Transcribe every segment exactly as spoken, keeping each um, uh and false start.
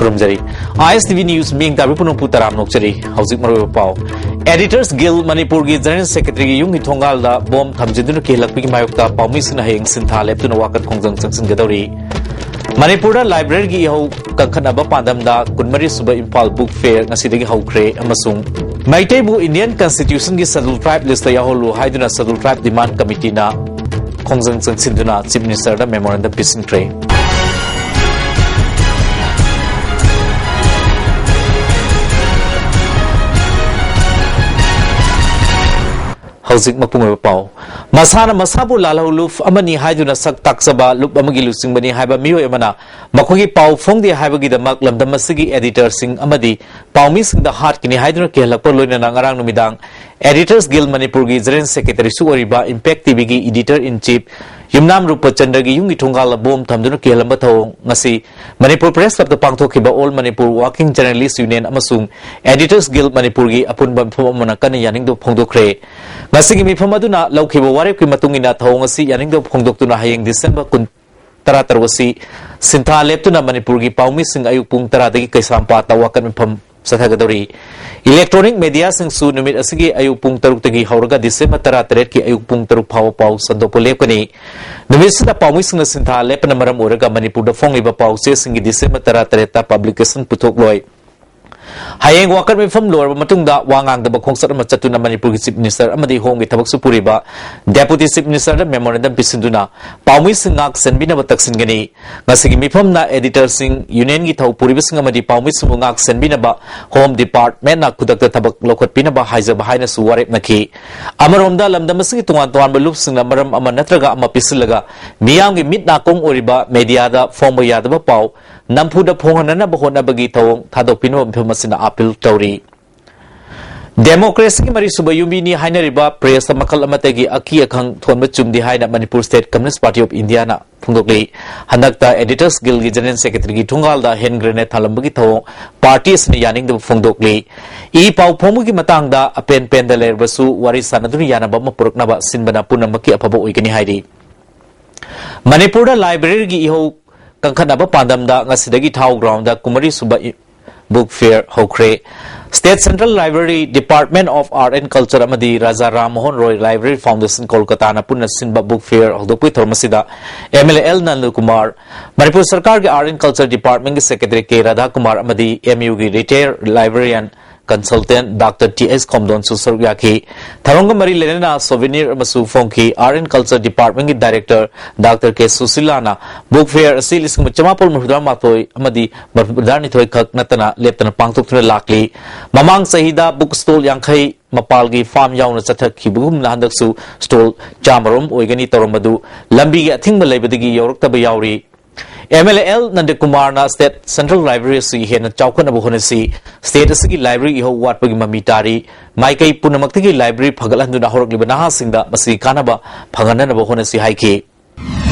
ꯊꯝꯖꯔꯤ꯫ ꯑꯥꯏ ꯑꯦꯁ T V news ꯃꯤꯌꯦꯡ ꯇꯥꯕꯤ ꯄꯨꯝꯅꯃꯛꯄꯨ ꯇꯔꯥꯝꯅ ꯑꯣꯛꯆꯔꯤ꯫ ꯍꯧꯖꯤꯛ ꯃꯔꯨꯑꯣꯏꯕ ꯄꯥꯎ꯫ Editors Guild ꯃꯅꯤꯄꯨꯔꯒꯤ ꯖꯦꯅꯔꯦꯜ ꯁꯦꯀ꯭ꯔꯦꯇꯔꯤꯒꯤ ꯌꯨꯝꯒꯤ ꯊꯣꯡꯒꯥꯜꯗ ꯕꯣꯝ ꯊꯝꯖꯤꯟꯗꯨꯅ ꯀꯤꯍꯜꯂꯛꯄꯒꯤ ꯃꯥꯌꯣꯛꯇ ꯄꯥꯎꯃꯤꯁꯤꯡꯅ ꯍꯌꯦꯡ ꯁꯤꯟꯊꯥ ꯂꯦꯞꯇꯨꯅ ꯋꯥꯀꯠ ꯈꯣꯡꯖꯪ ꯆꯪꯁꯤꯟꯒꯗꯧꯔꯤ꯫ ꯃꯅꯤꯄꯨꯔꯗ ꯂꯥꯏꯕ꯭ꯔꯦꯔꯤꯒꯤ ꯏꯍꯧ ꯀꯟꯈꯠꯅꯕ ꯄꯥꯟꯗꯝꯗ ꯀꯨꯟꯃꯔꯤ ꯁꯨꯕ ꯏꯝꯐꯥꯜ ꯕꯨꯛ ꯐꯦꯌꯔ ꯉꯁꯤꯗꯒꯤ ꯍꯧꯈ꯭ꯔꯦ ꯑꯃꯁꯨꯡ ꯃꯩꯇꯩꯕꯨ ꯏꯟꯗꯤꯌꯟ ꯀꯟꯁꯇꯤꯇ꯭ꯌꯨꯁꯟꯒꯤ ꯁꯦꯗꯨꯜ ꯇ꯭ꯔꯥꯏꯕ ꯂꯤꯁꯇ ꯌꯥꯎꯍꯜꯂꯨ ꯍꯥꯏꯗꯨꯅ ꯁꯦꯗꯨꯜ ꯇ꯭ꯔꯥꯏꯕ ꯗꯤꯃꯥꯟ ꯀꯃꯤꯇꯤꯅ ꯈꯣꯡꯖꯪ ꯆꯪꯁꯤꯟꯗꯨꯅ ꯆꯤꯐ ꯃꯤꯅꯤꯁꯇꯔꯗ ꯃꯦꯃꯣꯔꯦꯟꯗꯝ ꯄꯤꯁꯤꯟꯈ꯭ꯔꯦ꯫ ꯍꯧꯖꯤꯛ ꯃꯄꯨꯡ ꯑꯣꯏꯕ ꯄꯥꯎ꯫ ꯃꯁꯥꯅ ꯃꯁꯥꯕꯨ ꯂꯥꯜꯍꯧꯂꯨꯞ ꯑꯃꯅꯤ ꯍꯥꯏꯗꯨꯅ ꯁꯛ ꯇꯥꯛꯆꯕ ꯂꯨꯞ ꯑꯃꯒꯤ ꯂꯨꯆꯤꯡꯕꯅꯤ ꯍꯥꯏꯕ ꯃꯤꯑꯣꯏ ꯑꯃꯅ ꯃꯈꯣꯏꯒꯤ ꯄꯥꯎ ꯐꯣꯡꯗꯦ ꯍꯥꯏꯕꯒꯤꯗꯃꯛ ꯂꯝꯗꯝ ꯑꯁꯤꯒꯤ ꯑꯦꯗꯤꯇꯔꯁꯤꯡ ꯑꯃꯗꯤ ꯄꯥꯎꯃꯤꯁꯤꯡꯗ ꯍꯥꯠꯀꯅꯤ ꯍꯥꯏꯗꯨꯅ ꯀꯤꯍꯜꯂꯛꯄ ꯂꯣꯏꯅꯅ ꯉꯔꯥꯡ ꯅꯨꯃꯤꯗꯥꯡ Editors Guild ꯃꯅꯤꯄꯨꯔꯒꯤ ꯖꯦꯅꯔꯦꯜ ꯁꯦꯀ꯭ꯔꯦꯇꯔꯤꯁꯨ ꯑꯣꯏꯔꯤꯕ ꯏꯝꯄꯦꯛ ꯇꯤꯚꯤꯒꯤ ꯏꯗꯤꯇꯔ ꯏꯟ ꯆꯤꯐ ꯌꯨꯝꯅꯥꯝ ꯔꯨꯄꯆꯟꯗ꯭ꯔꯒꯤ ꯌꯨꯝꯒꯤ ꯊꯣꯡꯒꯥꯜꯗ ꯕꯣꯝ ꯊꯝꯗꯨꯅ ꯀꯤꯍꯜꯂꯝꯕ ꯊꯧꯑꯣꯡ ꯉꯁꯤ ꯃꯅꯤꯄꯨꯔ ꯄ꯭ꯔꯦꯁ ꯀ꯭ꯂꯕꯇ ꯄꯥꯡꯊꯣꯛꯈꯤꯕ All Manipur Working Journalists Union ꯑꯃꯁꯨꯡ ꯑꯦꯗꯤꯇꯔꯁ ꯒꯤꯜ ꯃꯅꯤꯄꯨꯔꯒꯤ ꯑꯄꯨꯟꯕ ꯃꯤꯐꯝ ꯑꯃꯅ ꯀꯟꯅ ꯌꯥꯅꯤꯡꯗꯕ ꯐꯣꯡꯗꯣꯛꯈ꯭ꯔꯦ꯫ ꯉꯁꯤꯒꯤ ꯃꯤꯐꯝ ꯑꯗꯨꯅ ꯂꯧꯈꯤꯕ ꯋꯥꯔꯦꯞꯀꯤ ꯃꯇꯨꯡ ꯏꯟꯅ ꯊꯧꯑꯣꯡ ꯑꯁꯤ ꯌꯥꯅꯤꯡꯗꯕ ꯐꯣꯡꯗꯣꯛꯇꯨꯅ ꯍꯌꯦꯡ ꯗꯤꯁꯦꯝꯕꯔ ꯀꯨꯟ, ꯇꯔꯥꯇꯔꯨꯛ ꯑꯁꯤ ꯁꯤꯟꯊꯥ ꯂꯦꯞꯇꯨꯅ ꯃꯅꯤꯄꯨꯔꯒꯤ ꯄꯥꯎꯃꯤꯁꯤꯡ ꯑꯌꯨꯛ ꯄꯨꯡ ꯇꯔꯥꯗꯒꯤ ꯀꯩꯁꯥꯝꯄꯥꯠꯇ ꯋꯥꯀꯠ ꯃꯤꯐꯝ ꯆꯠꯊꯒꯗꯧꯔꯤ꯫ ꯏꯂꯦꯛꯇ꯭ꯔꯣꯅꯤꯛ ꯃꯦꯗꯤꯌꯥꯁꯤꯡꯁꯨ ꯅꯨꯃꯤꯠ ꯑꯁꯤꯒꯤ ꯑꯌꯨꯛ ꯄꯨꯡ ꯇꯔꯨꯛꯇꯒꯤ ꯍꯧꯔꯒ ꯗꯤꯁꯦꯝꯕꯔ ꯇꯔꯥꯇꯔꯦꯠꯀꯤ ꯑꯌꯨꯛ ꯄꯨꯡ ꯇꯔꯨꯛ ꯐꯥꯎꯕ ꯄꯥꯎ ꯁꯟꯗꯣꯛꯄ ꯂꯦꯞꯀꯅꯤ꯫ ꯅꯨꯃꯤꯠꯁꯤꯗ ꯄꯥꯎꯃꯤꯁꯤꯡꯅ ꯁꯤꯟꯊꯥ ꯂꯦꯞꯄꯅ ꯃꯔꯝ ꯑꯣꯏꯔꯒ ꯃꯅꯤꯄꯨꯔꯗ ꯐꯣꯡꯂꯤꯕ ꯄꯥꯎ ꯆꯦꯁꯤꯡꯒꯤ ꯗꯤꯁꯦꯝꯕꯔ ꯇꯔꯥꯇꯔꯦꯠꯇ ꯄꯕ꯭ꯂꯤꯀꯦꯁꯟ ꯄꯨꯊꯣꯛꯂꯣꯏ꯫ ꯍꯌꯦꯡ ꯋꯥꯀꯠ ꯃꯤꯐꯝ ꯂꯣꯏꯔꯕ ꯃꯇꯨꯡꯗ ꯋꯥ ꯉꯥꯡꯗꯕ ꯈꯣꯡꯆꯠ ꯑꯃ ꯆꯠꯇꯨꯅ ꯃꯅꯤꯄꯨꯔꯒꯤ ꯆꯤꯐ ꯃꯤꯅꯤꯁꯇꯔ ꯑꯃꯗꯤ ꯍꯣꯝꯒꯤ ꯊꯕꯛꯁꯨ ꯄꯨꯔꯤꯕ ꯗꯦꯄꯨꯇꯤ ꯆꯤꯐ ꯃꯤꯅꯤꯁꯇꯔꯗ ꯃꯦꯃꯣꯔꯦꯟꯗꯝ ꯄꯤꯁꯤꯟꯗꯨꯅ ꯄꯥꯎꯃꯤꯁꯤꯡ ꯉꯥꯛ ꯁꯦꯟꯕꯤꯅꯕ ꯇꯛꯁꯤꯟꯒꯅꯤ꯫ ꯉꯁꯤꯒꯤ ꯃꯤꯐꯝꯅ ꯑꯦꯗꯤꯇꯔꯁꯤꯡ, ꯌꯨꯅꯤꯌꯟꯒꯤ ꯊꯧ ꯄꯨꯔꯤꯕꯁꯤꯡ ꯑꯃꯗꯤ ꯄꯥꯎꯃꯤꯁꯤꯡꯕꯨ ꯉꯥꯛ ꯁꯦꯟꯕꯤꯅꯕ ꯍꯣꯝ ꯗꯤꯄꯥꯔꯠꯃꯦꯟꯅ ꯈꯨꯗꯛꯇ ꯊꯕꯛ ꯂꯧꯈꯠꯄꯤꯅꯕ ꯍꯥꯏꯖꯕ ꯍꯥꯏꯅꯁꯨ ꯋꯥꯔꯦꯞꯅꯈꯤ꯫ ꯑꯃꯔꯣꯝꯗ ꯂꯝꯗꯝ ꯑꯁꯤꯒꯤ ꯇꯣꯉꯥꯟ ꯇꯣꯉꯥꯟꯕ ꯂꯨꯞꯁꯤꯡꯅ ꯃꯔꯝ ꯑꯃ ꯅꯠꯇ꯭ꯔꯒ ꯑꯃ ꯄꯤꯁꯤꯜꯂꯒ ꯃꯤꯌꯥꯝꯒꯤ ꯃꯤꯠ ꯅꯥꯀꯣꯡ ꯑꯣꯏꯔꯤꯕ ꯃꯦꯗꯤꯌꯥꯗ ꯐꯣꯡꯕ ꯌꯥꯗꯕ ꯄꯥꯎ ꯅꯝꯐꯨꯗ ꯐꯣꯡꯍꯟꯅꯅꯕ ꯍꯣꯠꯅꯕꯒꯤ ꯊꯧꯑꯣꯡ ꯊꯥꯗꯣꯛꯄꯤꯅꯕ ꯃꯤꯐꯝ ꯑꯁꯤꯅ ꯑꯥꯄꯤꯜ ꯇꯧꯔꯤ꯫ ꯗꯦꯃꯣꯀ꯭ꯔꯦꯁꯤꯒꯤ ꯃꯔꯤꯁꯨꯕ ꯌꯨꯝꯕꯤꯅꯤ ꯍꯥꯏꯅꯔꯤꯕ ꯄ꯭ꯔꯦꯁꯇ ꯃꯈꯜ ꯑꯃꯠꯇꯒꯤ ꯑꯀꯤ ꯑꯈꯪ ꯊꯣꯟꯕ ꯆꯨꯝꯗꯦ ꯍꯥꯏꯅ ꯃꯅꯤꯄꯨꯔ ꯁ꯭ꯇꯦꯠ ꯀꯝꯌꯨꯅꯤꯁ꯭ꯠ ꯄꯥꯔꯇꯤ ꯑꯣꯐ ꯏꯟꯗꯤꯌꯥꯅ ꯐꯣꯡꯗꯣꯛꯂꯤ꯫ ꯍꯟꯗꯛꯇ ꯑꯦꯗꯤꯇꯔꯁ ꯒꯤꯜꯒꯤ ꯖꯦꯅꯔꯦꯜ ꯁꯦꯀ꯭ꯔꯦꯇꯔꯤꯒꯤ ꯊꯣꯡꯒꯥꯜꯗ ꯍꯦꯟ ꯒ꯭ꯔꯦꯅꯦꯗ ꯊꯥꯂꯝꯕꯒꯤ ꯊꯧꯑꯣꯡ ꯄꯥꯔꯇꯤ ꯑꯁꯤꯅ ꯌꯥꯅꯤꯡꯗꯕ ꯐꯣꯡꯗꯣꯛꯂꯤ꯫ ꯏ ꯄꯥꯎ ꯐꯣꯡꯕꯒꯤ ꯃꯇꯥꯡꯗ ꯑꯄꯦꯟ ꯄꯦꯟꯗ ꯂꯩꯔꯕꯁꯨ ꯋꯥꯔꯤ ꯁꯥꯟꯅꯗꯨꯅ ꯌꯥꯅꯕ ꯑꯃ ꯄꯨꯔꯛꯅꯕ ꯁꯤꯟꯕꯅ ꯄꯨꯝꯅꯃꯛꯀꯤ ꯑꯐꯕ ꯑꯣꯏꯒꯅꯤ ꯍꯥꯏꯔꯤ꯫ ꯃꯅꯤꯄꯨꯔꯗ ꯂꯥꯏꯕ꯭ꯔꯦꯔꯤꯒꯤ ꯏꯍꯧ ꯀꯪꯈꯠꯅꯕ ꯄꯥꯟꯗꯝꯗ ꯉꯁꯤꯗꯒꯤ ꯊꯥꯎ ꯒ꯭ꯔꯥꯎꯟꯗ ꯀꯨꯟꯃꯔꯤ ꯁꯨꯕ ꯏ-, ꯕꯨꯛ ꯐꯤꯌꯔ ꯍꯧꯈ꯭ꯔꯦ꯫ State central library, department of art and culture ꯑꯃꯗꯤ ꯔꯥꯖꯥ ꯔꯥꯝ ꯃꯣꯍꯟ ꯔꯣꯏ ꯂꯥꯏꯕ꯭ꯔꯦꯔꯤ ꯐꯥꯎꯟꯗꯦꯁꯟ ꯀꯣꯜꯀꯇꯥꯅ ꯄꯨꯟꯅ ꯁꯤꯟꯕ ꯕꯨꯛ ꯐꯤꯌꯔ ꯍꯧꯗꯣꯛꯄꯒꯤ ꯊꯧꯔꯝ ꯑꯁꯤꯗ M L A L Nandakumar, Manipur ꯁꯔꯀꯥꯔꯒꯤ ꯑꯥꯔꯠ ꯑꯦꯟ ꯀꯜꯆꯔ ꯗꯤꯄꯥꯔꯠꯃꯦꯟꯠꯀꯤ ꯁꯦꯀ꯭ꯔꯦꯇꯔꯤ ꯀꯦ ꯔꯥꯙꯥꯀꯨꯃꯥꯔ ꯑꯃꯗꯤ ꯑꯦꯝ ꯌꯨꯒꯤ retired librarian consultant doctor T S ꯈꯣꯝꯗꯣꯟꯁꯨ ꯁꯔꯨꯛ ꯌꯥꯈꯤ꯫ ꯊꯧꯔꯝꯒ ꯃꯔꯤ ꯂꯩꯅꯅ ꯁꯣꯚꯦꯅꯤꯌꯔ ꯑꯃꯁꯨ ꯐꯣꯡꯈꯤ꯫ ꯑꯥꯔꯠ ꯑꯦꯟ ꯀꯜꯆꯔ ꯗꯤꯄꯥꯔꯠꯃꯦꯟꯠꯀꯤ ꯗꯥꯏꯔꯦꯛꯇꯔ ꯗꯥꯛꯇꯔ ꯀꯦ ꯁꯨꯁꯤꯂꯥꯅ ꯕꯨꯛ ꯐꯤꯌꯔ ꯑꯁꯤ ꯂꯤꯁꯤꯡ ꯑꯃ ꯆꯃꯥꯄꯜ ꯃꯔꯤꯐꯨꯇꯔꯥ ꯃꯥꯊꯣꯏ ꯑꯃꯗꯤ ꯃꯔꯤꯐꯨꯇꯔꯥꯅꯤꯊꯣꯏ ꯈꯛ ꯅꯠꯇꯅ ꯂꯦꯞꯇꯅ ꯄꯥꯡꯊꯣꯛꯇꯨꯅ ꯂꯥꯛꯂꯤ꯫ ꯃꯃꯥꯡ ꯆꯍꯤꯗ ꯕꯨꯛ ꯁ꯭ꯇꯣꯜ ꯌꯥꯡꯈꯩ ꯃꯄꯥꯜꯒꯤ ꯐꯥꯝ ꯌꯥꯎꯅ ꯆꯠꯊꯈꯤꯕꯒꯨꯝꯅ ꯍꯟꯗꯛꯁꯨ ꯁ꯭ꯇꯣꯜ ꯆꯥꯝꯃꯔꯣꯝ ꯑꯣꯏꯒꯅꯤ ꯇꯧꯔꯝꯕꯗꯨ ꯂꯝꯕꯤꯒꯤ ꯑꯊꯤꯡꯕ ꯂꯩꯕꯗꯒꯤ ꯌꯧꯔꯛꯇꯕ ꯌꯥꯎꯔꯤ꯫ ꯑꯦꯝ ꯑꯦꯜ ꯑꯦ ꯑꯦꯜ ꯅꯟꯗꯀꯨꯃꯥꯔꯅ ꯁ꯭ꯇꯦꯠ ꯁꯦꯟꯇ꯭ꯔꯦꯜ ꯂꯥꯏꯕ꯭ꯔꯦꯔꯤ ꯑꯁꯤ ꯍꯦꯟꯅ ꯆꯥꯎꯈꯠꯅꯕ ꯍꯣꯠꯅꯁꯤ, ꯁ꯭ꯇꯦꯠ ꯑꯁꯤꯒꯤ ꯂꯥꯏꯕ꯭ꯔꯦꯔꯤ ꯏꯍꯧ ꯋꯥꯠꯄꯒꯤ ꯃꯃꯤ ꯇꯥꯔꯤ, ꯃꯥꯏꯀꯩ ꯄꯨꯝꯅꯃꯛꯇꯒꯤ ꯂꯥꯏꯕ꯭ꯔꯦꯔꯤ ꯐꯒꯠꯍꯟꯗꯨꯅ ꯍꯧꯔꯛꯂꯤꯕ ꯅꯍꯥꯁꯤꯡꯗ ꯃꯁꯤꯒꯤ ꯀꯥꯟꯅꯕ ꯐꯪꯍꯟꯅꯅꯕ ꯍꯣꯠꯅꯁꯤ ꯍꯥꯏꯈꯤ꯫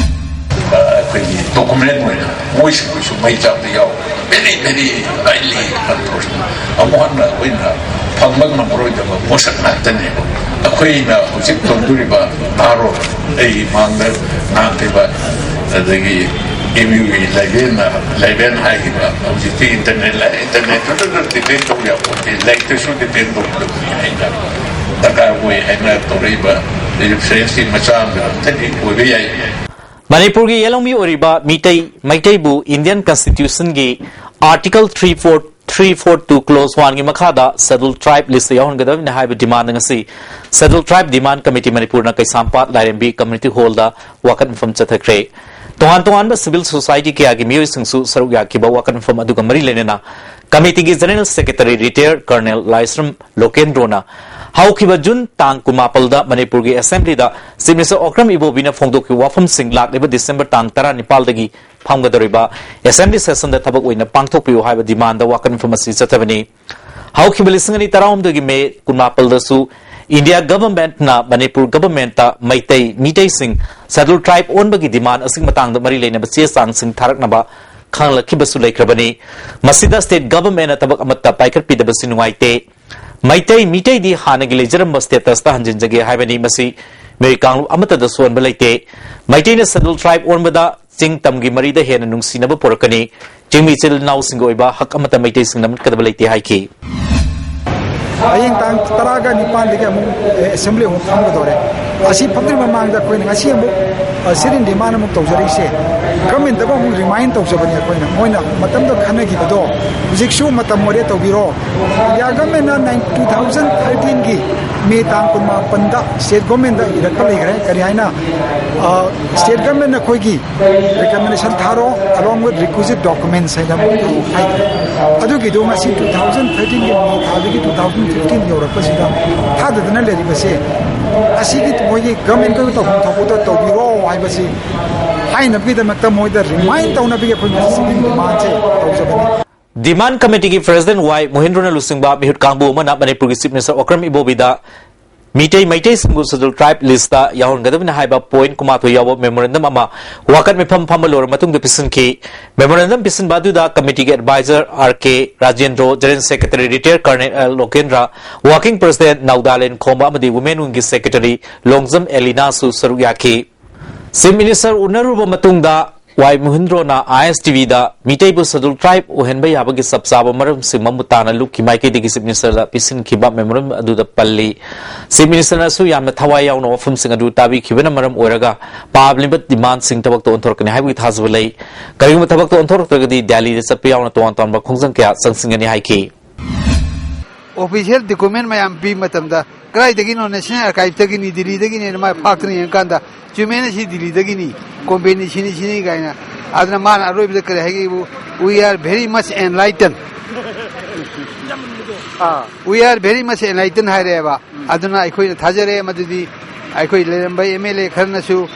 ꯑꯩꯈꯣꯏꯒꯤ ꯗꯣꯀꯨꯃꯦꯟ ꯑꯣꯏꯅ ꯃꯣꯏꯁꯤꯡꯗꯨꯁꯨ ꯃꯩ ꯆꯥꯕꯗ ꯌꯥꯎ, very very highly unfortunate꯫ ꯑꯃꯨꯛ ꯍꯟꯅ ꯑꯩꯈꯣꯏꯅ ꯐꯪꯕ ꯉꯝꯃꯔꯣꯏꯗꯕ ꯄꯣꯠꯁꯛ ꯉꯥꯛꯇꯅꯦꯕ꯫ ꯑꯩꯈꯣꯏꯅ ꯍꯧꯖꯤꯛ ꯇꯧꯗꯣꯔꯤꯕ ꯅꯍꯥꯔꯣꯜ, ꯑꯩ ꯃꯥꯡꯗ ꯉꯥꯡꯈꯤꯕ, ꯑꯗꯒꯤ ꯑꯦꯝ ꯌꯨꯒꯤ ꯂꯥꯏꯕ꯭ꯔꯦꯟꯅ, ꯂꯥꯏꯕ꯭ꯔꯦꯟ ꯍꯥꯏꯈꯤꯕ, ꯍꯧꯖꯤꯛꯇꯤ ꯏꯟꯇꯔꯅꯦꯠ ꯂꯥꯛꯑꯦ, ꯏꯟꯇꯔꯅꯦꯠꯇꯨꯗ ꯗꯤꯄꯦꯟ ꯇꯧꯕ ꯌꯥꯄꯣꯠꯇꯦ, ꯂꯥꯏꯔꯤꯛꯇꯁꯨ ꯗꯤꯄꯦꯟ ꯇꯧꯒꯗꯕꯅꯤ ꯍꯥꯏꯅ ꯗꯔꯀꯥꯔ ꯑꯣꯏ ꯍꯥꯏꯅ ꯇꯧꯔꯛꯏꯕ ꯔꯤꯐꯔꯦꯟꯁꯀꯤ ꯃꯆꯥ ꯑꯃ ꯑꯝꯇꯗꯤ ꯑꯣꯏꯕ ꯌꯥꯏ꯫ ꯃꯅꯤꯄꯨꯔꯒꯤ ꯌꯦꯜꯍꯧꯃꯤ ꯑꯣꯏꯔꯤꯕ ꯃꯤꯇꯩ, ꯃꯩꯇꯩꯕꯨ ꯏꯟꯗꯤꯌꯟ ꯀꯟꯁꯇꯤꯇ꯭ꯌꯨꯁꯟꯒꯤ article three four, three four two clause ꯋꯥꯟꯒꯤ ꯃꯈꯥꯗ ꯁꯦꯗ꯭ꯌꯨꯜ ꯇ꯭ꯔꯥꯏꯕ ꯂꯤꯁꯇ ꯌꯥꯎꯍꯟꯒꯗꯕꯅꯤ ꯍꯥꯏꯕ ꯗꯤꯃꯥꯟ ꯉꯁꯤ ꯁꯦꯗ꯭ꯌꯨꯜ ꯇ꯭ꯔꯥꯏꯕ ꯗꯤꯃꯥꯟ ꯀꯃꯤꯇꯤ ꯃꯅꯤꯄꯨꯔꯅ ꯀꯩꯁꯥꯝꯄꯥꯠ ꯂꯥꯏꯔꯦꯝꯕꯤ ꯀꯝꯃ꯭ꯌꯨꯅꯤꯇꯤ ꯍꯣꯜꯗ ꯋꯥꯀꯠ ꯃꯤꯐꯝ ꯆꯠꯊꯈ꯭ꯔꯦ꯫ ꯇꯣꯉꯥꯟ ꯇꯣꯉꯥꯟꯕ ꯁꯤꯚꯤꯜ ꯁꯣꯁꯥꯏꯇꯤ ꯀꯌꯥꯒꯤ ꯃꯤꯑꯣꯏꯁꯤꯡꯁꯨ ꯁꯔꯨꯛ ꯌꯥꯈꯤꯕ ꯋꯥꯀꯠ ꯃꯤꯐꯝ ꯑꯗꯨꯒ ꯃꯔꯤ ꯂꯩꯅꯅ ꯀꯃꯤꯇꯤꯒꯤ ꯖꯦꯅꯔꯦꯜ ꯁꯦꯀ꯭ꯔꯦꯇꯔꯤ ꯔꯤꯇꯥꯌꯔ ꯀꯔꯅꯦꯜ ꯂꯥꯏꯁ꯭ꯔꯝ ꯂꯣꯀꯦꯟꯗ꯭ꯔꯣꯅ ꯍꯧꯈꯤꯕ ꯖꯨꯟ ꯇꯥꯡ ꯀꯨꯟꯃꯥꯄꯜꯗ ꯃꯅꯤꯄꯨꯔꯒꯤ ꯑꯦꯁꯦꯝꯕ꯭ꯂꯤꯗ ꯆꯤꯐ ꯃꯤꯅꯤꯁꯇꯔ ꯑꯣꯀ꯭ꯔꯝ ꯏꯕꯣꯕꯤꯅ ꯐꯣꯡꯗꯣꯛꯈꯤꯕ ꯋꯥꯐꯝꯁꯤꯡ ꯂꯥꯛꯂꯤꯕ ꯗꯤꯁꯦꯝꯕꯔ ꯇꯥꯡ ꯇꯔꯥꯅꯤꯄꯥꯜꯗꯒꯤ ꯐꯝꯒꯗꯧꯔꯤꯕ ꯑꯦꯁꯦꯝꯕ꯭ꯂꯤ ꯁꯦꯁꯟꯗ ꯊꯕꯛ ꯑꯣꯏꯅ ꯄꯥꯡꯊꯣꯛꯄꯤꯌꯨ ꯍꯥꯏꯕ ꯗꯤꯃꯥꯟꯗ ꯋꯥꯀꯠ ꯃꯤꯐꯝ ꯑꯁꯤ ꯆꯠꯊꯕꯅꯤ꯫ ꯍꯧꯈꯤꯕ ꯂꯤꯁꯤꯡ ꯑꯅꯤ ꯇꯔꯥꯍꯨꯝꯗꯣꯏꯒꯤ ꯃꯦ ꯀꯨꯟꯃꯥꯄꯜꯗꯁꯨ ꯏꯟꯗꯤꯌꯥ ꯒꯚꯔꯟꯃꯦꯟꯠꯅ ꯃꯅꯤꯄꯨꯔ ꯒꯚꯔꯟꯃꯦꯟꯠꯇ ꯃꯩꯇꯩ ꯃꯤꯇꯩꯁꯤꯡ ꯁꯦꯗ꯭ꯌꯨꯜ ꯇ꯭ꯔꯥꯏꯕ ꯑꯣꯟꯕꯒꯤ ꯗꯤꯃꯥꯟ ꯑꯁꯤꯒꯤ ꯃꯇꯥꯡꯗ ꯃꯔꯤ ꯂꯩꯅꯕ ꯆꯦ ꯆꯥꯡꯁꯤꯡ ꯊꯥꯔꯛꯅꯕ ꯈꯪꯍꯜꯂꯛꯈꯤꯕꯁꯨ ꯂꯩꯈ꯭ꯔꯕꯅꯤ꯫ ꯃꯁꯤꯗ ꯁ꯭ꯇꯦꯠ ꯒꯚꯔꯟꯃꯦꯟꯠꯅ ꯊꯕꯛ ꯑꯃꯠꯇ ꯄꯥꯏꯈꯠꯄꯤꯗꯕꯁꯤ ꯅꯨꯡꯉꯥꯏꯇꯦ꯫ ꯃꯩꯇꯩ ꯃꯤꯇꯩꯗꯤ ꯍꯥꯟꯅꯒꯤ ꯂꯩꯖꯔꯝꯕ ꯁ꯭ꯇꯦꯇꯁꯇ ꯍꯟꯖꯤꯟꯖꯒꯦ ꯍꯥꯏꯕꯅꯤ꯫ ꯃꯁꯤ ꯃꯤꯑꯣꯏ ꯀꯥꯡꯂꯨꯞ ꯑꯃꯠꯇꯗꯁꯨ ꯑꯣꯟꯕ ꯂꯩꯇꯦ꯫ ꯃꯩꯇꯩꯅ ꯁꯦꯗ꯭ꯌꯨꯜ ꯇ꯭ꯔꯥꯏꯕ ꯑꯣꯟꯕꯗ ꯆꯤꯡ ꯇꯝꯒꯤ ꯃꯔꯤꯗ ꯍꯦꯟꯅ ꯅꯨꯡꯁꯤꯅꯕ ꯄꯨꯔꯛꯀꯅꯤ꯫ ꯆꯤꯡꯃꯤ ꯏꯆꯤꯜ ꯏꯅꯥꯎꯁꯤꯡꯒꯤ ꯑꯣꯏꯕ ꯍꯛ ꯑꯃꯠꯇ ꯃꯩꯇꯩꯁꯤꯡꯅ ꯃꯨꯠꯀꯗꯕ ꯂꯩꯇꯦ ꯍꯥꯏꯈꯤ꯫ ꯍꯌꯦꯡ ꯇꯥꯡ ꯇꯔꯥꯒ ꯅꯤꯄꯥꯟꯗꯒꯤ ꯑꯃꯨꯛ, ꯑꯦ, ꯑꯦꯁꯦꯝꯕ꯭ꯂꯤ ꯑꯃꯨꯛ ꯐꯝꯒꯗꯧꯔꯦ꯫ ꯑꯁꯤ ꯐꯝꯗ꯭ꯔꯤ ꯃꯃꯥꯡꯗ ꯑꯩꯈꯣꯏꯅ ꯉꯁꯤ ꯑꯃꯨꯛ, ꯑ, ꯁꯤꯠ ꯏꯟ ꯗꯤꯃꯥꯟ ꯑꯃꯨꯛ ꯇꯧꯖꯔꯛꯏꯁꯦ, ꯒꯃꯦꯟꯗꯕꯨ ꯑꯃꯨꯛ ꯔꯤꯃꯥꯏꯟ ꯇꯧꯖꯕꯅꯤ꯫ ꯑꯩꯈꯣꯏꯅ, ꯃꯣꯏꯅ ꯃꯇꯝꯗ ꯈꯟꯅꯈꯤꯕꯗꯣ ꯍꯧꯖꯤꯛꯁꯨ ꯃꯇꯝ ꯑꯣꯏꯔꯦ, ꯇꯧꯕꯤꯔꯣ꯫ ꯏꯟꯗꯤꯌꯥ ꯒꯃꯦꯟꯅ ꯅꯥꯏꯟ-, two thousand thirteen-ꯒꯤ ꯃꯦ ꯇꯥꯡ ꯀꯨꯟꯃꯥꯄꯟꯗ ꯁ꯭ꯇꯦꯠ ꯒꯣꯔꯃꯦꯟꯗ ꯏꯔꯛꯄ ꯂꯩꯈ꯭ꯔꯦ꯫ ꯀꯔꯤ ꯍꯥꯏꯅ? ꯑ, ꯁ꯭ꯇꯦꯠ ꯒꯣꯔꯃꯦꯟꯅ ꯑꯩꯈꯣꯏꯒꯤ ꯔꯤꯀꯃꯦꯟꯗꯦꯁꯟ ꯊꯥꯔꯣ, along with requisite documents ꯍꯥꯏꯅ ꯍꯥꯏꯈ꯭ꯔꯦ꯫ ꯑꯗꯨꯒꯤꯗꯣ ꯉꯁꯤ two thousand thirteen-ꯒꯤ ꯃꯦ ꯊꯥꯗꯒꯤ two thousand fifteen ꯌꯧꯔꯛꯄꯁꯤꯗ ꯊꯥꯗꯗꯅ ꯂꯩꯔꯤꯕꯁꯦ, ꯑꯁꯤꯒꯤ ꯃꯣꯏꯒꯤ ꯒꯃꯦꯟꯒꯤ ꯇꯧꯐꯝ ꯊꯣꯛꯄꯗꯣ ꯇꯧꯕꯤꯔꯣ ꯍꯥꯏꯕꯁꯤ ꯍꯥꯏꯅꯕꯒꯤꯗꯃꯛꯇ, ꯃꯣꯏꯗ ꯔꯤꯃꯥꯏꯟ ꯇꯧꯅꯕꯒꯤ ꯑꯩꯈꯣꯏ ꯉꯁꯤ ꯁꯤꯒꯤ ꯗꯤꯃꯥꯟꯁꯦ ꯇꯧꯖꯕꯅꯤ꯫ ꯗꯤꯃꯥꯟ ꯀꯃꯤꯇꯤꯒꯤ ꯄ꯭ꯔꯦꯁꯤꯗꯦꯟꯠ ꯋꯥꯏ ꯃꯣꯍꯤꯟꯗ꯭ꯔꯣꯅ ꯂꯨꯆꯤꯡꯕ ꯃꯤꯍꯨꯠ ꯀꯥꯡꯕꯨ ꯑꯃꯅ ꯃꯅꯤꯄꯨꯔꯒꯤ ꯆꯤꯐ ꯃꯤꯅꯤꯁꯇꯔ ꯑꯣꯀ꯭ꯔꯝ ꯏꯕꯣꯕꯤꯗ ꯃꯤꯇꯩ, ꯃꯩꯇꯩꯁꯤꯡꯕꯨ ꯁꯦꯗ꯭ꯌꯨꯜ ꯇ꯭ꯔꯥꯏꯕ ꯂꯤꯁꯇ ꯌꯥꯎꯍꯟꯒꯗꯕꯅꯤ ꯍꯥꯏꯕ ꯄꯣꯏꯟꯠ ꯀꯨꯟꯃꯥꯊꯣꯏ ꯌꯥꯎꯕ ꯃꯦꯃꯣꯔꯦꯟꯗꯝ ꯑꯃ ꯋꯥꯀꯠ ꯃꯤꯐꯝ ꯐꯝꯕ ꯂꯣꯏꯔꯕ ꯃꯇꯨꯡꯗ ꯄꯤꯁꯤꯟꯈꯤ꯫ ꯃꯦꯃꯣꯔꯦꯟꯗꯝ ꯄꯤꯁꯤꯟꯕ ꯑꯗꯨꯗ ꯀꯃꯤꯇꯤꯒꯤ advisor R K Rajendro, general secretary retired colonel L Lokendra, working president ꯅꯥꯎꯗꯥꯂꯦꯟ ꯈꯣꯝꯕ ꯑꯃꯗꯤ ꯋꯨꯃꯦꯟ ꯋꯤꯡꯒꯤ ꯁꯦꯀ꯭ꯔꯦꯇꯔꯤ ꯂꯣꯡꯖꯝ ꯑꯦꯂꯤꯅꯥꯁꯨ ꯁꯔꯨꯛ ꯌꯥꯈꯤ꯫ ꯆꯤꯐ ꯃꯤꯅꯤꯁꯇꯔ ꯎꯅꯔꯨꯕ ꯃꯇꯨꯡꯗ ꯋꯥꯏ ꯃꯣꯍꯤꯟꯗ꯭ꯔꯣꯅ ꯑꯥꯏ ꯑꯦꯁ ꯇꯤ ꯚꯤꯗ ꯃꯤꯇꯩꯕꯨ ꯁꯦꯗ꯭ꯌꯨꯜ ꯇ꯭ꯔꯥꯏꯕ ꯑꯣꯏꯍꯟꯕ ꯌꯥꯕꯒꯤ ꯆꯞ ꯆꯥꯕ ꯃꯔꯝꯁꯤꯡ ꯃꯃꯨꯠ ꯇꯥꯅ ꯂꯨꯞꯈꯤ ꯃꯥꯏꯀꯩꯗꯒꯤ ꯆꯤꯐ ꯃꯤꯅꯤꯁꯇꯔꯗ ꯄꯤꯁꯤꯟꯈꯤꯕ ꯃꯦꯃꯣꯔꯦꯟꯗꯝ ꯑꯗꯨꯗ ꯄꯜꯂꯤ꯫ ꯆꯤꯐ ꯃꯤꯅꯤꯁꯇꯔꯅꯁꯨ ꯌꯥꯝꯅ ꯊꯋꯥꯏ ꯌꯥꯎꯅ ꯋꯥꯐꯝꯁꯤꯡ ꯑꯗꯨ ꯇꯥꯕꯤꯈꯤꯕꯅ ꯃꯔꯝ ꯑꯣꯏꯔꯒ ꯄꯥꯕꯂꯤꯕ ꯗꯤꯃꯥꯟꯁꯤꯡ ꯊꯕꯛꯇ ꯑꯣꯟꯊꯣꯔꯛꯀꯅꯤ ꯍꯥꯏꯕꯒꯤ ꯊꯥꯖꯕ ꯂꯩ꯫ ꯀꯔꯤꯒꯨꯝꯕ ꯊꯕꯛꯇ ꯑꯣꯟꯊꯣꯔꯛꯇ꯭ꯔꯒꯗꯤ ꯗꯦꯜꯂꯤꯗ ꯆꯠꯄ ꯌꯥꯎꯅ ꯇꯣꯉꯥꯟ ꯇꯣꯉꯥꯟꯕ ꯈꯣꯡꯖꯪ ꯀꯌꯥ ꯆꯪꯁꯤꯟꯒꯅꯤ ꯍꯥꯏꯈꯤ꯫ ꯑꯣꯐꯤꯁꯤꯌꯦꯜ ꯗꯣꯀꯨꯃꯦꯟ ꯃꯌꯥꯝ ꯄꯤꯕ ꯃꯇꯝꯗ ꯀꯗꯥꯏꯗꯒꯤꯅꯣ ꯅꯦꯁꯅꯦꯜ ꯑꯥꯔꯀꯥꯏꯚꯇꯒꯤꯅꯤ, ꯗꯤꯜꯂꯤꯗꯒꯤꯅꯦꯅ ꯃꯥ ꯐꯥꯛꯇꯅ ꯌꯦꯡꯉꯀꯥꯟꯗ, ꯆꯤꯌꯔꯃꯦꯟ ꯑꯁꯤ ꯗꯤꯜꯂꯤꯗꯒꯤꯅꯤ, ꯀꯣꯝꯄꯦꯅꯤ ꯁꯤꯅꯤ ꯁꯤꯅꯤ ꯀꯥꯏꯅ꯫ ꯑꯗꯨꯅ ꯃꯥꯅ ꯑꯔꯣꯏꯕꯗ ꯀꯔꯤ ꯍꯥꯏꯒꯦꯕꯨ, "We are very much enlightened." Ah, "We are very much enlightened" ꯍꯥꯏꯔꯦꯕ꯫ ꯑꯗꯨꯅ ꯑꯩꯈꯣꯏꯅ ꯊꯥꯖꯔꯦ ꯃꯗꯨꯗꯤ ꯑꯩꯈꯣꯏ ꯂꯩꯔꯝꯕ ꯑꯦꯝ ꯑꯦꯜ ꯑꯦ ꯈꯔꯅꯁꯨ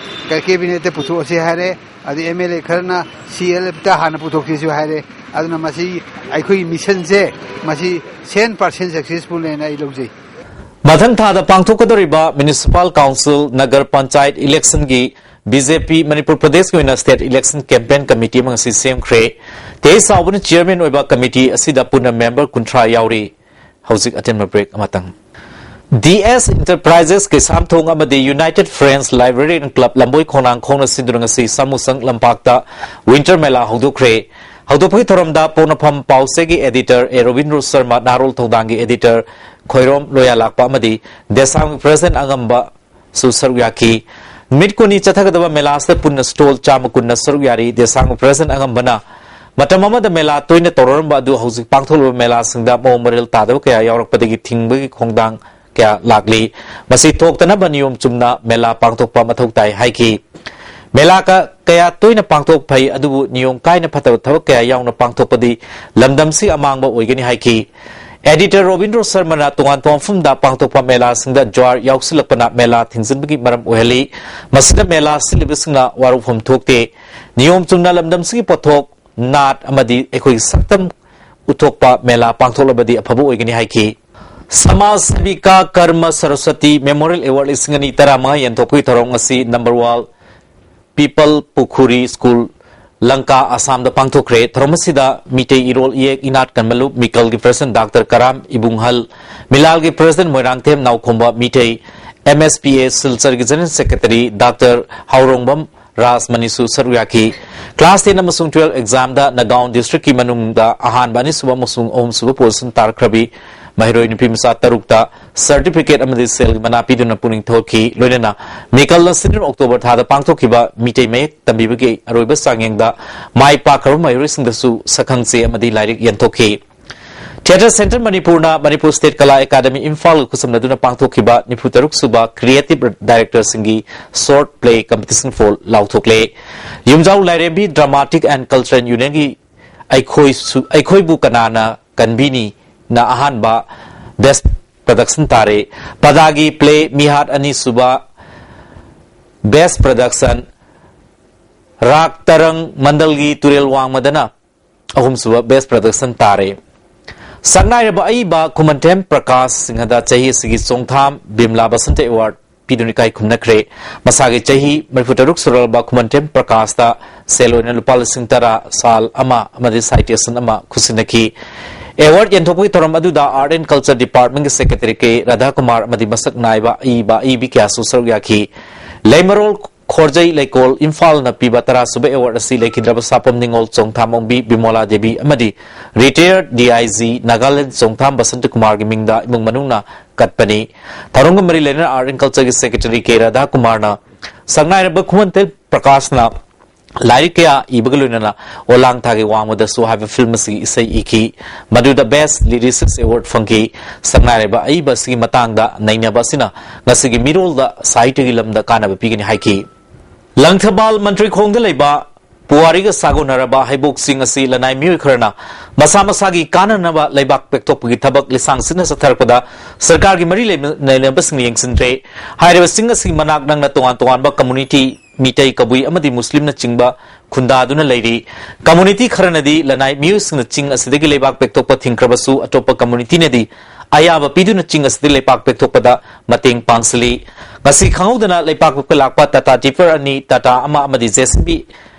ꯀꯦꯕꯤꯅꯦꯠꯇ ꯄꯨꯊꯣꯛꯑꯁꯤ ꯍꯥꯏꯔꯦ꯫ ꯑꯗꯩ ꯑꯦꯝ ꯑꯦꯜ ꯑꯦ ꯈꯔꯅ ꯁꯤ ꯑꯦꯜ ꯑꯦꯐꯇ ꯍꯥꯟꯅ ꯄꯨꯊꯣꯛꯁꯤꯁꯨ ꯍꯥꯏꯔꯦ꯫ ꯑꯗꯨꯅ ꯃꯁꯤ ꯑꯩꯈꯣꯏꯒꯤ ꯃꯤꯁꯟꯁꯦ ꯃꯁꯤ ꯁꯦꯟ ꯄꯥꯔꯁꯦꯟ ꯁꯛꯁꯦꯁꯐꯨꯜꯅꯦꯅ ꯑꯩ ꯂꯧꯖꯩ꯫ ꯃꯊꯪ ꯊꯥꯗ ꯄꯥꯡꯊꯣꯛꯀꯗꯧꯔꯤꯕ ꯃ꯭ꯌꯨꯅꯤꯁꯤꯄꯥꯜ ꯀꯥꯎꯟꯁꯤꯜ, ꯅꯒꯔ ꯄꯟꯆꯥꯌꯠ ꯏꯂꯦꯛꯁꯟꯒꯤ ꯕꯤ ꯖꯦ ꯄꯤ ꯃꯅꯤꯄꯨꯔ ꯄ꯭ꯔꯗꯦꯁꯀꯤ ꯑꯣꯏꯅ ꯁ꯭ꯇꯦꯠ ꯏꯂꯦꯛꯁꯟ ꯀꯦꯝꯄꯦꯟ ꯀꯃꯤꯇꯤ ꯑꯃ ꯉꯁꯤ ꯁꯦꯝꯈ꯭ꯔꯦ꯫ ꯇꯦ ꯑꯩꯆ ꯆꯥꯎꯕꯅ ꯆꯤꯌꯔꯃꯦꯟ ꯑꯣꯏꯕ ꯀꯃꯤꯇꯤ ꯑꯁꯤꯗ ꯄꯨꯟꯅ ꯃꯦꯝꯕꯔ ꯀꯨꯟꯊ꯭ꯔꯥ ꯌꯥꯎꯔꯤ꯫ ꯍꯧꯖꯤꯛ ꯑꯇꯦꯟꯕ ꯕ꯭ꯔꯦꯛ ꯑꯃꯇꯪ꯫ ꯗꯤ ꯑꯦꯁ Enterprises ꯀꯩꯁꯥꯝꯊꯣꯡ ꯑꯃꯗꯤ United Friends Library and Club ꯂꯝꯕꯣꯏ ꯈꯣꯡꯅꯥꯡ ꯈꯣꯡꯅ ꯁꯤꯟꯗꯨꯅ ꯉꯁꯤ ꯁꯥꯃꯨꯁꯪ ꯂꯝꯄꯥꯛꯇ Winter ꯃꯦꯂꯥ ꯍꯧꯗꯣꯛꯈ꯭ꯔꯦ꯫ ꯍꯧꯗꯣꯛꯄꯒꯤ ꯊꯧꯔꯝꯗ ꯄꯣꯛꯅꯐꯝ ꯄꯥꯎꯆꯦꯒꯤ editor ꯑꯦ ꯔꯣꯕꯤꯟꯗ꯭ꯔꯣ ꯁꯔꯃ, ꯅꯍꯥꯔꯣꯜ ꯊꯧꯗꯥꯡꯒꯤ editor ꯈꯣꯏꯔꯣꯝ ꯂꯣꯌꯥꯂꯥꯛꯄ ꯑꯃꯗꯤ ꯗꯦꯁꯥꯝꯒꯤ president ꯑꯉꯝꯕ ꯁꯨ ꯁꯔꯨꯛ ꯌꯥꯈꯤ꯫ ꯅꯨꯃꯤꯠ ꯀꯨꯟꯅꯤ ꯆꯠꯊꯒꯗꯕ ꯃꯦꯂꯥ ꯑꯁꯤꯗ ꯄꯨꯟꯅ stall ꯆꯥꯝꯃ ꯀꯨꯟꯅ ꯁꯔꯨꯛ ꯌꯥꯔꯤ꯫ ꯗꯦꯁꯥꯡ president ꯑꯉꯝꯕꯅ ꯃꯇꯝ ꯑꯃꯗ ꯃꯦꯂꯥ ꯇꯣꯏꯅ ꯇꯧꯔꯝꯕ ꯑꯗꯨ ꯍꯧꯖꯤꯛ ꯄꯥꯡꯊꯣꯛꯂꯤꯕ ꯃꯦꯂꯥꯁꯤꯡꯗ ꯃꯑꯣꯡ ꯃꯔꯤꯜ ꯇꯥꯗꯕ ꯀꯌꯥ ꯌꯥꯎꯔꯛꯄꯗꯒꯤ ꯊꯤꯡꯕꯒꯤ ꯈꯣꯡꯊꯥꯡ ꯀꯌꯥ ꯂꯥꯛꯂꯤ꯫ ꯃꯁꯤ ꯊꯣꯛꯇꯅꯕ ꯅꯤꯌꯣꯝ ꯆꯨꯝꯅ ꯃꯦꯂꯥ ꯄꯥꯡꯊꯣꯛꯄ ꯃꯊꯧ ꯇꯥꯏ ꯍꯥꯏꯈꯤ꯫ ꯃꯦꯂꯥ ꯀ-, ꯀꯌꯥ ꯇꯣꯏꯅ ꯄꯥꯡꯊꯣꯛ ꯐꯩ, ꯑꯗꯨꯕꯨ ꯅꯤꯌꯣꯝ ꯀꯥꯏꯅ ꯐꯠꯇꯕ ꯊꯕꯛ ꯀꯌꯥ ꯌꯥꯎꯅ ꯄꯥꯡꯊꯣꯛꯄꯗꯤ ꯂꯝꯗꯝꯁꯤ ꯑꯃꯥꯡꯕ ꯑꯣꯏꯒꯅꯤ ꯍꯥꯏꯈꯤ꯫ Editor ꯔꯣꯕꯤꯟꯗ꯭ꯔꯣ ꯁꯔꯃꯅ ꯇꯣꯉꯥꯟ ꯇꯣꯉꯥꯟꯕ ꯃꯐꯝꯗ ꯄꯥꯡꯊꯣꯛꯄ ꯃꯦꯂꯥꯁꯤꯡꯗ ꯖ꯭ꯋꯥꯔ ꯌꯥꯎꯁꯤꯜꯂꯛꯄꯅ ꯃꯦꯂꯥ ꯊꯤꯡꯖꯤꯟꯕꯒꯤ ꯃꯔꯝ ꯑꯣꯏꯍꯜꯂꯤ꯫ ꯃꯁꯤꯗ ꯃꯦꯂꯥ ꯁꯤꯜꯂꯤꯕꯁꯤꯡꯅ ꯋꯥꯔꯧꯐꯝ ꯊꯣꯛꯇꯦ꯫ ꯅꯤꯌꯣꯝ ꯆꯨꯝꯅ ꯂꯝꯗꯝꯁꯤꯒꯤ ꯄꯣꯠꯊꯣꯛ, ꯅꯥꯠ ꯑꯃꯗꯤ ꯑꯩꯈꯣꯏꯒꯤ ꯁꯛꯇꯝ ꯎꯠꯊꯣꯛꯄ ꯃꯦꯂꯥ ꯄꯥꯡꯊꯣꯛꯂꯕꯗꯤ ꯑꯐꯕ ꯑꯣꯏꯒꯅꯤ ꯍꯥꯏꯈꯤ꯫ ꯁꯃꯥꯖ ꯁꯦꯕꯤꯀꯥ ꯀꯔꯃ ꯁꯔꯁ꯭ꯋꯇꯤ Memorial Award ꯂꯤꯁꯤꯡ ꯑꯅꯤ ꯇꯔꯥꯃꯉꯥ ꯌꯦꯟꯊꯣꯛꯄꯒꯤ ꯊꯧꯔꯝ ꯉꯁꯤ number one ꯄꯤꯄꯜ ꯄꯨꯈꯨꯔꯤ ꯁ꯭ꯀꯨꯜ, ꯂꯪꯀꯥ, ꯑꯁꯥꯝꯗ ꯄꯥꯡꯊꯣꯛꯈ꯭ꯔꯦ꯫ ꯊꯧꯔꯝ ꯑꯁꯤꯗ ꯃꯤꯇꯩ ꯏꯔꯣꯜ ꯏꯌꯦꯛ ꯏꯅꯥꯠ ꯀꯟꯕ ꯂꯨꯞ ꯃꯤꯀꯜꯒꯤ president ꯗꯥꯛꯇꯔ ꯀꯔꯥꯝ ꯏꯕꯨꯡꯍꯜ, ꯃꯤꯂꯥꯜꯒꯤ president Moirangthem Naokhomba Meetei, M S P A ꯁꯤꯜꯆꯔꯒꯤ general secretary ꯗꯥꯛꯇꯔ ꯍꯥꯎꯔꯣꯡꯕꯝ ꯔꯥꯖꯃꯅꯤꯁꯨ ꯁꯔꯨꯛ ꯌꯥꯈꯤ꯫ Class ten ꯑꯃꯁꯨꯡ twelve examꯗ ꯅꯒꯥꯎꯟ districtꯀꯤ ꯃꯅꯨꯡꯗ ꯑꯍꯥꯟꯕ, ꯑꯅꯤꯁꯨꯕ ꯑꯃꯁꯨꯡ ꯑꯍꯨꯝꯁꯨꯕ position ꯇꯥꯔꯛꯈ꯭ꯔꯕꯤ ꯃꯍꯩꯔꯣꯏ ꯅꯨꯄꯤ ꯃꯆꯥ ꯇꯔꯨꯛꯇ certificate ꯑꯃꯗꯤ ꯁꯦꯜꯒꯤ ꯃꯅꯥ ꯄꯤꯗꯨꯅ ꯄꯨꯛꯅꯤꯡ ꯊꯧꯒꯠꯈꯤ꯫ ꯂꯣꯏꯅꯅ ꯃꯤꯀꯜꯅ ꯁꯤꯟꯗꯨꯅ October ꯊꯥꯗ ꯄꯥꯡꯊꯣꯛꯈꯤꯕ ꯃꯤꯇꯩ ꯃꯌꯦꯛ ꯇꯝꯕꯤꯕꯒꯤ ꯑꯔꯣꯏꯕ ꯆꯥꯡꯌꯦꯡꯗ ꯃꯥꯏ ꯄꯥꯛꯈ꯭ꯔꯕ ꯃꯍꯩꯔꯣꯏꯁꯤꯡꯗꯁꯨ ꯁꯛꯈꯪ ꯆꯦ ꯑꯃꯗꯤ ꯂꯥꯏꯔꯤꯛ ꯌꯦꯟꯊꯣꯛꯈꯤ꯫ Theatre Centre ꯃꯅꯤꯄꯨꯔꯅ ꯃꯅꯤꯄꯨꯔ State Kala Academy ꯏꯝꯐꯥꯜꯒ ꯈꯨꯠꯁꯝꯅꯗꯨꯅ ꯄꯥꯡꯊꯣꯛꯈꯤꯕ ꯅꯤꯐꯨ ꯇꯔꯨꯛ ꯁꯨꯕ Creative Directorꯁꯤꯡꯒꯤ short play competition for ꯂꯥꯎꯊꯣꯛꯂꯦ꯫ ꯌꯨꯝꯖꯥꯎ ꯂꯥꯏꯔꯦꯝꯕꯤ Dramatic and Cultural Unionꯒꯤ ꯑꯩꯈꯣꯏꯁꯨ, ꯑꯩꯈꯣꯏꯕꯨ ꯀꯅꯥꯅ ꯀꯟꯕꯤꯅꯤꯅ ꯑꯍꯥꯟꯕ best production ꯇꯥꯔꯦ꯫ ꯄꯗꯥꯒꯤ play ꯃꯤꯍꯥꯠ ꯑꯅꯤꯁꯨꯕ best production, ꯔꯥꯛ ꯇꯔꯪ ꯃꯟꯗꯜꯒꯤ ꯇꯨꯔꯦꯜ ꯋꯥꯡꯃꯗꯅ ꯑꯍꯨꯝꯁꯨꯕ best production ꯇꯥꯔꯦ꯫ ꯁꯛꯅꯥꯏꯔꯕ ꯑꯏꯕ ꯈꯨꯃꯟꯊꯦꯝ ꯄ꯭ꯔꯀꯥꯁ ꯁꯤꯡꯍꯗ ꯆꯍꯤ ꯑꯁꯤꯒꯤ ꯆꯣꯡꯊꯥꯝ ꯕꯤꯝꯂꯥ ꯕꯁꯟꯇ award ꯄꯤꯗꯨꯅ ꯏꯀꯥꯏ ꯈꯨꯝꯅꯈ꯭ꯔꯦ꯫ ꯃꯁꯥꯒꯤ ꯆꯍꯤ ꯃꯔꯤꯐꯨ ꯇꯔꯨꯛ ꯁꯨꯔꯛꯂꯕ ꯈꯨꯃꯟꯊꯦꯝ ꯄ꯭ꯔꯀꯥꯁꯇ ꯁꯦꯜ ꯑꯣꯏꯅ ꯂꯨꯄꯥ ꯂꯤꯁꯤꯡ ꯇꯔꯥ, ꯁꯥꯜ ꯑꯃ ꯑꯃꯗꯤ citation ꯑꯃ ꯈꯨꯠꯁꯤꯟꯅꯈꯤ꯫ ꯑꯦꯋꯥꯔꯗ ꯌꯦꯟꯊꯣꯛꯄꯒꯤ ꯊꯧꯔꯝ ꯑꯗꯨꯗ Art and Culture Department ꯀꯤ Secretary ꯀꯦ ꯔꯥꯙꯥꯀꯨꯃꯥꯔ ꯑꯃꯗꯤ ꯃꯁꯛ ꯅꯥꯏꯕ ꯑꯏꯕ ꯑꯏꯕꯤ ꯀꯌꯥꯁꯨ ꯁꯔꯨꯛ ꯌꯥꯈꯤ꯫ ꯂꯩꯃꯔꯣꯜ ꯈꯣꯔꯖꯩ ꯂꯩꯀꯣꯜ ꯏꯝꯐꯥꯜꯅ ꯄꯤꯕ ꯇꯔꯥꯁꯨꯕ ꯑꯦꯋꯥꯔꯗ ꯑꯁꯤ ꯂꯩꯈꯤꯗ꯭ꯔꯕ ꯁꯥꯄꯝ ꯅꯤꯉꯣꯜ ꯆꯣꯡꯊꯥꯝ ꯑꯣꯡꯕꯤ ꯕꯤꯃꯣꯂꯥ ꯗꯦꯕꯤ ꯑꯃꯗꯤ retired D I G Nagaland ꯆꯣꯡꯊꯥꯝ ꯕꯁꯟꯇ ꯀꯨꯃꯥꯔꯒꯤ ꯃꯤꯡꯗ ꯏꯃꯨꯡ ꯃꯅꯨꯡꯅ ꯀꯠꯄꯅꯤ꯫ ꯊꯧꯔꯝꯒ ꯃꯔꯤ ꯂꯩꯅꯅ Art and Culture ꯒꯤ Secretary ꯀꯦ ꯔꯥꯙꯥꯀꯨꯃꯥꯔꯅ ꯁꯛꯅꯥꯏꯔꯕ ꯈꯨꯃꯟꯇꯦꯜ ꯄ꯭ꯔꯀꯥꯁꯅ ꯂꯥꯏꯔꯤꯛ ꯀꯌꯥ ꯏꯕꯒ ꯂꯣꯏꯅꯅ ꯑꯣꯂꯥꯡ ꯊꯥꯒꯤ ꯋꯥꯡꯃꯗꯁꯨ ꯍꯥꯏꯕ ꯐꯤꯜꯝ ꯑꯁꯤꯒꯤ ꯏꯁꯩ ꯏꯈꯤ꯫ ꯃꯗꯨꯗ Best Lyricist Award ꯐꯪꯈꯤ꯫ ꯁꯛꯅꯥꯏꯔꯕ ꯑꯏꯕ ꯑꯁꯤꯒꯤ ꯃꯇꯥꯡꯗ ꯅꯩꯅꯕ ꯑꯁꯤꯅ ꯉꯁꯤꯒꯤ ꯃꯤꯔꯣꯜꯗ ꯁꯥꯍꯤꯇ꯭ꯌꯒꯤ ꯂꯝꯗ ꯀꯥꯟꯅꯕ ꯄꯤꯒꯅꯤ ꯍꯥꯏꯈꯤ꯫ ꯂꯪꯊꯕꯥꯜ ꯃꯟꯇ꯭ꯔꯤꯈꯣꯡꯗ ꯂꯩꯕ ꯄꯨꯋꯥꯔꯤꯒ ꯁꯥꯒꯣꯟꯅꯔꯕ ꯍꯩꯕꯣꯛꯁꯤꯡ ꯑꯁꯤ ꯂꯅꯥꯏ ꯃꯤꯑꯣꯏ ꯈꯔꯅ ꯃꯁꯥ ꯃꯁꯥꯒꯤ ꯀꯥꯟꯅꯅꯕ ꯂꯩꯕꯥꯛ ꯄꯦꯛꯊꯣꯛꯄꯒꯤ ꯊꯕꯛ ꯂꯤꯁꯥꯡ ꯁꯤꯠꯅ ꯆꯠꯊꯔꯛꯄꯗ ꯁꯔꯀꯥꯔꯒꯤ ꯃꯔꯤ ꯂꯩꯅꯕꯁꯤꯡꯅ ꯌꯦꯡꯁꯤꯟꯗ꯭ꯔꯦ꯫ ꯍꯥꯏꯔꯤꯕ ꯆꯤꯡ ꯑꯁꯤꯒꯤ ꯃꯅꯥꯛ ꯅꯛꯅ ꯇꯣꯉꯥꯟ ꯇꯣꯉꯥꯟꯕ community, ꯃꯤꯇꯩ, ꯀꯕꯨꯏ ꯑꯃꯗꯤ ꯃꯨꯁꯂꯤꯝꯅꯆꯤꯡꯕ ꯈꯨꯟꯗꯥꯗꯨꯅ ꯂꯩꯔꯤ꯫ Community ꯈꯔꯅꯗꯤ ꯂꯅꯥꯏ ꯃꯤꯑꯣꯏꯁꯤꯡꯅ ꯆꯤꯡ ꯑꯁꯤꯗꯒꯤ ꯂꯩꯕꯥꯛ ꯄꯦꯛꯊꯣꯛꯄ ꯊꯤꯡꯈ꯭ꯔꯕꯁꯨ, ꯑꯇꯣꯞꯄ community ꯅꯗꯤ ꯑꯌꯥꯕ ꯄꯤꯗꯨꯅ ꯆꯤꯡ ꯑꯁꯤꯗ ꯂꯩꯕꯥꯛ ꯄꯦꯛꯊꯣꯛꯄꯗ ꯃꯇꯦꯡ ꯄꯥꯡꯁꯤꯜꯂꯤ꯫ ꯉꯁꯤ ꯈꯪꯍꯧꯗꯅ ꯂꯩꯕꯥꯛ ꯄꯦꯛꯄ ꯂꯥꯛꯄ ꯇꯥꯇꯥ ꯇꯤꯄꯔ ꯑꯅꯤ, ꯇꯥꯇꯥ ꯑꯃ ꯑꯃꯗꯤ JCB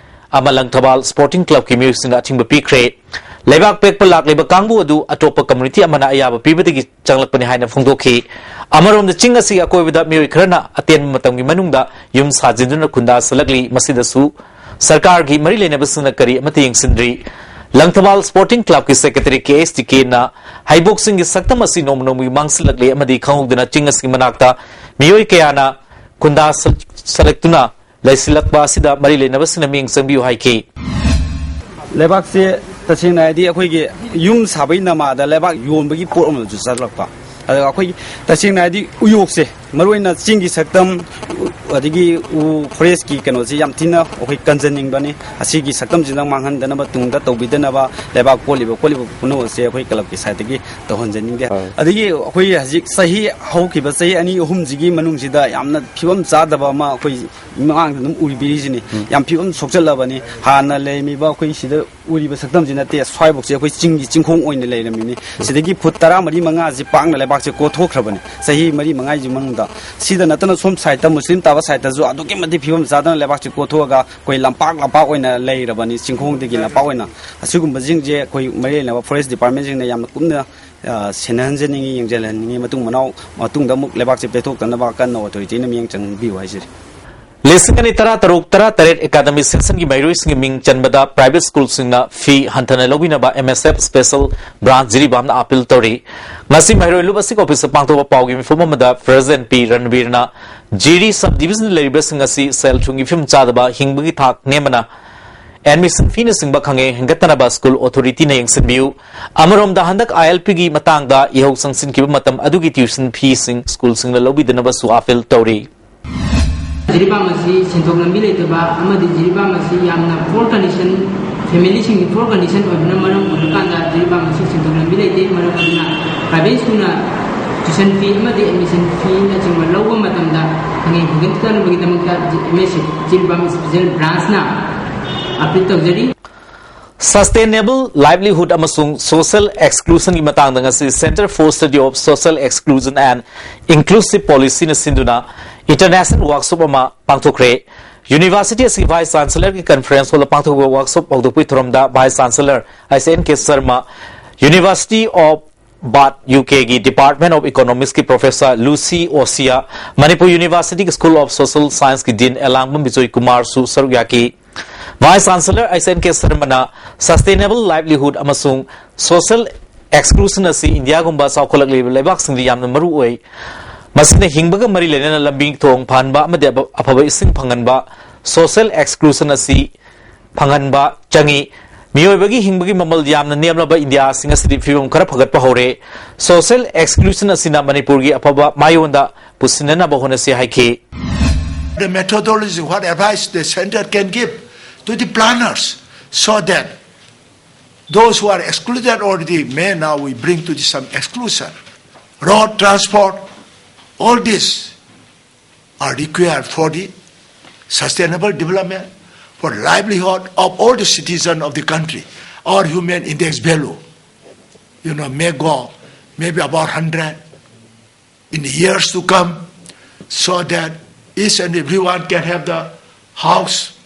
ꯑꯃ ꯂꯪꯊꯕꯥꯜ Sporting Club ꯀꯤ ꯃꯤꯑꯣꯏꯁꯤꯡꯅ ꯑꯊꯤꯡꯕ ꯄꯤꯈ꯭ꯔꯦ꯫ ꯂꯩꯕꯥꯛ ꯄꯦꯛꯄ ꯂꯥꯛꯂꯤꯕ ꯀꯥꯡꯕꯨ ꯑꯗꯨ ꯑꯇꯣꯞꯄ community ꯑꯃꯅ ꯑꯌꯥꯕ ꯄꯤꯕꯗꯒꯤ ꯆꯪꯂꯛꯄꯅꯤ ꯍꯥꯏꯅ ꯐꯣꯡꯗꯣꯛꯈꯤ꯫ ꯑꯃꯔꯣꯝꯗ, ꯆꯤꯡ ꯑꯁꯤꯒꯤ ꯑꯀꯣꯏꯕꯗ ꯃꯤꯑꯣꯏ ꯈꯔꯅ ꯑꯇꯦꯟꯕ ꯃꯇꯝꯒꯤ ꯃꯅꯨꯡꯗ ꯌꯨꯝ ꯁꯥꯖꯤꯟꯗꯨꯅ ꯈꯨꯟꯗꯥꯁꯤꯜꯂꯛꯂꯤ꯫ ꯃꯁꯤꯗꯁꯨ ꯁꯔꯀꯥꯔꯒꯤ ꯃꯔꯤ ꯂꯩꯅꯕꯁꯤꯡꯅ ꯀꯔꯤ ꯑꯃꯠꯇ ꯌꯦꯡꯁꯤꯟꯗ꯭ꯔꯤ꯫ ꯂꯪꯊꯕꯥꯜ Sporting Club ꯀꯤ Secretary ꯀꯦ ꯑꯦꯁ ꯇꯤ ꯀꯦꯅ ꯍꯩꯕꯣꯛꯁꯤꯡꯒꯤ ꯁꯛꯇꯝ ꯑꯁꯤ ꯅꯣꯡꯃ ꯅꯣꯡꯃꯒꯤ ꯃꯥꯡꯁꯤꯜꯂꯛꯂꯦ ꯑꯃꯗꯤ ꯈꯪꯍꯧꯗꯅ ꯆꯤꯡ ꯑꯁꯤꯒꯤ ꯃꯅꯥꯛꯇ ꯃꯤꯑꯣꯏ ꯀꯌꯥꯅ ꯈꯨꯟꯗꯥ ꯁꯜ-, ꯁꯜꯂꯛꯇꯨꯅ ꯂꯩꯁꯤꯜꯂꯛꯄ ꯑꯁꯤꯗ ꯃꯔꯤ ꯂꯩꯅꯕꯁꯤꯡꯅ ꯃꯤꯠꯌꯦꯡ ꯆꯪꯕꯤꯌꯨ ꯍꯥꯏꯈꯤ꯫ ꯂꯩꯕꯥꯛꯁꯦ ꯇꯁꯦꯡꯅ ꯍꯥꯏꯗꯤ ꯑꯩꯈꯣꯏꯒꯤ ꯌꯨꯝ ꯁꯥꯕꯒꯤ ꯅꯃꯥꯗ ꯂꯩꯕꯥꯛ ꯌꯣꯟꯕꯒꯤ ꯄꯣꯠ ꯑꯃꯁꯨ ꯆꯠꯂꯛꯄ꯫ ꯑꯗꯨꯒ ꯑꯩꯈꯣꯏꯒꯤ ꯇꯁꯦꯡꯅ ꯍꯥꯏꯗꯤ ꯎꯌꯣꯛꯁꯦ, ꯃꯔꯨꯑꯣꯏꯅ ꯆꯤꯡꯒꯤ ꯁꯛꯇꯝ, ꯑꯗꯒꯤ ꯎ forest ꯀꯤ ꯀꯩꯅꯣꯁꯦ ꯌꯥꯝ ꯊꯤꯅ ꯑꯩꯈꯣꯏ ꯀꯟꯖꯅꯤꯡꯕꯅꯤ꯫ ꯑꯁꯤꯒꯤ ꯁꯛꯇꯝꯁꯤꯗ ꯃꯥꯡꯍꯟꯗꯅꯕ, ꯇꯨꯡꯗ ꯇꯧꯕꯤꯗꯅꯕ ꯂꯩꯕꯥꯛ ꯀꯣꯠꯂꯤꯕ ꯈꯣꯠꯂꯤꯕ ꯄꯨꯝꯅꯃꯛꯁꯦ ꯑꯩꯈꯣꯏ club ꯀꯤ side ꯇꯒꯤ ꯇꯧꯍꯟꯖꯅꯤꯡꯗꯦ꯫ ꯑꯥ꯫ ꯑꯗꯒꯤ ꯑꯩꯈꯣꯏ ꯍꯧꯖꯤꯛ ꯆꯍꯤ, ꯍꯧꯈꯤꯕ ꯆꯍꯤ ꯑꯅꯤ ꯑꯍꯨꯝꯁꯤꯒꯤ ꯃꯅꯨꯡꯁꯤꯗ ꯌꯥꯝꯅ ꯐꯤꯕꯝ ꯆꯥꯗꯕ ꯑꯃ ꯑꯩꯈꯣꯏ ꯃꯤꯃꯥꯡꯗ ꯑꯗꯨꯝ ꯎꯕꯤꯔꯤꯁꯤꯅꯤ꯫ ꯎꯝ꯫ ꯌꯥꯝ ꯐꯤꯕꯝ ꯁꯣꯛꯆꯜꯂꯕꯅꯤ꯫ ꯍꯥꯟꯅ ꯂꯩꯔꯝꯃꯤꯕ ꯑꯩꯈꯣꯏ ꯁꯤꯗ ꯎꯔꯤꯕ ꯁꯛꯇꯝꯁꯤ ꯅꯠꯇꯦ, ꯁ꯭ꯋꯥꯏꯐꯥꯎꯁꯦ ꯑꯩꯈꯣꯏ ꯆꯤꯡꯒꯤ ꯆꯤꯡꯈꯣꯡ ꯑꯣꯏꯅ ꯂꯩꯔꯝꯃꯤꯅꯤ꯫ ꯁꯤꯗꯒꯤ ꯐꯨꯠ ꯇꯔꯥꯃꯔꯤ ꯃꯉꯥꯁꯤ ꯄꯥꯛꯅ ꯂꯩꯕꯥꯛꯁꯦ ꯀꯣꯊꯣꯛꯈ꯭ꯔꯕꯅꯤ ꯆꯍꯤ ꯃꯔꯤ ꯃꯉꯥꯒꯤ ꯃꯅꯨꯡꯗ꯫ ꯁꯤꯗ ꯅꯠꯇꯅ ꯁꯣꯝ ꯁꯥꯏꯠꯇ, ꯃꯨꯁꯂꯤꯝ ꯇꯥꯕ ꯁꯥꯏꯠꯇꯁꯨ ꯑꯗꯨꯛꯀꯤ ꯃꯇꯤꯛ ꯐꯤꯕꯝ ꯆꯥꯗꯅ ꯂꯩꯕꯥꯛꯁꯤ ꯀꯣꯊꯣꯛꯑꯒ ꯑꯩꯈꯣꯏ ꯂꯝꯄꯥꯛ ꯂꯝꯄꯥꯛ ꯑꯣꯏꯅ ꯂꯩꯔꯕꯅꯤ, ꯆꯤꯡꯈꯣꯡꯗꯒꯤ ꯂꯝꯄꯥꯛ ꯑꯣꯏꯅ꯫ ꯑꯁꯤꯒꯨꯝꯕꯁꯤꯡꯁꯦ ꯑꯩꯈꯣꯏ ꯃꯔꯤ ꯂꯩꯅꯕ ꯐꯣꯔꯦꯁ ꯗꯤꯄꯥꯔꯠꯃꯦꯟꯁꯤꯡꯅ ꯌꯥꯝꯅ ꯀꯨꯞꯅ, ꯑ, ꯁꯦꯟꯅꯍꯟꯖꯅꯤꯡꯉꯤ, ꯌꯦꯡꯁꯤꯜꯍꯟꯅꯤꯡꯉꯤ꯫ ꯃꯇꯨꯡ ꯃꯅꯥꯎ ꯃꯇꯨꯡꯗ ꯑꯃꯨꯛ ꯂꯩꯕꯥꯛꯁꯦ ꯄꯦꯊꯣꯛꯇꯅꯕ ꯀꯟꯅ ꯑꯣꯊꯣꯔꯤꯇꯤꯅ ꯃꯤꯠꯌꯦꯡ ꯆꯪꯕꯤꯌꯨ ꯍꯥꯏꯖꯔꯤ꯫ ꯂꯤꯁꯤꯡ ꯑꯅꯤ ꯇꯔꯥ ꯇꯔꯨꯛ ꯇꯔꯥ ꯇꯔꯦꯠ ꯑꯦꯀꯥꯗꯃꯤꯛ ꯁꯦꯁꯟꯒꯤ ꯃꯍꯩꯔꯣꯏꯁꯤꯡꯒꯤ ꯃꯤꯡ ꯆꯟꯕꯗ ꯄ꯭ꯔꯥꯏꯚꯦꯠ ꯁ꯭ꯀꯨꯜꯁꯤꯡꯅ ꯐꯤ ꯍꯟꯊꯅ ꯂꯧꯕꯤꯅꯕ ꯑꯦꯝ ꯑꯦꯁ ꯑꯦꯐ ꯁ꯭ꯄꯦꯁꯦꯜ ꯕ꯭ꯔꯥꯟꯆ ꯖꯤꯔꯤꯕꯥꯝꯅ ꯑꯥꯄꯤꯜ ꯇꯧꯔꯤ꯫ ꯉꯁꯤ ꯃꯍꯩꯔꯣꯏ ꯂꯨꯞ ꯑꯁꯤꯒꯤ ꯑꯣꯐꯤꯁꯇ ꯄꯥꯡꯊꯣꯛꯄ ꯄꯥꯎꯒꯤ ꯃꯤꯐꯝ ꯑꯃꯗ ꯄ꯭ꯔꯦꯁꯤꯗꯦꯟꯠ ꯄꯤ ꯔꯟꯕꯤꯔꯅ ꯖꯤꯔꯤ ꯁꯕ ꯗꯤꯕꯤꯖꯟꯗ ꯂꯩꯔꯤꯕꯁꯤꯡ ꯑꯁꯤ ꯁꯦꯜ ꯊꯨꯝꯒꯤ ꯐꯤꯕꯝ ꯆꯥꯗꯕ, ꯍꯤꯡꯕꯒꯤ ꯊꯥꯛ ꯅꯦꯝꯕꯅ ꯑꯦꯗꯃꯤꯁꯟ ꯐꯤꯅꯆꯤꯡꯕ ꯈꯪꯍꯦꯟ ꯍꯦꯟꯒꯠꯇꯅꯕ ꯁ꯭ꯀꯨꯜ ꯑꯣꯊꯣꯔꯤꯇꯤꯅ ꯌꯦꯡꯁꯤꯟꯕꯤꯌꯨ꯫ ꯑꯃꯔꯣꯝꯗ ꯍꯟꯗꯛ ꯑꯥꯏ ꯑꯦꯜ ꯄꯤꯒꯤ ꯃꯇꯥꯡꯗ ꯏꯍꯧ ꯆꯪꯁꯤꯟꯈꯤꯕ ꯃꯇꯝ ꯑꯗꯨꯒꯤ ꯇ꯭ꯌꯨꯁꯟ ꯐꯤꯁꯤꯡ ꯁ꯭ꯀꯨꯜꯁꯤꯡꯅ ꯂꯧꯕꯤꯗꯅꯕꯁꯨ ꯑꯥꯄꯤꯜ ꯇꯧꯔꯤ꯫ ꯖꯤꯔꯤꯕꯥꯝ ꯑꯁꯤ ꯁꯦꯟꯊꯣꯛ ꯂꯝꯕꯤ ꯂꯩꯇꯕ ꯑꯃꯗꯤ ꯖꯤꯔꯤꯕꯥꯝ ꯑꯁꯤ ꯌꯥꯝꯅ ꯄꯣꯔ ꯀꯟꯗꯤꯁꯟ, ꯐꯦꯃꯤꯂꯤꯁꯤꯡꯒꯤ ꯄꯣꯔ ꯀꯟꯗꯤꯁꯟ ꯑꯣꯏꯕꯅ ꯃꯔꯝ ꯑꯣꯏꯔꯀꯥꯟꯗ ꯖꯤꯔꯤꯕꯥꯝ ꯑꯁꯤ ꯁꯦꯟꯊꯣꯛ ꯂꯝꯕꯤ ꯂꯩꯇꯦ꯫ ꯃꯔꯝ ꯑꯗꯨꯅ ꯄ꯭ꯔꯥꯏꯚꯦꯠ ꯁ꯭ꯀꯨꯜꯅ ꯇ꯭ꯌꯨꯁꯟ ꯐꯤ ꯑꯃꯗꯤ ꯑꯦꯗꯃꯤꯁꯟ ꯐꯤꯅꯆꯤꯡꯕ ꯂꯧꯕ ꯃꯇꯝꯗ ꯈꯪꯍꯦꯟ ꯍꯦꯟꯒꯠꯇꯅꯕꯒꯤꯗꯃꯛꯇ ꯑꯦꯝ ꯑꯦꯁ ꯖꯤꯔꯤꯕꯥꯝ ꯁ꯭ꯄꯦꯁꯦꯜ ꯕ꯭ꯔꯥꯟꯆꯅ ꯑꯥꯄꯤꯜ ꯇꯧꯖꯔꯤ꯫ Sustainable livelihood ꯑꯃꯁꯨꯡ social exclusionꯒꯤ ꯃꯇꯥꯡꯗ ꯉꯁꯤ Centre for Study of Social Exclusion and Inclusive Policyꯅ ꯁꯤꯟꯗꯨꯅ international workshop ꯑꯃ ꯄꯥꯡꯊꯣꯛꯈ꯭ꯔꯦ꯫ ꯌꯨꯅꯤꯚꯔꯁꯤꯇꯤ ꯑꯁꯤꯒꯤ ꯚꯥꯏꯁ ꯆꯥꯟꯁꯦꯂꯔꯒꯤ ꯀꯟꯐꯔꯦꯟꯁ ꯍꯣꯜꯗ ꯄꯥꯡꯊꯣꯛꯄ ꯋꯥꯔꯛꯁꯣꯞ ꯍꯧꯗꯣꯛꯄꯒꯤ ꯊꯧꯔꯝꯗ vice chancellor I C N K Sharma, University of Bath, U ꯀꯦꯒꯤ Department of Economicsꯀꯤ ꯄ꯭ꯔꯣꯐꯦꯁꯔ ꯂꯨꯁꯤ ꯑꯣꯁꯤꯌꯥ, ꯃꯅꯤꯄꯨꯔ ꯌꯨꯅꯤꯚꯔꯁꯤꯇꯤꯒꯤ School of Social Scienceꯀꯤ ꯗꯤꯟ ꯑꯦꯂꯥꯡꯕꯝ ꯕꯤꯖꯣꯏ ꯀꯨꯃꯥꯔꯁꯨ ꯁꯔꯨꯛ ꯌꯥꯈꯤ꯫ Vice chancellor H N K ꯁꯔꯃꯅ sustainable livelihood ꯑꯃꯁꯨꯡ social exclusion ꯑꯁꯤ ꯏꯟꯗꯤꯌꯥꯒꯨꯝꯕ ꯆꯥꯎꯈꯠꯂꯛꯂꯤꯕ ꯂꯩꯕꯥꯛꯁꯤꯡꯗ ꯌꯥꯝꯅ ꯃꯔꯨ ꯑꯣꯏ꯫ ꯃꯁꯤꯅ ꯍꯤꯡꯕꯒ ꯃꯔꯤ ꯂꯩꯅꯅ ꯂꯝꯕꯤ ꯊꯣꯡ ꯐꯍꯟꯕ ꯑꯃꯗꯤ ꯑꯐ-, ꯑꯐꯕ ꯏꯁꯤꯡ ꯐꯪꯍꯟꯕ, social exclusion ꯑꯁꯤ ꯐꯪꯍꯟꯕ ꯆꯪꯏ꯫ ꯃꯤꯑꯣꯏꯕꯒꯤ ꯍꯤꯡꯕꯒꯤ ꯃꯃꯜ ꯌꯥꯝꯅ ꯅꯦꯝꯂꯕ ꯏꯟꯗꯤꯌꯥꯁꯤꯡ ꯑꯁꯤꯗꯤ ꯐꯤꯕꯝ ꯈꯔ ꯐꯒꯠꯄ ꯍꯧꯔꯦ꯫ Social exclusion ꯑꯁꯤꯅ ꯃꯅꯤꯄꯨꯔꯒꯤ ꯑꯐꯕ ꯃꯥꯏꯑꯣꯟꯗ ꯄꯨꯁꯤꯟꯅꯅꯕ ꯍꯣꯠꯅꯁꯤ ꯍꯥꯏꯈꯤ꯫ The methodology, what advice the center can give to the planners, so that those who are excluded already may now we bring to the some exclusion. Road, transport, all these are required for the sustainable development, for livelihood of all the citizens of the country. Our human index value, you know, may go maybe about hundred. In the years to come, so that each and everyone can have the house,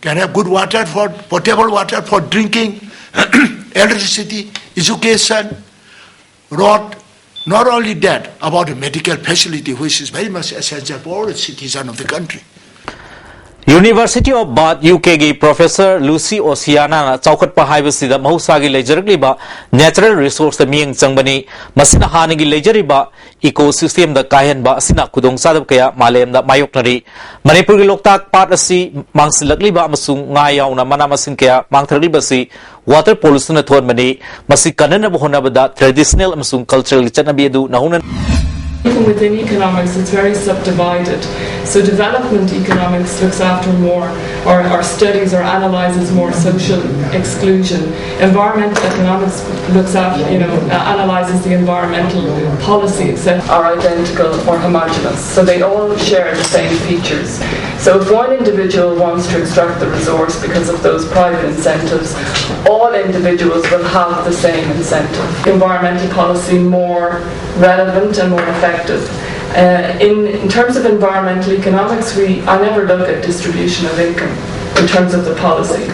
can have good water for potable water for drinking, electricity, education, road. Not only that, about the medical facility, which is very much essential for all the citizen of the country. University of Bath U K ꯒꯤ Professor Lucy Oceana ꯅ ꯆꯥꯎꯈꯠꯄ ꯍꯥꯏꯕꯁꯤꯗ ꯃꯍꯧꯁꯥꯒꯤ ꯂꯩꯖꯔꯛꯂꯤꯕ natural resource ꯇ ꯃꯤꯠꯌꯦꯡ ꯆꯪꯕꯅꯤ꯫ ꯃꯁꯤꯅ ꯍꯥꯟꯅꯒꯤ ꯂꯩꯖꯔꯤꯕ ecosystem ꯗ ꯀꯥꯏꯍꯟꯕ ꯑꯁꯤꯅ ꯈꯨꯗꯣꯡꯆꯥꯗꯕ ꯀꯌꯥ ꯃꯥꯂꯦꯝꯗ ꯃꯥꯌꯣꯛꯅꯔꯤ꯫ ꯃꯅꯤꯄꯨꯔꯒꯤ ꯂꯣꯛꯇꯥꯛ ꯄꯥꯠ ꯑꯁꯤ ꯃꯥꯡꯁꯤꯜꯂꯛꯂꯤꯕ ꯑꯃꯁꯨꯡ ꯉꯥ ꯌꯥꯎꯅ ꯃꯅꯥ ꯃꯁꯤꯡ ꯀꯌꯥ ꯃꯥꯡꯊꯔꯛꯂꯤꯕ ꯑꯁꯤ water pollution ꯅ ꯊꯣꯛꯍꯟꯕꯅꯤ꯫ ꯃꯁꯤ ꯀꯟꯅꯅꯕ ꯍꯣꯠꯅꯕꯗ traditional ꯑꯃꯁꯨꯡ cultural ꯒꯤ ꯆꯠꯅꯕꯤ ꯑꯗꯨ ꯅꯧꯍꯧꯅ Even within economics, it's very subdivided. So development economics looks after more, or, or studies or analyzes more social exclusion. Environmental economics looks after, you know, uh, analyzes the environmental policies that are identical or homogenous. So they all share the same features. So if one individual wants to extract the resource because of those private incentives, all individuals will have the same incentive. Environmental policy more relevant and more effective. Uh, in, in terms of environmental economics, we, I never look at distribution of income in terms of the policy.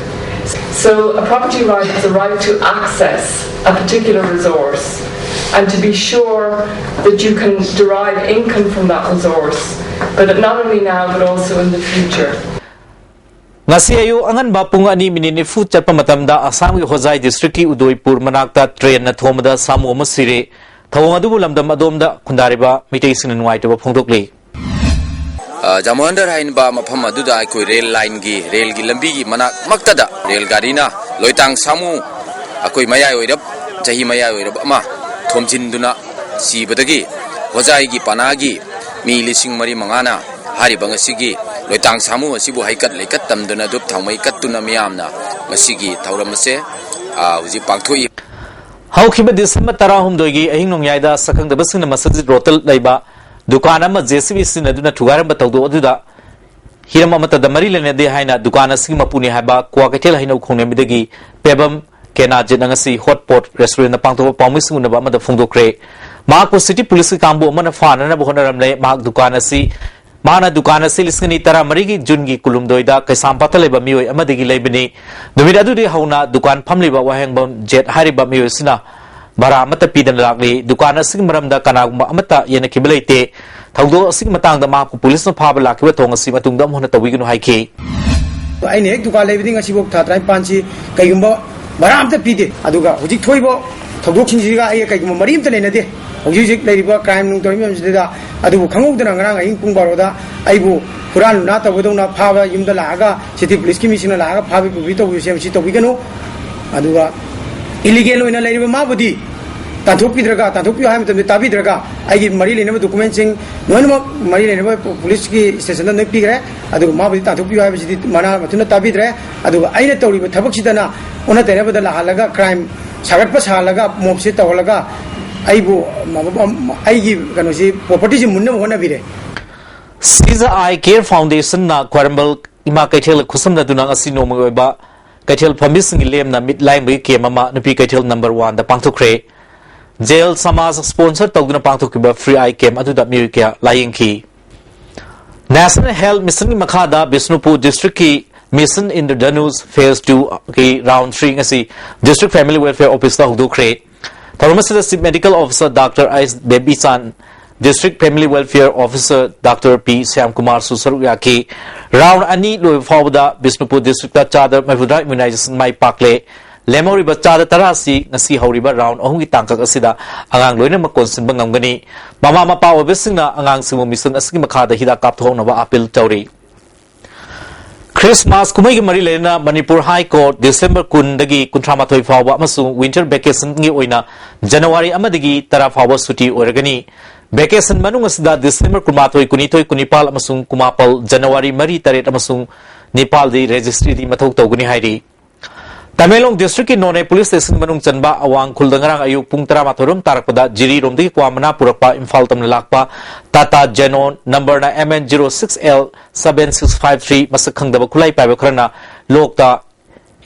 So a property right is a right to access a particular resource and to be sure that you can derive income from that resource, but not only now but also in the future. ꯉꯁꯤ ꯑꯌꯨꯛ ꯑꯉꯟꯕ ꯄꯨꯡ ꯑꯅꯤ minute ꯅꯤꯐꯨ ꯆꯠꯄ ꯃꯇꯝꯗ ꯑꯁꯥꯝꯒꯤ ꯍꯣꯖꯥꯏ district ꯀꯤ ꯎꯗꯣꯏꯄꯨꯔ ꯃꯅꯥꯛꯇ train ꯅ ꯊꯣꯝꯕꯗ ꯁꯥꯃꯨ ꯑꯃ ꯁꯤꯔꯦ꯫ ꯊꯧꯑꯣꯡ ꯑꯗꯨꯕꯨ ꯂꯝꯗꯝ ꯑꯗꯣꯝꯗ ꯈꯨꯟꯗꯥꯔꯤꯕ ꯃꯤꯇꯩꯁꯤꯡꯅ ꯅꯨꯡꯉꯥꯏꯇꯕ ꯐꯣꯡꯗꯣꯛꯂꯤ꯫ ꯑ, ꯖꯥꯃꯣꯍꯟꯗꯔ ꯍꯥꯏꯔꯤꯕ ꯃꯐꯝ ꯑꯗꯨꯗ ꯑꯩꯈꯣꯏ rail line ꯒꯤ, rail ꯒꯤ ꯂꯝꯕꯤꯒꯤ ꯃꯅꯥꯛ ꯃꯛꯇꯗ rail ꯒꯥꯔꯤꯅ ꯂꯣꯏꯇꯥꯡ ꯁꯥꯃꯨ ꯑꯩꯈꯣꯏ ꯃꯌꯥꯏ ꯑꯣꯏꯔꯞ, ꯆꯍꯤ ꯃꯌꯥꯏ ꯑꯣꯏꯔꯞ ꯑꯃ ꯊꯣꯝꯖꯤꯟꯗꯨꯅ ꯁꯤꯕꯗꯒꯤ ꯍꯣꯖꯥꯏꯒꯤ ꯄꯅꯥꯒꯤ ꯃꯤ ꯂꯤꯁꯤꯡ ꯃꯔꯤ ꯃꯉꯥꯅ ꯍꯥꯏꯔꯤꯕ ꯉꯁꯤꯒꯤ ꯂꯣꯏꯇꯥꯡ ꯁꯥꯃꯨ ꯑꯁꯤꯕꯨ ꯍꯩꯀꯠ ꯂꯩꯀꯠ ꯇꯝꯗꯨꯅ ꯙꯨꯞ ꯊꯥꯎꯃꯩ ꯀꯠꯇꯨꯅ ꯃꯤꯌꯥꯝꯅ ꯉꯁꯤꯒꯤ ꯊꯧꯔꯝ ꯑꯁꯦ, ꯑ, ꯍꯧꯖꯤꯛ ꯄꯥꯡꯊꯣꯛꯏ꯫ ꯍꯧꯈꯤꯕ December ꯇꯔꯥꯍꯨꯝꯗꯣꯏꯒꯤ ꯑꯍꯤꯡ ꯅꯣꯡꯌꯥꯏꯗ ꯁꯛꯈꯪꯗꯕꯁꯤꯡꯅ ꯃꯁꯖꯤꯗ ꯔꯣꯗꯇ ꯂꯩꯕ ꯗꯨꯀꯥꯟ ꯑꯃ J C B ꯁꯤꯖꯤꯟꯅꯗꯨꯅ ꯊꯨꯒꯥꯏꯔꯝꯕ ꯊꯧꯗꯣꯛ ꯑꯗꯨꯗ ꯍꯤꯔꯝ ꯑꯃꯠꯇꯗ ꯃꯔꯤ ꯂꯩꯅꯗꯦ ꯍꯥꯏꯅ ꯗꯨꯀꯥꯟ ꯑꯁꯤꯒꯤ ꯃꯄꯨꯅꯤ ꯍꯥꯏꯕ ꯀ꯭ꯋꯥꯀꯩꯊꯦꯜ ꯍꯩꯅꯧ ꯈꯣꯡꯅꯦꯝꯕꯤꯗꯒꯤ ꯄꯦꯕꯝ ꯀꯦꯅꯥꯖꯤꯠꯅ ꯉꯁꯤ ꯍꯣꯠ ꯄꯣꯠ ꯔꯦꯁꯇꯨꯔꯦꯟꯗ ꯄꯥꯡꯊꯣꯛꯄ ꯄꯥꯎꯃꯤꯁꯤꯡ ꯎꯅꯕ ꯑꯃꯗ ꯐꯣꯡꯗꯣꯛꯈ꯭ꯔꯦ꯫ ꯃꯍꯥꯛꯄꯨ ꯁꯤꯇꯤ ꯄꯨꯂꯤꯁꯀꯤ ꯀꯥꯡꯕꯨ ꯑꯃꯅ ꯐꯥꯅꯅꯕ ꯍꯣꯠꯅꯔꯝꯂꯦ꯫ ꯃꯍꯥꯛ ꯗꯨꯀꯥꯟ ꯑꯁꯤ, ꯃꯍꯥꯛꯅ ꯗꯨꯀꯥꯟ ꯑꯁꯤ ꯂꯤꯁꯤꯡ ꯑꯅꯤ ꯇꯔꯥꯃꯔꯤꯒꯤ ꯖꯨꯟꯒꯤ ꯀꯨꯟꯍꯨꯝꯗꯣꯏꯗ ꯀꯩꯁꯥꯝꯄꯥꯠꯇ ꯂꯩꯕ ꯃꯤꯑꯣꯏ ꯑꯃꯗꯒꯤ ꯂꯩꯕꯅꯤ꯫ ꯅꯨꯃꯤꯠ ꯑꯗꯨꯗꯒꯤ ꯍꯧꯅ ꯗꯨꯀꯥꯟ ꯐꯝꯂꯤꯕ ꯋꯥꯍꯦꯡꯕꯝ ꯖꯦꯠ ꯍꯥꯏꯔꯤꯕ ꯃꯤꯑꯣꯏ ꯑꯁꯤꯅ ꯚꯔꯥ ꯑꯃꯠꯇ ꯄꯤꯗꯅ ꯂꯥꯛꯂꯤ꯫ ꯗꯨꯀꯥꯟ ꯑꯁꯤꯒꯤ ꯃꯔꯝꯗ ꯀꯅꯥꯒꯨꯝꯕ ꯑꯃꯠꯇ ꯌꯦꯟꯅꯈꯤꯕ ꯂꯩꯇꯦ꯫ ꯊꯧꯗꯣꯛ ꯑꯁꯤꯒꯤ ꯃꯇꯥꯡꯗ ꯃꯍꯥꯛꯄꯨ ꯄꯨꯂꯤꯁꯅ ꯐꯥꯕ ꯂꯥꯛꯈꯤꯕ ꯊꯧꯑꯣꯡ ꯑꯁꯤ ꯃꯇꯨꯡꯗ ꯑꯃꯨꯛ ꯍꯟꯅ ꯇꯧꯕꯤꯒꯅꯨ ꯍꯥꯏꯈꯤ꯫ ꯑꯩꯅ ꯍꯦꯛ ꯗꯨꯀꯥꯟ ꯂꯩꯕꯗꯤ ꯉꯁꯤꯐꯥꯎ ꯊꯥ ꯇꯔꯥꯅꯤꯄꯥꯟꯁꯤ ꯀꯩꯒꯨꯝꯕ ꯚꯔꯥ ꯑꯝꯇ ꯄꯤꯗꯦ꯫ ꯑꯗꯨꯒ ꯍꯧꯖꯤꯛ ꯊꯣꯛꯏꯕ ꯊꯧꯗꯣꯛꯁꯤꯡꯁꯤꯒ ꯑꯩꯒ ꯀꯩꯒꯨꯝꯕ ꯃꯔꯤ ꯑꯝꯇ ꯂꯩꯅꯗꯦ꯫ ꯍꯧꯖꯤꯛ ꯍꯧꯖꯤꯛ ꯂꯩꯔꯤꯕ ꯀ꯭ꯔꯥꯏꯝ ꯅꯨꯡ ꯇꯧꯔꯤꯕ ꯃꯌꯥꯝꯁꯤꯗ ꯑꯗꯨꯕꯨ ꯈꯪꯍꯧꯗꯅ ꯉꯔꯥꯡ ꯑꯍꯤꯡ ꯄꯨꯡ ꯕꯥꯔꯣꯗ ꯑꯩꯕꯨ ꯍꯨꯔꯥꯟ ꯂꯨꯅꯥ ꯇꯧꯒꯗꯧꯅ ꯐꯥꯕ, ꯌꯨꯝꯗ ꯂꯥꯛꯑꯒ ꯁꯤꯇꯤ ꯄꯨꯂꯤꯁꯀꯤ ꯃꯤꯁꯤꯡꯅ ꯂꯥꯛꯑꯒ ꯐꯥꯕ ꯄꯨꯕꯤ ꯇꯧꯕꯤꯕꯁꯦ ꯃꯁꯤ ꯇꯧꯕꯤꯒꯅꯨ꯫ ꯑꯗꯨꯒ ꯏꯂꯤꯒꯦꯜ ꯑꯣꯏꯅ ꯂꯩꯔꯤꯕ ꯃꯥꯕꯨꯗꯤ ꯇꯥꯟꯊꯣꯛꯄꯤꯗ꯭ꯔꯒ, ꯇꯥꯟꯊꯣꯛꯄꯤꯌꯨ ꯍꯥꯏꯕ ꯃꯇꯝꯗ ꯇꯥꯕꯤꯗ꯭ꯔꯒ, ꯑꯩꯒꯤ ꯃꯔꯤ ꯂꯩꯅꯕ ꯗꯣꯀꯨꯃꯦꯟꯁꯤꯡ ꯂꯣꯏꯅꯃꯛ ꯃꯔꯤ ꯂꯩꯅꯕ ꯄꯨꯂꯤꯁꯀꯤ ꯁ꯭ꯇꯦꯁꯟꯗ ꯂꯣꯏ ꯄꯤꯈ꯭ꯔꯦ꯫ ꯑꯗꯨꯒ ꯃꯥꯕꯨꯗꯤ ꯇꯥꯟꯊꯣꯛꯄꯤꯌꯨ ꯍꯥꯏꯕꯁꯤꯗꯤ ꯃꯅꯥ ꯃꯊꯨꯟꯅ ꯇꯥꯕꯤꯗ꯭ꯔꯦ꯫ ꯑꯗꯨꯒ ꯑꯩꯅ ꯇꯧꯔꯤꯕ ꯊꯕꯛꯁꯤꯗꯅ ꯑꯣꯟꯅ ꯇꯩꯅꯕꯗ ꯂꯥꯛꯍꯜꯂꯒ, ꯀ꯭ꯔꯥꯏꯝ ꯁꯥꯒꯠꯄ ꯁꯥꯍꯜꯂꯒ, ꯃꯣꯞꯁꯦ ꯇꯧꯍꯜꯂꯒ ꯑꯩꯕꯨ, ꯑꯩꯒꯤ ꯀꯩꯅꯣꯁꯤ, ꯄ꯭ꯔꯣꯄꯔꯇꯤꯁꯤ ꯃꯨꯟꯅꯕ ꯍꯣꯠꯅꯕꯤꯔꯦ꯫ ꯁꯤꯖ ꯑꯥꯏ ꯀꯦꯌꯔ ꯐꯥꯎꯟꯗꯦꯁꯟꯅ ꯈ꯭ꯋꯥꯏꯔꯝꯕꯟ ꯏꯃꯥ ꯀꯩꯊꯦꯜ ꯈꯨꯠꯁꯝꯅꯗꯨꯅ ꯉꯁꯤ ꯅꯣꯡꯃꯒꯤ ꯑꯣꯏꯕ ꯀꯩꯊꯦꯜ ꯐꯝꯕꯤꯁꯤꯡꯒꯤ ꯂꯦꯝꯅ ꯃꯤꯠ ꯂꯥꯌꯦꯡꯕꯒꯤ ꯀꯦꯝ ꯑꯃ ꯅꯨꯄꯤ ꯀꯩꯊꯦꯜ ꯅꯝꯕꯔ ꯋꯥꯟꯗ ꯄꯥꯡꯊꯣꯛꯈ꯭ꯔꯦ꯫ ꯖꯦꯜ ꯁꯃꯥꯖ ꯁ꯭ꯄꯣꯟꯁꯔ ꯇꯧꯗꯨꯅ ꯄꯥꯡꯊꯣꯛꯈꯤꯕ ꯐ꯭ꯔꯤ ꯑꯥꯏ ꯀꯦꯝ ꯑꯗꯨꯗ ꯃꯤꯑꯣꯏ ꯀꯌꯥ ꯂꯥꯌꯦꯡꯈꯤ꯫ ꯅꯦꯁꯅꯦꯜ ꯍꯦꯜꯊ ꯃꯤꯁꯟꯒꯤ ꯃꯈꯥꯗ ꯕꯤꯁꯅꯨꯄꯨꯔ ꯗꯤꯁꯇ꯭ꯔꯤꯛꯀꯤ ꯃꯤꯁꯟ ꯏꯟꯗ꯭ꯔꯙꯅꯨꯁ ꯐꯦꯖ ꯇꯨꯒꯤ ꯔꯥꯎꯟ ꯊ꯭ꯔꯤ ꯉꯁꯤ ꯗꯤꯁꯇ꯭ꯔꯤꯛ ꯐꯦꯃꯤꯂꯤ ꯋꯦꯜꯐꯤꯌꯔ ꯑꯣꯐꯤꯁꯇ ꯍꯧꯗꯣꯛꯈ꯭ꯔꯦ꯫ ꯊꯧꯔꯝ ꯑꯁꯤꯗ chief medical officer doctor H Debichan, district family welfare officer doctor P ꯁ꯭ꯌꯥꯝꯀꯨꯃꯥꯔꯁꯨ ꯁꯔꯨꯛ ꯌꯥꯈꯤ꯫ ꯔꯥꯎꯟ ꯑꯅꯤ ꯂꯣꯏꯕ ꯐꯥꯎꯕꯗ ꯕꯤꯁꯅꯨꯄꯨꯔ ꯗꯤꯁꯇ꯭ꯔꯤꯛꯇ ꯆꯥꯗ ꯃꯔꯤꯐꯨꯇꯔꯥ ꯏꯝꯃ꯭ꯌꯨꯅꯥꯏꯖꯦꯁꯟ ꯃꯥꯏ ꯄꯥꯛꯂꯦ꯫ ꯂꯦꯝꯍꯧꯔꯤꯕ ꯆꯥꯗ ꯇꯔꯥ ꯑꯁꯤ ꯉꯁꯤ ꯍꯧꯔꯤꯕ ꯔꯥꯎꯟ ꯑꯍꯨꯝꯒꯤ ꯇꯥꯡꯀꯛ ꯑꯁꯤꯗ ꯑꯉꯥꯡ ꯂꯣꯏꯅꯃꯛ ꯀꯣꯟꯁꯤꯟꯕ ꯉꯝꯒꯅꯤ꯫ ꯃꯃꯥ ꯃꯄꯥ ꯑꯣꯏꯕꯁꯤꯡꯅ ꯑꯉꯥꯡꯁꯤꯡꯕꯨ ꯃꯤꯁꯟ ꯑꯁꯤꯒꯤ ꯃꯈꯥꯗ ꯍꯤꯗꯥꯛ ꯀꯥꯞꯊꯣꯛꯍꯧꯅꯕ ꯑꯥꯄꯤꯜ ꯇꯧꯔꯤ꯫ ꯈ꯭ꯔꯤꯁꯃꯥꯁ ꯀꯨꯝꯍꯩꯒꯤ ꯃꯔꯤ ꯂꯩꯅꯅ ꯃꯅꯤꯄꯨꯔ ꯍꯥꯏ ꯀꯣꯔꯠ ꯗꯤꯁꯦꯝꯕꯔ ꯀꯨꯟꯗꯒꯤ ꯀꯨꯟꯊ꯭ꯔꯥ ꯃꯥꯊꯣꯏ ꯐꯥꯎꯕ ꯑꯃꯁꯨꯡ ꯋꯤꯟꯇꯔ ꯚꯦꯀꯦꯁꯟꯒꯤ ꯑꯣꯏꯅ ꯖꯅꯋꯥꯔꯤ ꯑꯃꯗꯒꯤ ꯇꯔꯥ ꯐꯥꯎꯕ ꯁꯨꯇꯤ ꯑꯣꯏꯔꯒꯅꯤ꯫ ꯚꯦꯀꯦꯁꯟ ꯃꯅꯨꯡ ꯑꯁꯤꯗ ꯗꯤꯁꯦꯝꯕꯔ ꯀꯨꯟꯃꯥꯊꯣꯏ, ꯀꯨꯟꯅꯤꯊꯣꯏ, ꯀꯨꯟꯅꯤꯄꯥꯜ ꯑꯃꯁꯨꯡ ꯀꯨꯟꯃꯥꯄꯜ, ꯖꯅꯋꯥꯔꯤ ꯃꯔꯤ, ꯇꯔꯦꯠ ꯑꯃꯁꯨꯡ ꯅꯤꯄꯥꯜꯗꯤ ꯔꯦꯖꯤꯁꯇ꯭ꯔꯤꯗꯤ ꯃꯊꯧ ꯇꯧꯒꯅꯤ ꯍꯥꯏꯔꯤ꯫ ꯇꯃꯦꯡꯂꯣꯡ ꯗꯤꯁꯇ꯭ꯔꯤꯛꯀꯤ ꯅꯣꯅꯦ ꯄꯨꯂꯤꯁ ꯁ꯭ꯇꯦꯁꯟ ꯃꯅꯨꯡ ꯆꯟꯕ ꯑꯋꯥꯡ ꯈꯨꯜꯗ ꯉꯔꯥꯡ ꯑꯌꯨꯛ ꯄꯨꯡ ꯇꯔꯥꯃꯥꯊꯣꯏ ꯔꯣꯝ ꯇꯥꯔꯛꯄꯗ ꯖꯤꯔꯤꯔꯣꯝꯗꯒꯤ ꯀ꯭ꯋꯥ ꯃꯅꯥ ꯄꯨꯔꯛꯄ ꯏꯝꯐꯥꯜ ꯇꯝꯅ ꯂꯥꯛꯄ ꯇꯥꯇꯥ ꯖꯦꯅꯣ ꯅꯝꯕꯔꯅ M N zero six L seven six five three ꯃꯁꯛ ꯈꯪꯗꯕ ꯈꯨꯠꯂꯥꯏ ꯄꯥꯏꯕ ꯈꯔꯅ ꯂꯣꯛꯇ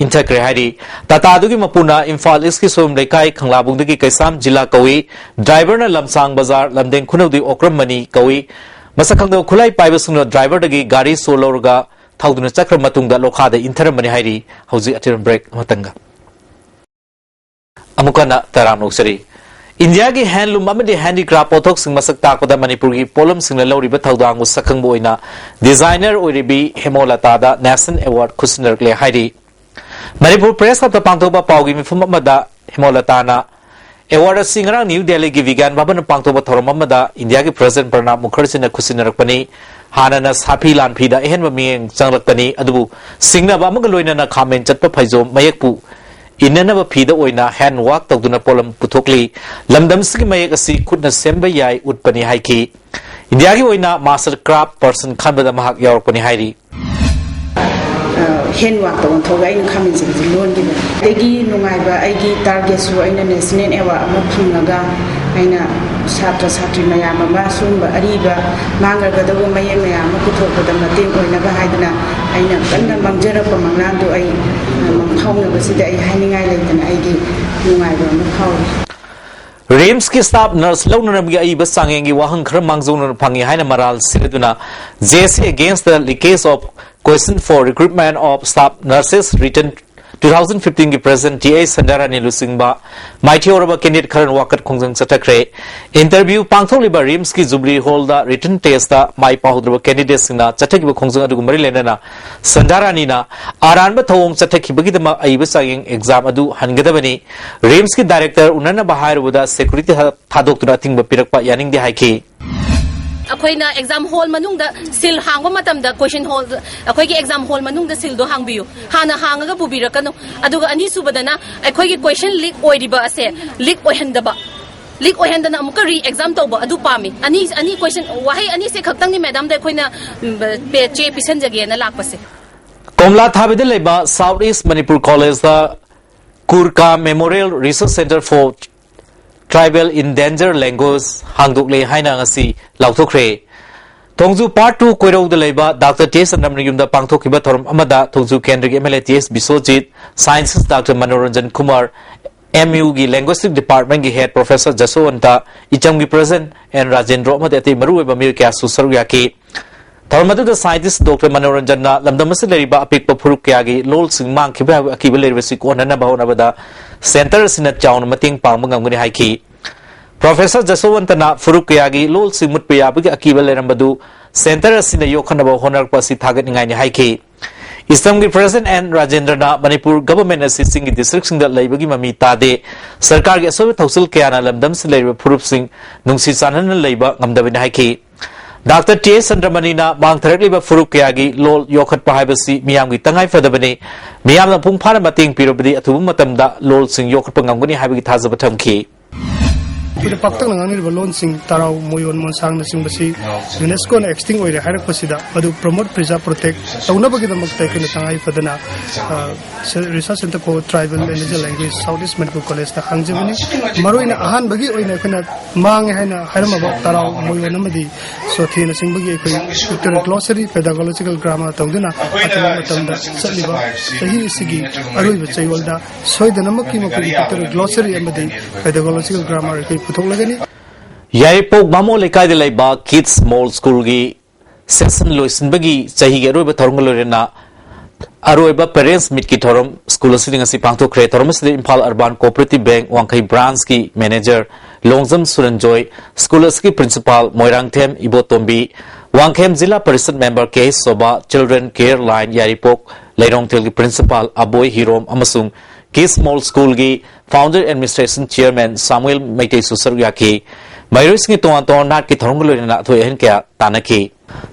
ꯏꯟꯊꯈ꯭ꯔꯦ ꯍꯥꯏꯔꯤ꯫ ꯇꯥꯇꯥꯗꯨꯒꯤ ꯃꯄꯨꯅ ꯏꯝꯐꯥꯜ ꯏꯁꯀꯤ ꯁꯣꯌꯨꯝ ꯂꯩꯀꯥꯏ ꯈꯪꯂꯥꯕꯨꯡꯗꯒꯤ ꯀꯩꯁꯥꯝ ꯖꯤꯂꯥ ꯀꯧꯏ꯫ ꯗ꯭ꯔꯥꯏꯚꯔꯅ ꯂꯝꯁꯥꯡ ꯕꯖꯥꯔ ꯂꯝꯗꯦꯡ ꯈꯨꯅꯧꯗꯒꯤ ꯑꯣꯀ꯭ꯔꯝ ꯃꯅꯤ ꯀꯧꯏ꯫ ꯃꯁꯛ ꯈꯪꯗꯕ ꯈꯨꯠꯂꯥꯏ ꯄꯥꯏꯕꯁꯤꯡꯅ ꯗ꯭ꯔꯥꯏꯚꯔꯗꯒꯤ ꯒꯥꯔꯤ ꯁꯣ ꯂꯧꯔꯒ ꯊꯧꯗꯨꯅ ꯆꯠꯈ꯭ꯔꯕ ꯃꯇꯨꯡꯗ ꯂꯣꯈꯥꯗ ꯏꯟꯊꯔꯝꯕꯅꯤ ꯍꯥꯏꯔꯤ꯫ ꯍꯧꯖꯤꯛ ꯑꯇꯦꯟꯕ ꯕ꯭ꯔꯦꯛ ꯑꯃꯇꯪꯒ꯫ ꯑꯃꯨꯛ ꯍꯟꯅ ꯇꯔꯥꯝꯅ ꯑꯣꯛꯆꯔꯤ꯫ ꯏꯟꯗꯤꯌꯥꯒꯤ ꯍꯦꯟꯂꯨꯝ ꯑꯃꯗꯤ ꯍꯦꯟꯗꯤꯀ꯭ꯔꯥꯐ ꯄꯣꯠꯊꯣꯛꯁꯤꯡ ꯃꯁꯛ ꯇꯥꯛꯄꯗ ꯃꯅꯤꯄꯨꯔꯒꯤ ꯄꯣꯠꯂꯝꯁꯤꯡꯅ ꯂꯧꯔꯤꯕ ꯊꯧꯗꯥꯡꯕꯨ ꯁꯛꯈꯪꯕ ꯑꯣꯏꯅ ꯗꯤꯖꯥꯏꯅꯔ ꯑꯣꯏꯔꯤꯕꯤ ꯍꯦꯃꯣꯂꯇꯥꯗ ꯅꯦꯁꯅꯦꯜ ꯑꯦꯋꯥꯔꯗ ꯈꯨꯠꯁꯤꯟꯅꯔꯛꯂꯦ ꯍꯥꯏꯔꯤ꯫ ꯃꯅꯤꯄꯨꯔ ꯄ꯭ꯔꯦꯁ ꯀ꯭ꯂꯕꯇ ꯄꯥꯡꯊꯣꯛꯄ ꯄꯥꯎꯒꯤ ꯃꯤꯐꯝ ꯑꯃꯗ ꯍꯦꯃꯣꯂꯇꯥꯅ ꯑꯦꯋꯥꯔꯗ ꯑꯁꯤ ꯉꯔꯥꯡ ꯅ꯭ꯌꯨ ꯗꯦꯜꯂꯤꯒꯤ ꯕꯤꯒ꯭ꯌꯥꯟ ꯚꯕꯟꯗ ꯄꯥꯡꯊꯣꯛꯄ ꯊꯧꯔꯝ ꯑꯃꯗ ꯏꯟꯗꯤꯌꯥꯒꯤ ꯄ꯭ꯔꯁꯤꯗꯦꯟꯠ ꯄ꯭ꯔꯅꯥꯕ ꯃꯨꯈꯔꯖꯤꯅ ꯈꯨꯠꯁꯤꯟꯅꯔꯛꯄꯅꯤ꯫ ꯍꯥꯟꯅꯅ ꯁꯥꯐꯤ ꯂꯥꯟꯐꯤꯗ ꯑꯍꯦꯟꯕ ꯃꯤꯠꯌꯦꯡ ꯆꯪꯂꯛꯄꯅꯤ, ꯑꯗꯨꯕꯨ ꯁꯤꯡꯅꯕ ꯑꯃꯒ ꯂꯣꯏꯅꯅ ꯈꯥꯃꯦꯟ ꯆꯠꯄ ꯐꯩꯖꯣꯝ ꯃꯌꯦꯛꯄꯨ ꯏꯟꯅꯅꯕ ꯐꯤꯗ ꯑꯣꯏꯅ ꯍꯦꯟ ꯋꯥꯛ ꯇꯧꯗꯨꯅ ꯄꯣꯠꯂꯝ ꯄꯨꯊꯣꯛꯂꯤ꯫ ꯂꯝꯗꯝꯁꯤꯒꯤ ꯃꯌꯦꯛ ꯑꯁꯤ ꯈꯨꯠꯅ ꯁꯦꯝꯕ ꯌꯥꯏ ꯎꯠꯄꯅꯤ ꯍꯥꯏꯈꯤ꯫ ꯏꯟꯗꯤꯌꯥꯒꯤ ꯑꯣꯏꯅ ꯃꯥꯁꯇꯔ ꯀ꯭ꯔꯥꯐ ꯄꯔꯁꯟ ꯈꯟꯕꯗ ꯃꯍꯥꯛ ꯌꯥꯎꯔꯛꯄꯅꯤ ꯍꯥꯏꯔꯤ꯫ ꯍꯦꯟ ꯋꯥꯛꯇ ꯑꯣꯟꯊꯣꯛꯑꯒ ꯑꯩꯅ ꯈꯥꯃꯦꯟꯁꯤꯟꯁꯦ ꯂꯣꯟꯈꯤꯕꯅꯤ꯫ ꯑꯗꯒꯤ ꯅꯨꯡꯉꯥꯏꯕ ꯑꯩꯒꯤ ꯇꯥꯔꯒꯦꯠꯁꯨ ꯑꯩꯅ ꯅꯦꯁꯅꯦꯜ ꯑꯦꯋꯥꯔꯗ ꯑꯃ ꯐꯪꯉꯒ ꯑꯩꯅ ꯁꯥꯇ꯭ꯔ ꯁꯥꯇ꯭ꯔꯤ ꯃꯌꯥꯝ ꯑꯃ ꯁꯤꯒꯨꯝꯕ ꯑꯔꯤꯕ ꯃꯥꯡꯈ꯭ꯔꯒꯗꯧꯕ ꯃꯌꯦꯛ ꯃꯌꯥꯝ ꯑꯃ ꯄꯨꯊꯣꯛꯄꯗ ꯃꯇꯦꯡ ꯑꯣꯏꯅꯕ ꯍꯥꯏꯗꯅ ꯑꯩꯅ ꯀꯟꯅ ꯃꯥꯡꯖꯔꯛꯄ ꯃꯪꯂꯥꯟꯗꯨ ꯑꯩ ꯃꯪꯐꯥꯎꯅꯕꯁꯤꯗ ꯑꯩ ꯍꯥꯏꯅꯤꯡꯉꯥꯏ ꯂꯩꯇꯅ ꯑꯩꯒꯤ ꯅꯨꯡꯉꯥꯏꯕ ꯑꯃ ꯐꯥꯎꯔꯤ꯫ ꯔꯤꯝꯁꯀꯤ ꯁ꯭ꯇꯥꯐ ꯅꯔꯁ ꯂꯧꯅꯅꯕꯒꯤ ꯑꯏꯕ ꯆꯥꯡꯌꯦꯡꯒꯤ ꯋꯥꯍꯪ ꯈꯔ ꯃꯥꯡꯖꯧꯅꯅ ꯐꯪꯉꯤ ꯍꯥꯏꯅ ꯃꯔꯥꯜ ꯁꯤꯔꯗꯨꯅ J C against the leakage of question for recruitment of staff nurses written two thousand fifteenꯒꯤ ꯄ꯭ꯔꯦꯁꯤꯗꯦꯟꯠ ꯇꯤ ꯑꯩꯆ ꯁꯟꯙꯥꯔꯥꯅꯤ ꯂꯨꯆꯤꯡꯕ ꯃꯥꯏꯊꯤꯔꯕ ꯀꯦꯟꯗꯤꯗꯦꯠ ꯈꯔꯅ ꯋꯥꯀꯠ ꯈꯣꯡꯖꯪ ꯆꯠꯊꯈ꯭ꯔꯦ꯫ ꯏꯟꯇꯔꯚ꯭ꯌꯨ ꯄꯥꯡꯊꯣꯛꯂꯤꯕ ꯔꯤꯝꯁꯀꯤ ꯖꯨꯕꯤꯂꯤ ꯍꯣꯜꯗ ꯔꯤꯇꯟ ꯇꯦꯁꯇ ꯃꯥꯏ ꯄꯥꯛꯍꯧꯗ꯭ꯔꯕ ꯀꯦꯟꯗꯤꯗꯦꯠꯁꯤꯡꯅ ꯆꯠꯊꯈꯤꯕ ꯈꯣꯡꯖꯪ ꯑꯗꯨꯒ ꯃꯔꯤ ꯂꯩꯅꯅ ꯁꯟꯙꯥꯔꯥꯅꯤꯅ ꯑꯔꯥꯟꯕ ꯊꯧꯑꯣꯡ ꯆꯠꯊꯈꯤꯕꯒꯤꯗꯃꯛ ꯑꯏꯕ ꯆꯥꯡꯌꯦꯡ ꯑꯦꯛꯖꯥꯝ ꯑꯗꯨ ꯍꯟꯒꯗꯕꯅꯤ꯫ ꯔꯤꯝꯁꯀꯤ ꯗꯥꯏꯔꯦꯛꯇꯔ ꯎꯅꯅꯕ ꯍꯥꯏꯔꯨꯕꯗ ꯁꯦꯀ꯭ꯌꯨꯔꯤꯇꯤ ꯊꯥꯗꯣꯛꯇꯨꯅ ꯑꯊꯤꯡꯕ ꯄꯤꯔꯛꯄ ꯌꯥꯅꯤꯡꯗꯦ ꯍꯥꯏꯈꯤ꯫ ꯑꯩꯈꯣꯏꯅ ꯑꯦꯛꯖꯥꯝ ꯍꯣꯜ ꯃꯅꯨꯡꯗ ꯁꯤꯜ ꯍꯥꯡꯕ ꯃꯇꯝꯗ ꯀꯣꯏꯁꯟ ꯍꯣꯜ ꯑꯩꯈꯣꯏꯒꯤ ꯑꯦꯛꯖꯥꯝ ꯍꯣꯜ ꯃꯅꯨꯡꯗ ꯁꯤꯜꯗꯣ ꯍꯥꯡꯕꯤꯌꯨ, ꯍꯥꯟꯅ ꯍꯥꯡꯉꯒ ꯄꯨꯕꯤꯔꯛꯀꯅꯨ꯫ ꯑꯗꯨꯒ ꯑꯅꯤꯁꯨꯕꯗꯅ ꯑꯩꯈꯣꯏꯒꯤ ꯀꯣꯏꯁꯟ ꯂꯤꯛ ꯑꯣꯏꯔꯤꯕ ꯑꯁꯦ ꯂꯤꯛ ꯑꯣꯏꯍꯟꯗꯕ, ꯂꯤꯛ ꯑꯣꯏꯍꯟꯗꯅ ꯑꯃꯨꯛꯀ ꯔꯤ ꯑꯦꯛꯖꯥꯝ ꯇꯧꯕ ꯑꯗꯨ ꯄꯥꯝꯃꯤ꯫ ꯑꯅꯤ ꯑꯅꯤ ꯀꯣꯏꯁꯟ ꯋꯥꯍꯩ ꯑꯅꯤꯁꯦ ꯈꯛꯇꯪꯅꯤ ꯃꯦꯗꯥꯝꯗ ꯑꯩꯈꯣꯏꯅ ꯎꯝ, ꯄꯦ- ꯆꯦ ꯄꯤꯁꯟꯖꯒꯦꯅ ꯂꯥꯛꯄꯁꯦ꯫ ꯀꯣꯝꯂꯥ ꯊꯥꯕꯤꯗ ꯂꯩꯕ South East Manipur College ꯀꯨꯔꯀꯥ Memorial Research Centre for Tribal Endangered Language ꯍꯥꯡꯗꯣꯛꯂꯦ ꯍꯥꯏꯅ ꯉꯁꯤ ꯂꯥꯎꯊꯣꯛꯈ꯭ꯔꯦ꯫ ꯊꯣꯡꯖꯨ ꯄꯥꯔꯠ ꯇꯨ ꯀꯣꯏꯔꯧꯗ ꯂꯩꯕ ꯗꯥꯛꯇꯔ ꯇꯤ ꯑꯦꯁ ꯆꯟꯗ꯭ꯔꯃꯅꯤ ꯌꯨꯝꯗ ꯄꯥꯡꯊꯣꯛꯈꯤꯕ ꯊꯧꯔꯝ ꯑꯃꯗ ꯊꯣꯡꯖꯨ ꯀꯦꯟꯗ꯭ꯔꯒꯤ M L A T S Biswajit, sciences doctor Manoranjan Kumar, M ꯌꯨꯒꯤ ꯂꯦꯡꯒ꯭ꯋꯦꯁꯇꯤꯛ ꯗꯤꯄꯥꯔꯠꯃꯦꯟꯒꯤ ꯍꯦꯗ ꯄ꯭ꯔꯣꯐꯦꯁꯔ ꯖꯁꯣꯋꯟꯇ, ꯏꯆꯝꯒꯤ ꯄ꯭ꯔꯁꯤꯗꯦꯟꯠ ꯑꯦꯟ ꯔꯥꯖꯦꯟꯗ꯭ꯔꯣ ꯑꯃꯗꯤ ꯑꯇꯩ ꯃꯔꯨꯑꯣꯏꯕ ꯃꯤꯑꯣꯏ ꯀꯌꯥꯁꯨ ꯁꯔꯨꯛ ꯌꯥꯈꯤ꯫ ꯊꯧꯔꯝ ꯑꯗꯨꯗ ꯁꯥꯏꯟꯇꯤꯁ ꯗꯣꯛꯇꯔ ꯃꯅꯣꯔꯟꯖꯟꯅ ꯂꯝꯗꯝ ꯑꯁꯤꯗ ꯂꯩꯔꯤꯕ ꯑꯄꯤꯛꯄ ꯐꯨꯔꯨꯞ ꯀꯌꯥꯒꯤ ꯂꯣꯜꯁꯤꯡ ꯃꯥꯡꯈꯤꯕ ꯌꯥꯕꯒꯤ ꯑꯀꯤꯕ ꯂꯩꯔꯤꯕꯁꯤ ꯀꯣꯛꯍꯟꯅꯕ ꯍꯣꯠꯅꯕꯗ ꯁꯦꯟꯇꯔ ꯑꯁꯤꯅ ꯆꯥꯎꯅ ꯃꯇꯦꯡ ꯄꯥꯡꯕ ꯉꯝꯒꯅꯤ ꯍꯥꯏꯈꯤ꯫ ꯄ꯭ꯔꯣꯐꯦꯁꯔ ꯖꯁꯣꯋꯟꯇꯅ ꯐꯨꯔꯨꯞ ꯀꯌꯥꯒꯤ ꯂꯣꯜꯁꯤꯡ ꯃꯨꯠꯄ ꯌꯥꯕꯒꯤ ꯑꯀꯤꯕ ꯂꯩꯔꯝꯕꯗꯨ ꯁꯦꯟꯇꯔ ꯑꯁꯤꯅ ꯌꯣꯛꯈꯠꯅꯕ ꯍꯣꯠꯅꯔꯛꯄ ꯑꯁꯤ ꯊꯥꯒꯠꯅꯤꯡꯉꯥꯏꯅꯤ ꯍꯥꯏꯈꯤ꯫ ꯏꯁ꯭ꯇꯝꯒꯤ ꯄ꯭ꯔꯁꯤꯗꯦꯟꯠ ꯑꯦꯟ ꯔꯥꯖꯦꯟꯗ꯭ꯔꯅ ꯃꯅꯤꯄꯨꯔ ꯒꯚꯔꯟꯃꯦꯟꯠ ꯑꯁꯤ ꯆꯤꯡꯒꯤ ꯗꯤꯁꯇ꯭ꯔꯤꯛꯁꯤꯡꯗ ꯂꯩꯕꯒꯤ ꯃꯃꯤ ꯇꯥꯗꯦ, ꯁꯔꯀꯥꯔꯒꯤ ꯑꯁꯣꯏꯕ ꯊꯧꯁꯤꯜ ꯀꯌꯥꯅ ꯂꯝꯗꯝꯁꯤꯗ ꯂꯩꯔꯤꯕ ꯐꯨꯔꯨꯞꯁꯤꯡ ꯅꯨꯡꯁꯤ ꯆꯥꯟꯅꯅ ꯂꯩꯕ ꯉꯝꯗꯕꯅꯤ ꯍꯥꯏꯈꯤ꯫ ꯗꯥꯛꯇꯔ ꯇꯤ ꯑꯦꯁ ꯆꯟꯗ꯭ꯔꯃꯅꯤꯅ ꯃꯥꯡꯊꯔꯛꯂꯤꯕ ꯐꯨꯔꯨꯞ ꯀꯌꯥꯒꯤ ꯂꯣꯜ ꯌꯣꯛꯈꯠꯄ ꯍꯥꯏꯕꯁꯤ ꯃꯤꯌꯥꯝꯒꯤ ꯇꯉꯥꯏ ꯐꯗꯕꯅꯤ, ꯃꯤꯌꯥꯝꯅ ꯃꯄꯨꯡ ꯐꯥꯅ ꯃꯇꯦꯡ ꯄꯤꯔꯕꯗꯤ ꯑꯊꯨꯕ ꯃꯇꯝꯗ ꯂꯣꯜꯁꯤꯡ ꯌꯣꯛꯈꯠꯄ ꯉꯝꯒꯅꯤ ꯍꯥꯏꯕꯒꯤ ꯊꯥꯖꯕ ꯊꯝꯈꯤ꯫ ꯑꯩꯈꯣꯏꯗ ꯄꯥꯛꯇꯛꯅ ꯉꯥꯡꯅꯔꯤꯕ ꯂꯣꯟꯁꯤꯡ ꯇꯔꯥꯎ, ꯃꯣꯌꯣꯟ, ꯃꯣꯟꯁꯥꯡꯅꯆꯤꯡꯕꯁꯤ ꯌꯨꯅꯦꯁꯀꯣꯅ ꯑꯦꯛꯁꯇꯤꯡ ꯑꯣꯏꯔꯦ ꯍꯥꯏꯔꯛꯄꯁꯤꯗ ꯃꯗꯨ ꯄ꯭ꯔꯣꯃꯣꯠ, ꯄ꯭ꯔꯤꯖꯥꯔꯚ, ꯄ꯭ꯔꯣꯇꯦꯛ ꯇꯧꯅꯕꯒꯤꯗꯃꯛꯇ ꯑꯩꯈꯣꯏꯅ ꯇꯉꯥꯏ ꯐꯗꯅ, ꯑ, ꯁ-, research centre for tribal and regional language south east Manipur ꯀꯣꯂꯦꯖꯇ ꯍꯥꯡꯖꯕꯅꯤ꯫ ꯃꯔꯨꯑꯣꯏꯅ ꯑꯍꯥꯟꯕꯒꯤ ꯑꯣꯏꯅ ꯑꯩꯈꯣꯏꯅ ꯃꯥꯡꯉꯦ ꯍꯥꯏꯅ ꯍꯥꯏꯔꯝꯃꯕ ꯇꯔꯥꯎ, ꯃꯣꯌꯣꯟ ꯑꯃꯗꯤ ꯁꯣꯊꯦꯅꯆꯤꯡꯕꯒꯤ ꯑꯩꯈꯣꯏ ꯄꯤꯛꯇꯣꯔꯤꯌꯦꯜ ꯒ꯭ꯂꯣꯁꯔꯤ, ꯄꯦꯗꯥꯒꯣꯂꯣꯖꯤꯀꯦꯜ ꯒ꯭ꯔꯥꯃꯔ ꯇꯧꯗꯨꯅ ꯑꯊꯨꯕ ꯃꯇꯝꯗ ꯆꯠꯂꯤꯕ ꯆꯍꯤ ꯑꯁꯤꯒꯤ ꯑꯔꯣꯏꯕ ꯆꯌꯣꯜꯗ ꯁꯣꯏꯗꯅꯃꯛꯀꯤ ꯃꯈꯣꯏꯒꯤ ꯄꯤꯛꯇꯣꯔꯤꯌꯦꯜ ꯒ꯭ꯂꯣꯁꯔꯤ ꯑꯃꯗꯤ ꯄꯦꯗꯥꯒꯣꯂꯣꯖꯤꯀꯦꯜ ꯒ꯭ꯔꯥꯃꯔ ꯑꯩꯈꯣꯏ ꯄꯨꯊꯣꯛꯂꯒꯅꯤ꯫ ꯌꯥꯏꯔꯤꯄꯣꯛ ꯕꯥꯃꯣꯟ ꯂꯩꯀꯥꯏꯗ ꯂꯩꯕ ꯀꯤꯗꯁ ꯃꯣꯜ ꯁ꯭ꯀꯨꯜꯒꯤ ꯁꯦꯁꯟ ꯂꯣꯏꯁꯤꯟꯕꯒꯤ ꯆꯍꯤꯒꯤ ꯑꯔꯣꯏꯕ ꯊꯧꯔꯝꯒ ꯂꯣꯏꯅꯅ ꯑꯔꯣꯏꯕ ꯄꯦꯔꯦꯟꯠꯁ ꯃꯤꯠꯀꯤ ꯊꯧꯔꯝ ꯁ꯭ꯀꯨꯜ ꯑꯁꯤꯗ ꯉꯁꯤ ꯄꯥꯡꯊꯣꯛꯈ꯭ꯔꯦ꯫ ꯊꯧꯔꯝ ꯑꯁꯤꯗ Imphal urban cooperative bank Wangkhei ꯕ꯭ꯔꯥꯟꯁꯀꯤ ꯃꯦꯅꯦꯖꯔ ꯂꯣꯡꯖꯝ ꯁꯨꯔꯟꯖꯣꯏ, ꯁ꯭ꯀꯨꯜ ꯑꯁꯤꯒꯤ principal Moirangthem Ibotombi, Wangkhem zila parishad member K H Sobha, children care line Yairipok ꯂꯩꯔꯣꯡꯊꯦꯜꯒꯤ ꯄ꯭ꯔꯤꯟꯁꯤꯄꯥꯜ ꯑꯕꯣꯏ ꯍꯤꯔꯣꯝ ꯑꯃꯁꯨꯡ ꯀꯤꯗꯁ ꯃꯣꯜ ꯁ꯭ꯀꯨꯜꯒꯤ ꯐꯥꯎꯟꯗꯔ ꯑꯦꯗꯃꯤꯅꯤꯁꯇ꯭ꯔꯦꯁꯟ ꯆꯤꯌꯔꯃꯦꯟ ꯁꯥꯃꯨꯑꯦꯜ ꯃꯩꯇꯩꯁꯨ ꯁꯔꯨꯛ ꯌꯥꯈꯤ꯫ ꯃꯍꯩꯔꯣꯏꯁꯤꯡꯒꯤ ꯇꯣꯉꯥꯟ ꯇꯣꯉꯥꯟꯕ ꯅꯥꯠꯀꯤ ꯊꯧꯔꯝꯒ ꯂꯣꯏꯅꯅ ꯑꯊꯣꯏ ꯑꯍꯦꯟ ꯀꯌꯥ ꯇꯥꯟꯅꯈꯤ꯫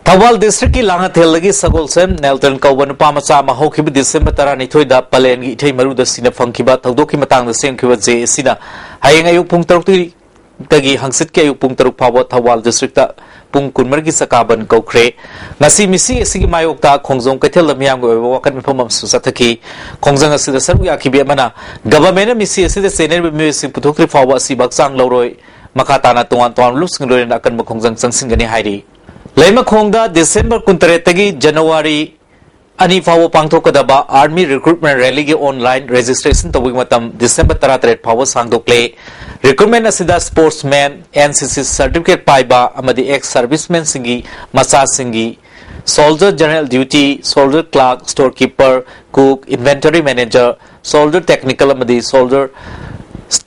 ꯊꯧꯕꯥꯜ ꯗꯤꯁꯇ꯭ꯔꯤꯛꯀꯤ ꯂꯥꯡꯉꯊꯦꯜꯗꯒꯤ ꯁꯒꯣꯜꯁꯦꯝ ꯅꯦꯜꯇꯟ ꯀꯧꯕ ꯅꯨꯄꯥ ꯃꯆꯥ ꯑꯃ ꯍꯧꯈꯤꯕ ꯗꯤꯁꯦꯝꯕꯔ ꯇꯔꯥꯅꯤꯊꯣꯏꯗ ꯄꯂꯦꯟꯒꯤ ꯏꯊꯩ ꯃꯔꯨꯗ ꯁꯤꯅ ꯐꯪꯈꯤꯕ ꯊꯧꯗꯣꯛꯀꯤ ꯃꯇꯥꯡꯗ ꯁꯦꯝꯈꯤꯕ ꯖꯦ ꯑꯦ ꯁꯤꯅ ꯍꯌꯦꯡ ꯑꯌꯨꯛ ꯄꯨꯡ ꯇꯔꯨꯛꯇꯒꯤ ꯍꯪꯆꯤꯠꯀꯤ ꯑꯌꯨꯛ ꯄꯨꯡ ꯇꯔꯨꯛ ꯐꯥꯎꯕ ꯊꯧꯕꯥꯜ ꯗꯤꯁꯇ꯭ꯔꯤꯛꯇ ꯄꯨꯡ ꯀꯨꯟꯃꯔꯤꯒꯤ ꯆꯀꯥ ꯕꯟ ꯀꯧꯈ꯭ꯔꯦ꯫ ꯉꯁꯤ ꯃꯤꯁꯤ ꯑꯁꯤꯒꯤ ꯃꯥꯌꯣꯛꯇ ꯈꯣꯡꯖꯣꯝ ꯀꯩꯊꯦꯜꯗ ꯃꯤꯌꯥꯝꯒꯤ ꯑꯣꯏꯕ ꯋꯥꯀꯠ ꯃꯤꯐꯝ ꯑꯃꯁꯨ ꯆꯠꯊꯈꯤ꯫ ꯈꯣꯡꯖꯪ ꯑꯁꯤꯗ ꯁꯔꯨꯛ ꯌꯥꯈꯤꯕ ꯑꯃꯅ ꯒꯚꯔꯟꯃꯦꯟꯠꯅ ꯃꯤꯁꯤ ꯑꯁꯤꯗ ꯆꯦꯟꯅꯔꯤꯕ ꯃꯤꯑꯣꯏꯁꯤꯡ ꯄꯨꯊꯣꯛꯇ꯭ꯔꯤ ꯐꯥꯎꯕ ꯑꯁꯤꯕ ꯍꯛꯆꯥꯡ ꯂꯧꯔꯣꯏ꯫ ꯃꯈꯥ ꯇꯥꯅ ꯇꯣꯉꯥꯟ ꯇꯣꯉꯥꯟꯕ ꯂꯨꯞꯁꯤꯡ ꯂꯣꯏꯅꯅ ꯑꯀꯟꯕ ꯈꯣꯡꯖꯪ ꯆꯪꯁꯤꯟꯒꯅꯤ ꯍꯥꯏꯔꯤ꯫ ꯂꯩꯃꯈꯣꯡꯗ ꯗꯤꯁꯦꯝꯕꯔ ꯀꯨꯟꯇꯔꯦꯠꯇꯒꯤ ꯖꯅꯋꯥꯔꯤ ꯑꯅꯤ ꯐꯥꯎꯕ ꯄꯥꯡꯊꯣꯛꯀꯗꯕ Army Recruitment Rally ꯒꯤ online registration ꯇꯧꯕꯒꯤ ꯃꯇꯝ ꯗꯤꯁꯦꯝꯕꯔ ꯇꯔꯥꯇꯔꯦꯠ ꯐꯥꯎꯕ ꯁꯥꯡꯗꯣꯛꯂꯦ꯫ Recruitment ꯑꯁꯤꯗ sportsman, N C C certificate ꯄꯥꯏꯕ ꯑꯃꯗꯤ ex servicemen ꯁꯤꯡꯒꯤ ꯃꯆꯥꯁꯤꯡꯒꯤ soldier general duty, soldier clerk, storekeeper, cook, inventory manager, soldier technical ꯑꯃꯗꯤ soldier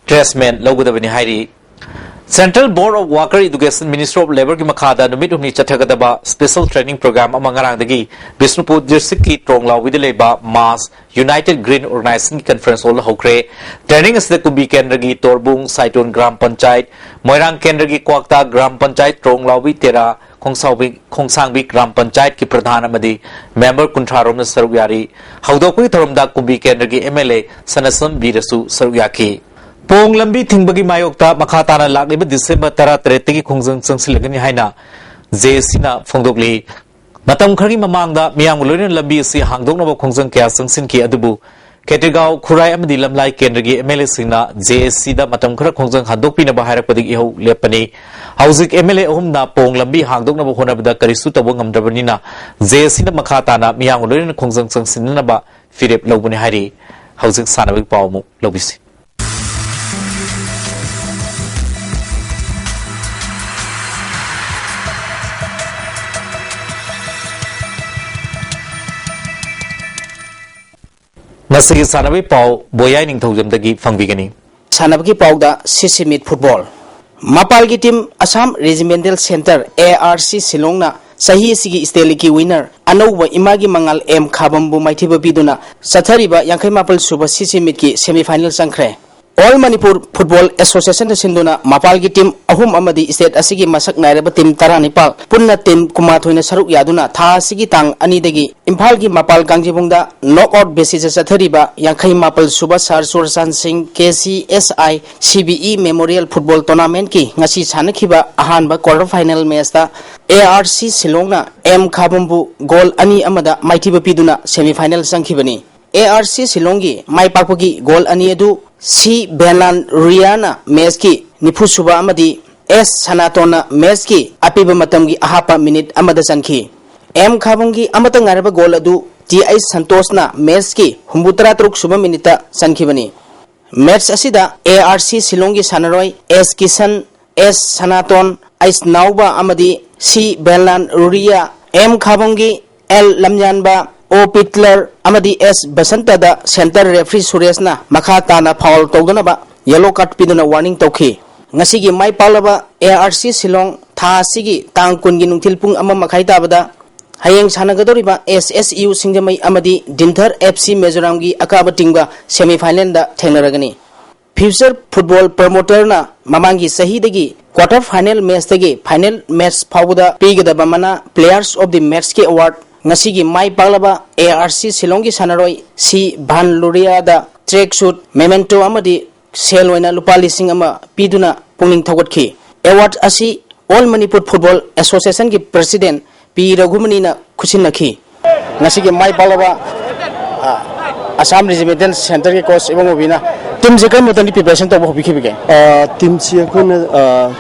tradesman ꯂꯧꯒꯗꯕꯅꯤ ꯍꯥꯏꯔꯤ꯫ Central Board of Worker Education, Ministry of Labour ꯒꯤ ꯃꯈꯥꯗ ꯅꯨꯃꯤꯠ ꯍꯨꯝꯅꯤ ꯆꯠꯊꯒꯗꯕ special training program ꯑꯃ ꯉꯔꯥꯡꯗꯒꯤ ꯕꯤꯁꯅꯨꯄꯨꯔ district ꯀꯤ ꯇ꯭ꯔꯣꯡꯂꯥꯎꯕꯤꯗ ꯂꯩꯕ MAS United Green Organization ꯒꯤ conference hall ꯗ ꯍꯧꯈ꯭ꯔꯦ꯫ Training ꯑꯁꯤꯗ ꯀꯨꯝꯕꯤ ꯀꯦꯟꯗ꯭ꯔꯒꯤ ꯇꯣꯔꯕꯨꯡ ꯁꯥꯏꯇꯣꯟ ꯒ꯭ꯔꯥꯝ ꯄꯟꯆꯥꯌꯠ, ꯃꯣꯏꯔꯥꯡ ꯀꯦꯟꯗ꯭ꯔꯒꯤ ꯀ꯭ꯋꯥꯛꯇꯥ ꯒ꯭ꯔꯥꯝ ꯄꯟꯆꯥꯌꯠ, ꯇ꯭ꯔꯣꯡꯂꯥꯎꯕꯤ ꯇꯦꯔꯥ, ꯈꯣꯡꯁꯥꯎꯕꯤ-, ꯈꯣꯡꯁꯥꯡꯕꯤ ꯒ꯭ꯔꯥꯝ ꯄꯟꯆꯥꯌꯠꯀꯤ ꯄ꯭ꯔꯙꯥꯟ ꯑꯃꯗꯤ member ꯀꯨꯟꯊ꯭ꯔꯥ ꯔꯣꯝꯅ ꯁꯔꯨꯛ ꯌꯥꯔꯤ꯫ ꯍꯧꯗꯣꯛꯄꯒꯤ ꯊꯧꯔꯝꯗ ꯀꯨꯝꯕꯤ ꯀꯦꯟꯗ꯭ꯔꯒꯤ MLA ꯁꯅꯥꯁꯝ ꯕꯤꯔꯁꯨ ꯁꯔꯨꯛ ꯌꯥꯈꯤ꯫ ꯄꯣꯡ ꯂꯝꯕꯤ ꯊꯤꯡꯕꯒꯤ ꯃꯥꯌꯣꯛꯇ ꯃꯈꯥ ꯇꯥꯅ ꯂꯥꯛꯂꯤꯕ ꯗꯤꯁꯦꯝꯕꯔ ꯇꯔꯥꯇꯔꯦꯠꯇꯒꯤ ꯈꯣꯡꯖꯪ ꯆꯪꯁꯤꯜꯂꯒꯅꯤ ꯍꯥꯏꯅ JAC ꯅ ꯐꯣꯡꯗꯣꯛꯂꯤ꯫ ꯃꯇꯝ ꯈꯔꯒꯤ ꯃꯃꯥꯡꯗ ꯃꯤꯌꯥꯝꯒ ꯂꯣꯏꯅꯅ ꯂꯝꯕꯤ ꯑꯁꯤ ꯍꯥꯡꯗꯣꯛꯅꯕ ꯈꯣꯡꯖꯪ ꯀꯌꯥ ꯆꯪꯁꯤꯟꯈꯤ, ꯑꯗꯨꯕꯨ ꯈꯦꯇ꯭ꯔꯤꯒꯥꯎ, ꯈꯨꯔꯥꯏ ꯑꯃꯗꯤ ꯂꯝꯂꯥꯏ ꯀꯦꯟꯗ꯭ꯔꯒꯤ MLA ꯁꯤꯡꯅ JAC ꯗ ꯃꯇꯝ ꯈꯔ ꯈꯣꯡꯖꯪ ꯍꯟꯗꯣꯛꯄꯤꯅꯕ ꯍꯥꯏꯔꯛꯄꯗꯒꯤ ꯏꯍꯧ ꯂꯦꯞꯄꯅꯤ꯫ ꯍꯧꯖꯤꯛ MLA ꯑꯍꯨꯝꯅ ꯄꯣꯡ ꯂꯝꯕꯤ ꯍꯥꯡꯗꯣꯛꯅꯕ ꯍꯣꯠꯅꯕꯗ ꯀꯔꯤꯁꯨ ꯇꯧꯕ ꯉꯝꯗ꯭ꯔꯕꯅꯤꯅ JAC ꯅ ꯃꯈꯥ ꯇꯥꯅ ꯃꯤꯌꯥꯝꯒ ꯂꯣꯏꯅꯅ ꯈꯣꯡꯖꯪ ꯆꯪꯁꯤꯟꯅꯅꯕ ꯐꯤꯔꯦꯞ ꯂꯧꯕꯅꯤ ꯍꯥꯏꯔꯤ꯫ ꯍꯧꯖꯤꯛ ꯁꯥꯟꯅꯕꯒꯤ ꯄꯥꯎ ꯑꯃꯨꯛ ꯂꯧꯕꯤꯁꯤ꯫ ꯉꯁꯤꯒꯤ ꯁꯥꯟꯅꯕꯒꯤ ꯄꯥꯎ ꯕꯣꯌꯥꯏ ꯅꯤꯡꯊꯧꯖꯝꯗꯒꯤ ꯐꯪꯕꯤꯒꯅꯤ꯫ ꯁꯥꯟꯅꯕꯒꯤ ꯄꯥꯎꯗ CC Meet Football꯫ ꯃꯄꯥꯜꯒꯤ team Assam Regimental Centre, ARC ꯁꯤꯂꯣꯡꯅ ꯆꯍꯤ ꯑꯁꯤꯒꯤ state league ꯀꯤ winner ꯑꯅꯧꯕ ꯏꯃꯥꯒꯤ ꯃꯉꯥꯜ M ꯈꯥꯕꯝꯕꯨ ꯃꯥꯏꯊꯤꯕ ꯄꯤꯗꯨꯅ ꯆꯠꯊꯔꯤꯕ ꯌꯥꯡꯈꯩ ꯃꯥꯄꯜ ꯁꯨꯕ CC Meet ꯀꯤ semi final ꯆꯪꯈ꯭ꯔꯦ꯫ All Manipur Football Association ꯅ ꯁꯤꯟꯗꯨꯅ ꯃꯄꯥꯜꯒꯤ team ꯑꯍꯨꯝ ꯑꯃꯗꯤ state ꯑꯁꯤꯒꯤ ꯃꯁꯛ ꯅꯥꯏꯔꯕ team ꯇꯔꯥꯅꯤꯄꯥꯜ, ꯄꯨꯟꯅ team ꯀꯨꯟꯃꯥꯊꯣꯏꯅ ꯁꯔꯨꯛ ꯌꯥꯗꯨꯅ ꯊꯥ ꯑꯁꯤꯒꯤ ꯇꯥꯡ ꯑꯅꯤꯗꯒꯤ ꯏꯝꯐꯥꯜꯒꯤ ꯃꯄꯥꯜ ꯀꯥꯡꯖꯩꯕꯨꯡꯗ knockout basis ꯇ ꯆꯠꯊꯔꯤꯕ ꯌꯥꯡꯈꯩ ꯃꯥꯄꯜ ꯁꯨꯕ Sir ꯁꯨꯔꯆꯥꯟ ꯁꯤꯡ KCSI CBE Memorial Football Tournament ꯀꯤ ꯉꯁꯤ ꯁꯥꯟꯅꯈꯤꯕ ꯑꯍꯥꯟꯕ quarter final match ꯇ ARC ꯁꯤꯂꯣꯡꯅ M ꯈꯥꯕꯝꯕꯨ goal ꯑꯅꯤ ꯑꯃꯗ ꯃꯥꯏꯊꯤꯕ ꯄꯤꯗꯨꯅ semi final ꯆꯪꯈꯤꯕꯅꯤ꯫ ARC ꯁꯤꯂꯣꯡꯒꯤ ꯃꯥꯏ ꯄꯥꯛꯄꯒꯤ goal ꯑꯅꯤ ꯑꯗꯨ C ꯕꯦꯟꯂꯥꯟ ꯔꯤꯌꯥꯅ match ꯀꯤ ꯅꯤꯐꯨ ꯁꯨꯕ ꯑꯃꯗꯤ ꯑꯦꯁ ꯁꯅꯥꯇꯣꯟꯅ ꯃꯦꯠꯁꯀꯤ ꯑꯄꯤꯕ ꯃꯇꯝꯒꯤ ꯑꯍꯥꯞꯄ ꯃꯤꯅꯤꯠ ꯑꯃꯗ ꯆꯟꯈꯤ꯫ ꯑꯦꯝ ꯈꯥꯕꯝꯒꯤ ꯑꯃꯠꯇ ꯉꯥꯏꯔꯕ ꯒꯣꯜ ꯑꯗꯨ ꯇꯤ ꯑꯩꯆ ꯁꯟꯇꯣꯁꯅ ꯃꯦꯠꯁꯀꯤ ꯍꯨꯝꯐꯨꯇꯔꯥ ꯇꯔꯨꯛ ꯁꯨꯕ ꯃꯤꯅꯤꯠꯇ ꯆꯟꯈꯤꯕꯅꯤ꯫ ꯃꯦꯠꯁ ꯑꯁꯤꯗ ꯑꯦ ꯑꯥꯔ ꯁꯤ ꯁꯤꯂꯣꯡꯒꯤ ꯁꯥꯟꯅꯔꯣꯏ ꯑꯦꯁ ꯀꯤꯁꯟ, ꯑꯦꯁ ꯁꯅꯥꯇꯣꯟ, ꯑꯩꯁ ꯅꯥꯎꯕ ꯑꯃꯗꯤ ꯁꯤ ꯕꯦꯟꯂꯥꯟ ꯔꯨꯔꯤꯌꯥ, ꯑꯦꯝ ꯈꯥꯕꯝꯒꯤ ꯑꯦꯜ ꯂꯝꯌꯥꯟꯕ, ꯑꯣ ꯄꯤꯠꯂꯔ ꯑꯃꯗꯤ ꯑꯦꯁ ꯕꯁꯟꯇꯗ ꯁꯦꯟꯇꯔ ꯔꯦꯐ꯭ꯔꯤ ꯁꯨꯔꯦꯁꯅ ꯃꯈꯥ ꯇꯥꯅ ꯐꯥꯎꯜ ꯇꯧꯗꯅꯕ ꯌꯦꯂꯣ ꯀꯥꯔꯗ ꯄꯤꯗꯨꯅ ꯋꯥꯔꯅꯤꯡ ꯇꯧꯈꯤ꯫ ꯉꯁꯤꯒꯤ ꯃꯥꯏ ꯄꯥꯛꯂꯕ ꯑꯦ ꯑꯥꯔ ꯁꯤ ꯁꯤꯂꯣꯡ ꯊꯥ ꯑꯁꯤꯒꯤ ꯇꯥꯡ ꯀꯨꯟꯒꯤ ꯅꯨꯡꯊꯤꯜ ꯄꯨꯡ ꯑꯃ ꯃꯈꯥꯏ ꯇꯥꯕꯗ ꯍꯌꯦꯡ ꯁꯥꯟꯅꯒꯗꯧꯔꯤꯕ ꯑꯦꯁ ꯑꯦꯁ ꯌꯨ ꯁꯤꯡꯖꯃꯩ ꯑꯃꯗꯤ ꯗꯤꯟꯊꯔ ꯑꯦꯐ ꯁꯤ ꯃꯤꯖꯣꯔꯥꯝꯒꯤ ꯑꯀꯥꯕ ꯇꯤꯝꯒ ꯁꯦꯃꯤ ꯐꯥꯏꯅꯦꯜꯗ ꯊꯦꯡꯅꯔꯒꯅꯤ꯫ ꯐ꯭ꯌꯨꯆꯔ ꯐꯨꯠꯕꯣꯜ ꯄ꯭ꯔꯃꯣꯇꯔꯅ ꯃꯃꯥꯡꯒꯤ ꯆꯍꯤꯗꯒꯤ ꯀ꯭ꯋꯥꯇꯔ ꯐꯥꯏꯅꯦꯜ ꯃꯦꯠꯁꯇꯒꯤ ꯐꯥꯏꯅꯦꯜ ꯃꯦꯠꯁ ꯐꯥꯎꯕꯗ ꯄꯤꯒꯗꯕ ꯃꯅꯥ Players of the Matchꯀꯤ ꯑꯦꯋꯥꯔꯗ ꯉꯁꯤꯒꯤ ꯃꯥꯏ ꯄꯥꯛꯂꯕ ꯑꯦ ꯑꯥꯔ ꯁꯤ ꯁꯤꯂꯣꯡꯒꯤ ꯁꯥꯟꯅꯔꯣꯏ ꯁꯤ ꯚꯥꯟ ꯂꯨꯔꯤꯌꯥꯗ ꯇ꯭ꯔꯦꯛ ꯁꯨꯠ, ꯃꯦꯃꯦꯟꯇꯣ ꯑꯃꯗꯤ ꯁꯦꯜ ꯑꯣꯏꯅ ꯂꯨꯄꯥ ꯂꯤꯁꯤꯡ ꯑꯃ ꯄꯤꯗꯨꯅ ꯄꯨꯛꯅꯤꯡ ꯊꯧꯒꯠꯈꯤ꯫ ꯑꯦꯋꯥꯔꯗ ꯑꯁꯤ All Manipur Football Associationꯒꯤ ꯄ꯭ꯔꯁꯤꯗꯦꯟ ꯄꯤ ꯔꯘꯨꯃꯅꯤꯅ ꯈꯨꯠꯁꯤꯟꯅꯈꯤ꯫ ꯉꯁꯤꯒꯤ ꯃꯥꯏ ꯄꯥꯛꯂꯕ, ꯑ, ꯑꯁꯥꯝ ꯔꯤꯖꯤꯃꯦꯟꯇꯦꯜ ꯁꯦꯟꯇꯔꯒꯤ ꯀꯣꯆ ꯏꯕꯨꯡꯉꯣꯕꯤꯅ ꯇꯤꯝꯁꯦ ꯀꯔꯝꯕ ꯃꯇꯝꯗ ꯄ꯭ꯔꯤꯄꯦꯔꯦꯁꯟ ꯇꯧꯕ ꯍꯧꯕꯤꯈꯤꯕꯒꯦ? ꯑ, ꯇꯤꯝꯁꯤ ꯑꯩꯈꯣꯏꯅ, ꯑ,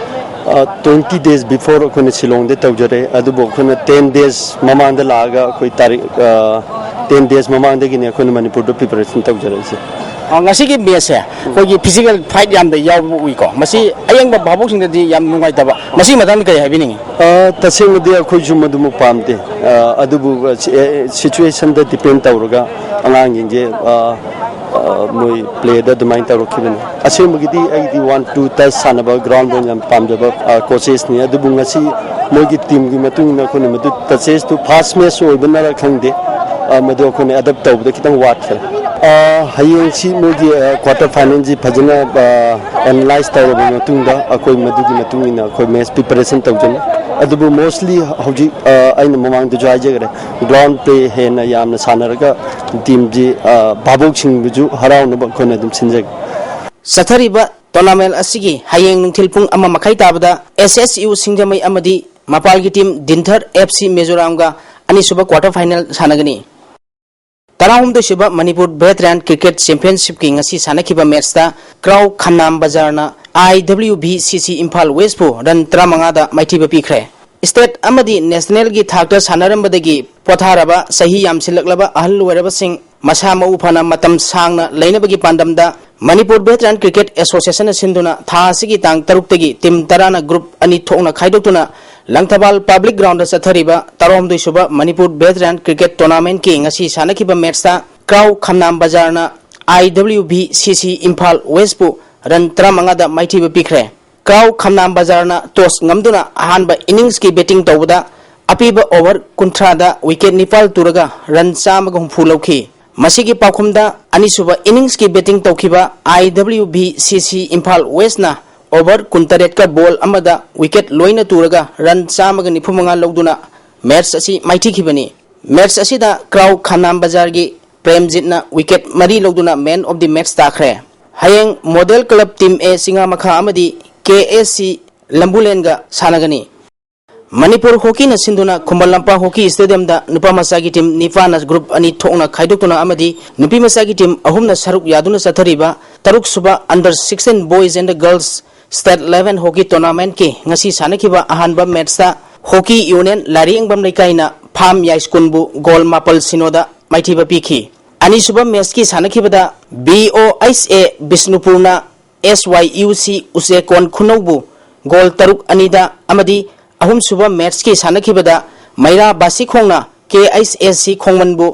ꯑ, ꯇ꯭ꯋꯦꯟꯇꯤ ꯗꯦꯖ ꯕꯤꯐꯣꯔ ꯑꯩꯈꯣꯏꯅ ꯁꯤꯂꯣꯡꯗ ꯇꯧꯖꯔꯦ꯫ ꯑꯗꯨꯕꯨ ꯑꯩꯈꯣꯏꯅ ꯇꯦꯟ ꯗꯦꯖ ꯃꯃꯥꯡꯗ ꯂꯥꯛꯑꯒ ꯑꯩꯈꯣꯏ ꯇꯥꯔꯤꯛ, ꯑ, ꯇꯦꯟ ꯗꯦꯖ ꯃꯃꯥꯡꯗꯒꯤꯅꯦ ꯑꯩꯈꯣꯏꯅ ꯃꯅꯤꯄꯨꯔꯗ ꯄ꯭ꯔꯤꯄꯦꯔꯦꯁꯟ ꯇꯧꯖꯔꯛꯏꯁꯦ꯫ ꯑ, ꯉꯁꯤꯒꯤ ꯃꯦꯠꯁꯁꯦ ꯑꯩꯈꯣꯏꯒꯤ ꯐꯤꯖꯤꯀꯦꯜ ꯐꯥꯏꯠ ꯌꯥꯝꯅ ꯌꯥꯎꯕ ꯎꯏꯀꯣ꯫ ꯃꯁꯤ ꯑꯌꯦꯡꯕ ꯚꯥꯕꯣꯛꯁꯤꯡꯗꯗꯤ ꯌꯥꯝ ꯅꯨꯡꯉꯥꯏꯇꯕ꯫ ꯃꯁꯤꯒꯤ ꯃꯇꯥꯡꯗ ꯀꯔꯤ ꯍꯥꯏꯕꯤꯅꯤꯡꯉꯤ? ꯑ, ꯇꯁꯦꯡꯅꯗꯤ ꯑꯩꯈꯣꯏꯁꯨ ꯃꯗꯨꯃꯛ ꯄꯥꯝꯗꯦ꯫ ꯑ, ꯑꯗꯨꯕꯨ, ꯑ, ꯁꯤ-, ꯑꯦ, ꯁꯤꯆꯨꯋꯦꯁꯟꯗ ꯗꯤꯄꯦꯟ ꯇꯧꯔꯒ ꯑꯉꯥꯡꯁꯤꯡꯁꯦ, ꯑ, ꯑ, ꯃꯣꯏ ꯄ꯭ꯂꯦꯗ ꯑꯗꯨꯃꯥꯏꯅ ꯇꯧꯔꯛꯈꯤꯕꯅꯤ꯫ ꯑꯁꯦꯡꯕꯒꯤꯗꯤ ꯑꯩꯗꯤ ꯋꯥꯟ ꯇꯨ ꯇꯆ ꯁꯥꯟꯅꯕ, ꯒ꯭ꯔꯥꯎꯟ ꯕꯣꯜ ꯌꯥꯝ ꯄꯥꯝꯖꯕ, ꯑ, ꯀꯣꯆꯦꯁꯅꯤ꯫ ꯑꯗꯨꯕꯨ ꯉꯁꯤ ꯃꯣꯏꯒꯤ ꯇꯤꯝꯒꯤ ꯃꯇꯨꯡ ꯏꯟꯅ ꯑꯩꯈꯣꯏꯅ ꯃꯗꯨ ꯇꯆꯦꯁꯇꯨ ꯐꯥꯔꯁ ꯃꯦꯠꯆ ꯑꯣꯏꯕꯅꯔ ꯈꯪꯗꯦ, ꯑ, ꯃꯗꯨ ꯑꯩꯈꯣꯏꯅ ꯑꯦꯗꯞ ꯇꯧꯕꯗ ꯈꯤꯇꯪ ꯋꯥꯠꯈ꯭ꯔꯦ꯫ ꯑ, ꯍꯌꯦꯡꯁꯤ ꯃꯣꯏꯒꯤ, ꯑ, ꯀ꯭ꯋꯥꯇꯔ ꯐꯥꯏꯅꯦꯜꯁꯤ ꯐꯖꯅ, ꯑ, ꯑꯦꯅꯥꯂꯥꯏꯁ ꯇꯧꯔꯕ ꯃꯇꯨꯡꯗ ꯑꯩꯈꯣꯏ ꯃꯗꯨꯒꯤ ꯃꯇꯨꯡ ꯏꯟꯅ ꯑꯩꯈꯣꯏ ꯃꯦꯠꯆ ꯄ꯭ꯔꯤꯄꯦꯔꯦꯁꯟ ꯇꯧꯖꯅꯤ꯫ ꯑꯗꯨꯕꯨ ꯃꯣꯁꯂꯤ ꯍꯧꯖꯤꯛ, ꯑ, ꯑꯩꯅ ꯃꯃꯥꯡꯗꯁꯨ ꯍꯥꯏꯖꯈ꯭ꯔꯦ, ꯒ꯭ꯔꯥꯎꯟ ꯄ꯭ꯂꯦ ꯍꯦꯟꯅ ꯌꯥꯝꯅ ꯁꯥꯟꯅꯔꯒ ꯇꯤꯝꯁꯤ, ꯑ, ꯚꯥꯕꯣꯛꯁꯤꯡꯕꯨꯁꯨ ꯍꯔꯥꯎꯅꯕ ꯑꯩꯈꯣꯏꯅ ꯑꯗꯨꯝ ꯁꯤꯟꯖꯒꯦ꯫ ꯆꯠꯊꯔꯤꯕ ꯇꯣꯔꯅꯥꯃꯦꯟ ꯑꯁꯤꯒꯤ ꯍꯌꯦꯡ ꯅꯨꯡꯊꯤꯜ ꯄꯨꯡ ꯑꯃ ꯃꯈꯥꯏ ꯇꯥꯕꯗ ꯑꯦꯁ ꯑꯦꯁ ꯌꯨ ꯁꯤꯡꯖꯃꯩ ꯑꯃꯗꯤ ꯃꯄꯥꯜꯒꯤ ꯇꯤꯝ ꯗꯤꯟꯊꯔ ꯑꯦꯐ ꯁꯤ ꯃꯤꯖꯣꯔꯥꯝꯒ ꯑꯅꯤꯁꯨꯕ ꯀ꯭ꯋꯥꯇꯔ ꯐꯥꯏꯅꯦꯜ ꯁꯥꯟꯅꯒꯅꯤ꯫ ꯇꯔꯥꯍꯨꯝꯗꯣꯏ ꯁꯨꯕ ꯃꯅꯤꯄꯨꯔ ꯚꯦꯇꯔꯥꯟ ꯀ꯭ꯔꯤꯀꯦꯠ ꯆꯦꯝꯄꯤꯌꯟꯁꯤꯞꯀꯤ ꯉꯁꯤ ꯁꯥꯟꯅꯈꯤꯕ ꯃꯦꯠꯁꯇ ꯀ꯭ꯔꯥꯎ ꯈꯝꯅꯥꯝ ꯕꯖꯥꯔꯅ IWBCC ꯏꯝꯐꯥꯜ ꯋꯦꯁꯄꯨ ꯔꯟ ꯇꯔꯥꯃꯉꯥꯗ ꯃꯥꯏꯊꯤꯕ ꯄꯤꯈ꯭ꯔꯦ꯫ ꯁ꯭ꯇꯦꯠ ꯑꯃꯗꯤ ꯅꯦꯁꯅꯦꯜꯒꯤ ꯊꯥꯛꯇ ꯁꯥꯟꯅꯔꯝꯕꯗꯒꯤ ꯄꯣꯊꯥꯔꯕ, ꯆꯍꯤ ꯌꯥꯝꯁꯤꯜꯂꯛꯂꯕ ꯑꯍꯜ ꯑꯣꯏꯔꯕꯁꯤꯡ ꯃꯁꯥ ꯃꯎ ꯐꯅ ꯃꯇꯝ ꯁꯥꯡꯅ ꯂꯩꯅꯕꯒꯤ ꯄꯥꯟꯗꯝꯗ ꯃꯅꯤꯄꯨꯔ ꯚꯦꯇꯔꯥꯟ ꯀ꯭ꯔꯤꯀꯦꯠ ꯑꯦꯁꯣꯁꯤꯌꯦꯁꯟꯅ ꯁꯤꯟꯗꯨꯅ ꯊꯥ ꯑꯁꯤꯒꯤ ꯇꯥꯡ ꯇꯔꯨꯛꯇꯒꯤ ꯇꯤꯝ ꯇꯔꯥꯅ ꯒ꯭ꯔꯨꯞ ꯑꯅꯤ ꯊꯣꯛꯅ ꯈꯥꯏꯗꯣꯛꯇꯨꯅ ꯂꯪꯊꯕꯥꯜ ꯄꯕ꯭ꯂꯤꯛ ꯒ꯭ꯔꯥꯎꯟꯗ ꯆꯠꯊꯔꯤꯕ ꯇꯔꯥꯍꯨꯝꯗꯣꯏ ꯁꯨꯕ ꯃꯅꯤꯄꯨꯔ ꯚꯦꯇꯔꯥꯟ ꯀ꯭ꯔꯤꯀꯦꯠ ꯇꯣꯔꯅꯥꯃꯦꯟꯠꯀꯤ ꯉꯁꯤ ꯁꯥꯟꯅꯈꯤꯕ ꯃꯦꯠꯁꯇ ꯀ꯭ꯔꯥꯎ ꯈꯝꯅꯥꯝ ꯕꯖꯥꯔꯅ IWBCC ꯏꯝꯐꯥꯜ ꯋꯦꯁꯄꯨ ꯔꯟ ꯇꯔꯥꯃꯉꯥꯗ ꯃꯥꯏꯊꯤꯕ ꯄꯤꯈ꯭ꯔꯦ꯫ ꯀ꯭ꯔꯥꯎ ꯈꯝꯅꯥꯝ ꯕꯖꯥꯔꯅ ꯇꯣꯁ ꯉꯝꯗꯨꯅ ꯑꯍꯥꯟꯕ ꯏꯅꯤꯡꯁꯀꯤ ꯕꯦꯇꯤꯡ ꯇꯧꯕꯗ ꯑꯄꯤꯕ ꯑꯣꯚꯔ ꯀꯨꯟꯊ꯭ꯔꯥꯗ ꯋꯤꯀꯦꯠ ꯅꯤꯄꯥꯜ ꯇꯨꯔꯒ ꯔꯟ ꯆꯥꯝꯃꯒ ꯍꯨꯝꯐꯨ ꯂꯧꯈꯤ꯫ ꯃꯁꯤꯒꯤ ꯄꯥꯎꯈꯨꯝꯗ ꯑꯅꯤꯁꯨꯕ ꯏꯅꯤꯡꯁꯀꯤ ꯕꯦꯇꯤꯡ ꯇꯧꯈꯤꯕ IWBCC ꯏꯝꯐꯥꯜ ꯋꯦꯁꯅ ꯑꯣꯚꯔ ꯀꯨꯟꯇꯔꯦꯠꯀ ꯕꯣꯜ ꯑꯃꯗ ꯋꯤꯀꯦꯠ ꯂꯣꯏꯅ ꯇꯨꯔꯒ ꯔꯟ ꯆꯥꯝꯃꯒ ꯅꯤꯐꯨ ꯃꯉꯥ ꯂꯧꯗꯨꯅ ꯃꯦꯠꯁ ꯑꯁꯤ ꯃꯥꯏꯊꯤꯈꯤꯕꯅꯤ꯫ ꯃꯦꯠꯁ ꯑꯁꯤꯗ ꯀ꯭ꯔꯥꯎ ꯈꯝꯅꯥꯝ ꯕꯖꯥꯔꯒꯤ ꯄ꯭ꯔꯦꯝꯖꯤꯠꯅ ꯋꯤꯀꯦꯠ ꯃꯔꯤ ꯂꯧꯗꯨꯅ ꯃꯦꯟ ꯑꯣꯐ ꯗꯤ ꯃꯦꯠꯁ ꯇꯥꯈ꯭ꯔꯦ꯫ ꯍꯌꯦꯡ ꯃꯣꯗꯦꯜ ꯀ꯭ꯂꯕ ꯇꯤꯝ ꯑꯦ ꯆꯤꯉꯥꯃꯈꯥ ꯑꯃꯗꯤ KAC ꯂꯝꯕꯨꯂꯦꯟꯒ ꯁꯥꯟꯅꯒꯅꯤ꯫ ꯃꯅꯤꯄꯨꯔ ꯍꯣꯀꯤꯅ ꯁꯤꯟꯗꯨꯅ ꯈꯨꯃꯟ ꯂꯝꯄꯥꯛ ꯍꯣꯀꯤ ꯁ꯭ꯇꯦꯗꯤꯌꯝꯗ ꯅꯨꯄꯥ ꯃꯆꯥꯒꯤ ꯇꯤꯝ ꯅꯤꯄꯥꯟꯅ ꯒ꯭ꯔꯨꯞ ꯑꯅꯤ ꯊꯣꯛꯅ ꯈꯥꯏꯗꯣꯛꯇꯨꯅ ꯑꯃꯗꯤ ꯅꯨꯄꯤ ꯃꯆꯥꯒꯤ ꯇꯤꯝ ꯑꯍꯨꯝꯅ ꯁꯔꯨꯛ ꯌꯥꯗꯨꯅ ꯆꯠꯊꯔꯤꯕ ꯇꯔꯨꯛ ꯁꯨꯕ Under sixteen Boys and Girls State Level Hockey Tournamentꯀꯤ ꯉꯁꯤ ꯁꯥꯟꯅꯈꯤꯕ ꯑꯍꯥꯟꯕ ꯃꯦꯠꯁꯇ ꯍꯣꯀꯤ ꯌꯨꯅꯤꯌꯟ ꯂꯥꯏꯔꯤꯛꯌꯦꯡꯕꯝ ꯂꯩꯀꯥꯏꯅ ꯐꯥꯝ ꯌꯥꯏꯁ꯭ꯀꯨꯜꯕꯨ ꯒꯣꯜ ꯃꯥꯄꯜ ꯁꯤꯅꯣꯗ ꯃꯥꯏꯊꯤꯕ ꯄꯤꯈꯤ꯫ ꯑꯅꯤꯁꯨꯕ ꯃꯦꯠꯁꯀꯤ ꯁꯥꯟꯅꯈꯤꯕꯗ BOHA ꯕꯤꯁꯅꯨꯄꯨꯔꯅ SYUC ꯎꯆꯦꯛꯀꯣꯟ ꯈꯨꯅꯧꯕꯨ ꯒꯣꯜ ꯇꯔꯨꯛ ꯑꯅꯤꯗ ꯑꯃꯗꯤ ꯑꯍꯨꯝꯁꯨꯕ ꯃꯦꯠꯁꯀꯤ ꯁꯥꯟꯅꯈꯤꯕꯗ ꯃꯩꯔꯥ ꯕꯥꯁꯤꯈꯣꯡꯅ KISC ꯈꯣꯡꯃꯟꯕꯨ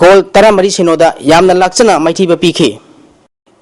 ꯒꯣꯜ ꯇꯔꯥꯃꯔꯤ ꯁꯤꯅꯣꯗ ꯌꯥꯝꯅ ꯂꯥꯛꯆꯅ ꯃꯥꯏꯊꯤꯕ ꯄꯤꯈꯤ꯫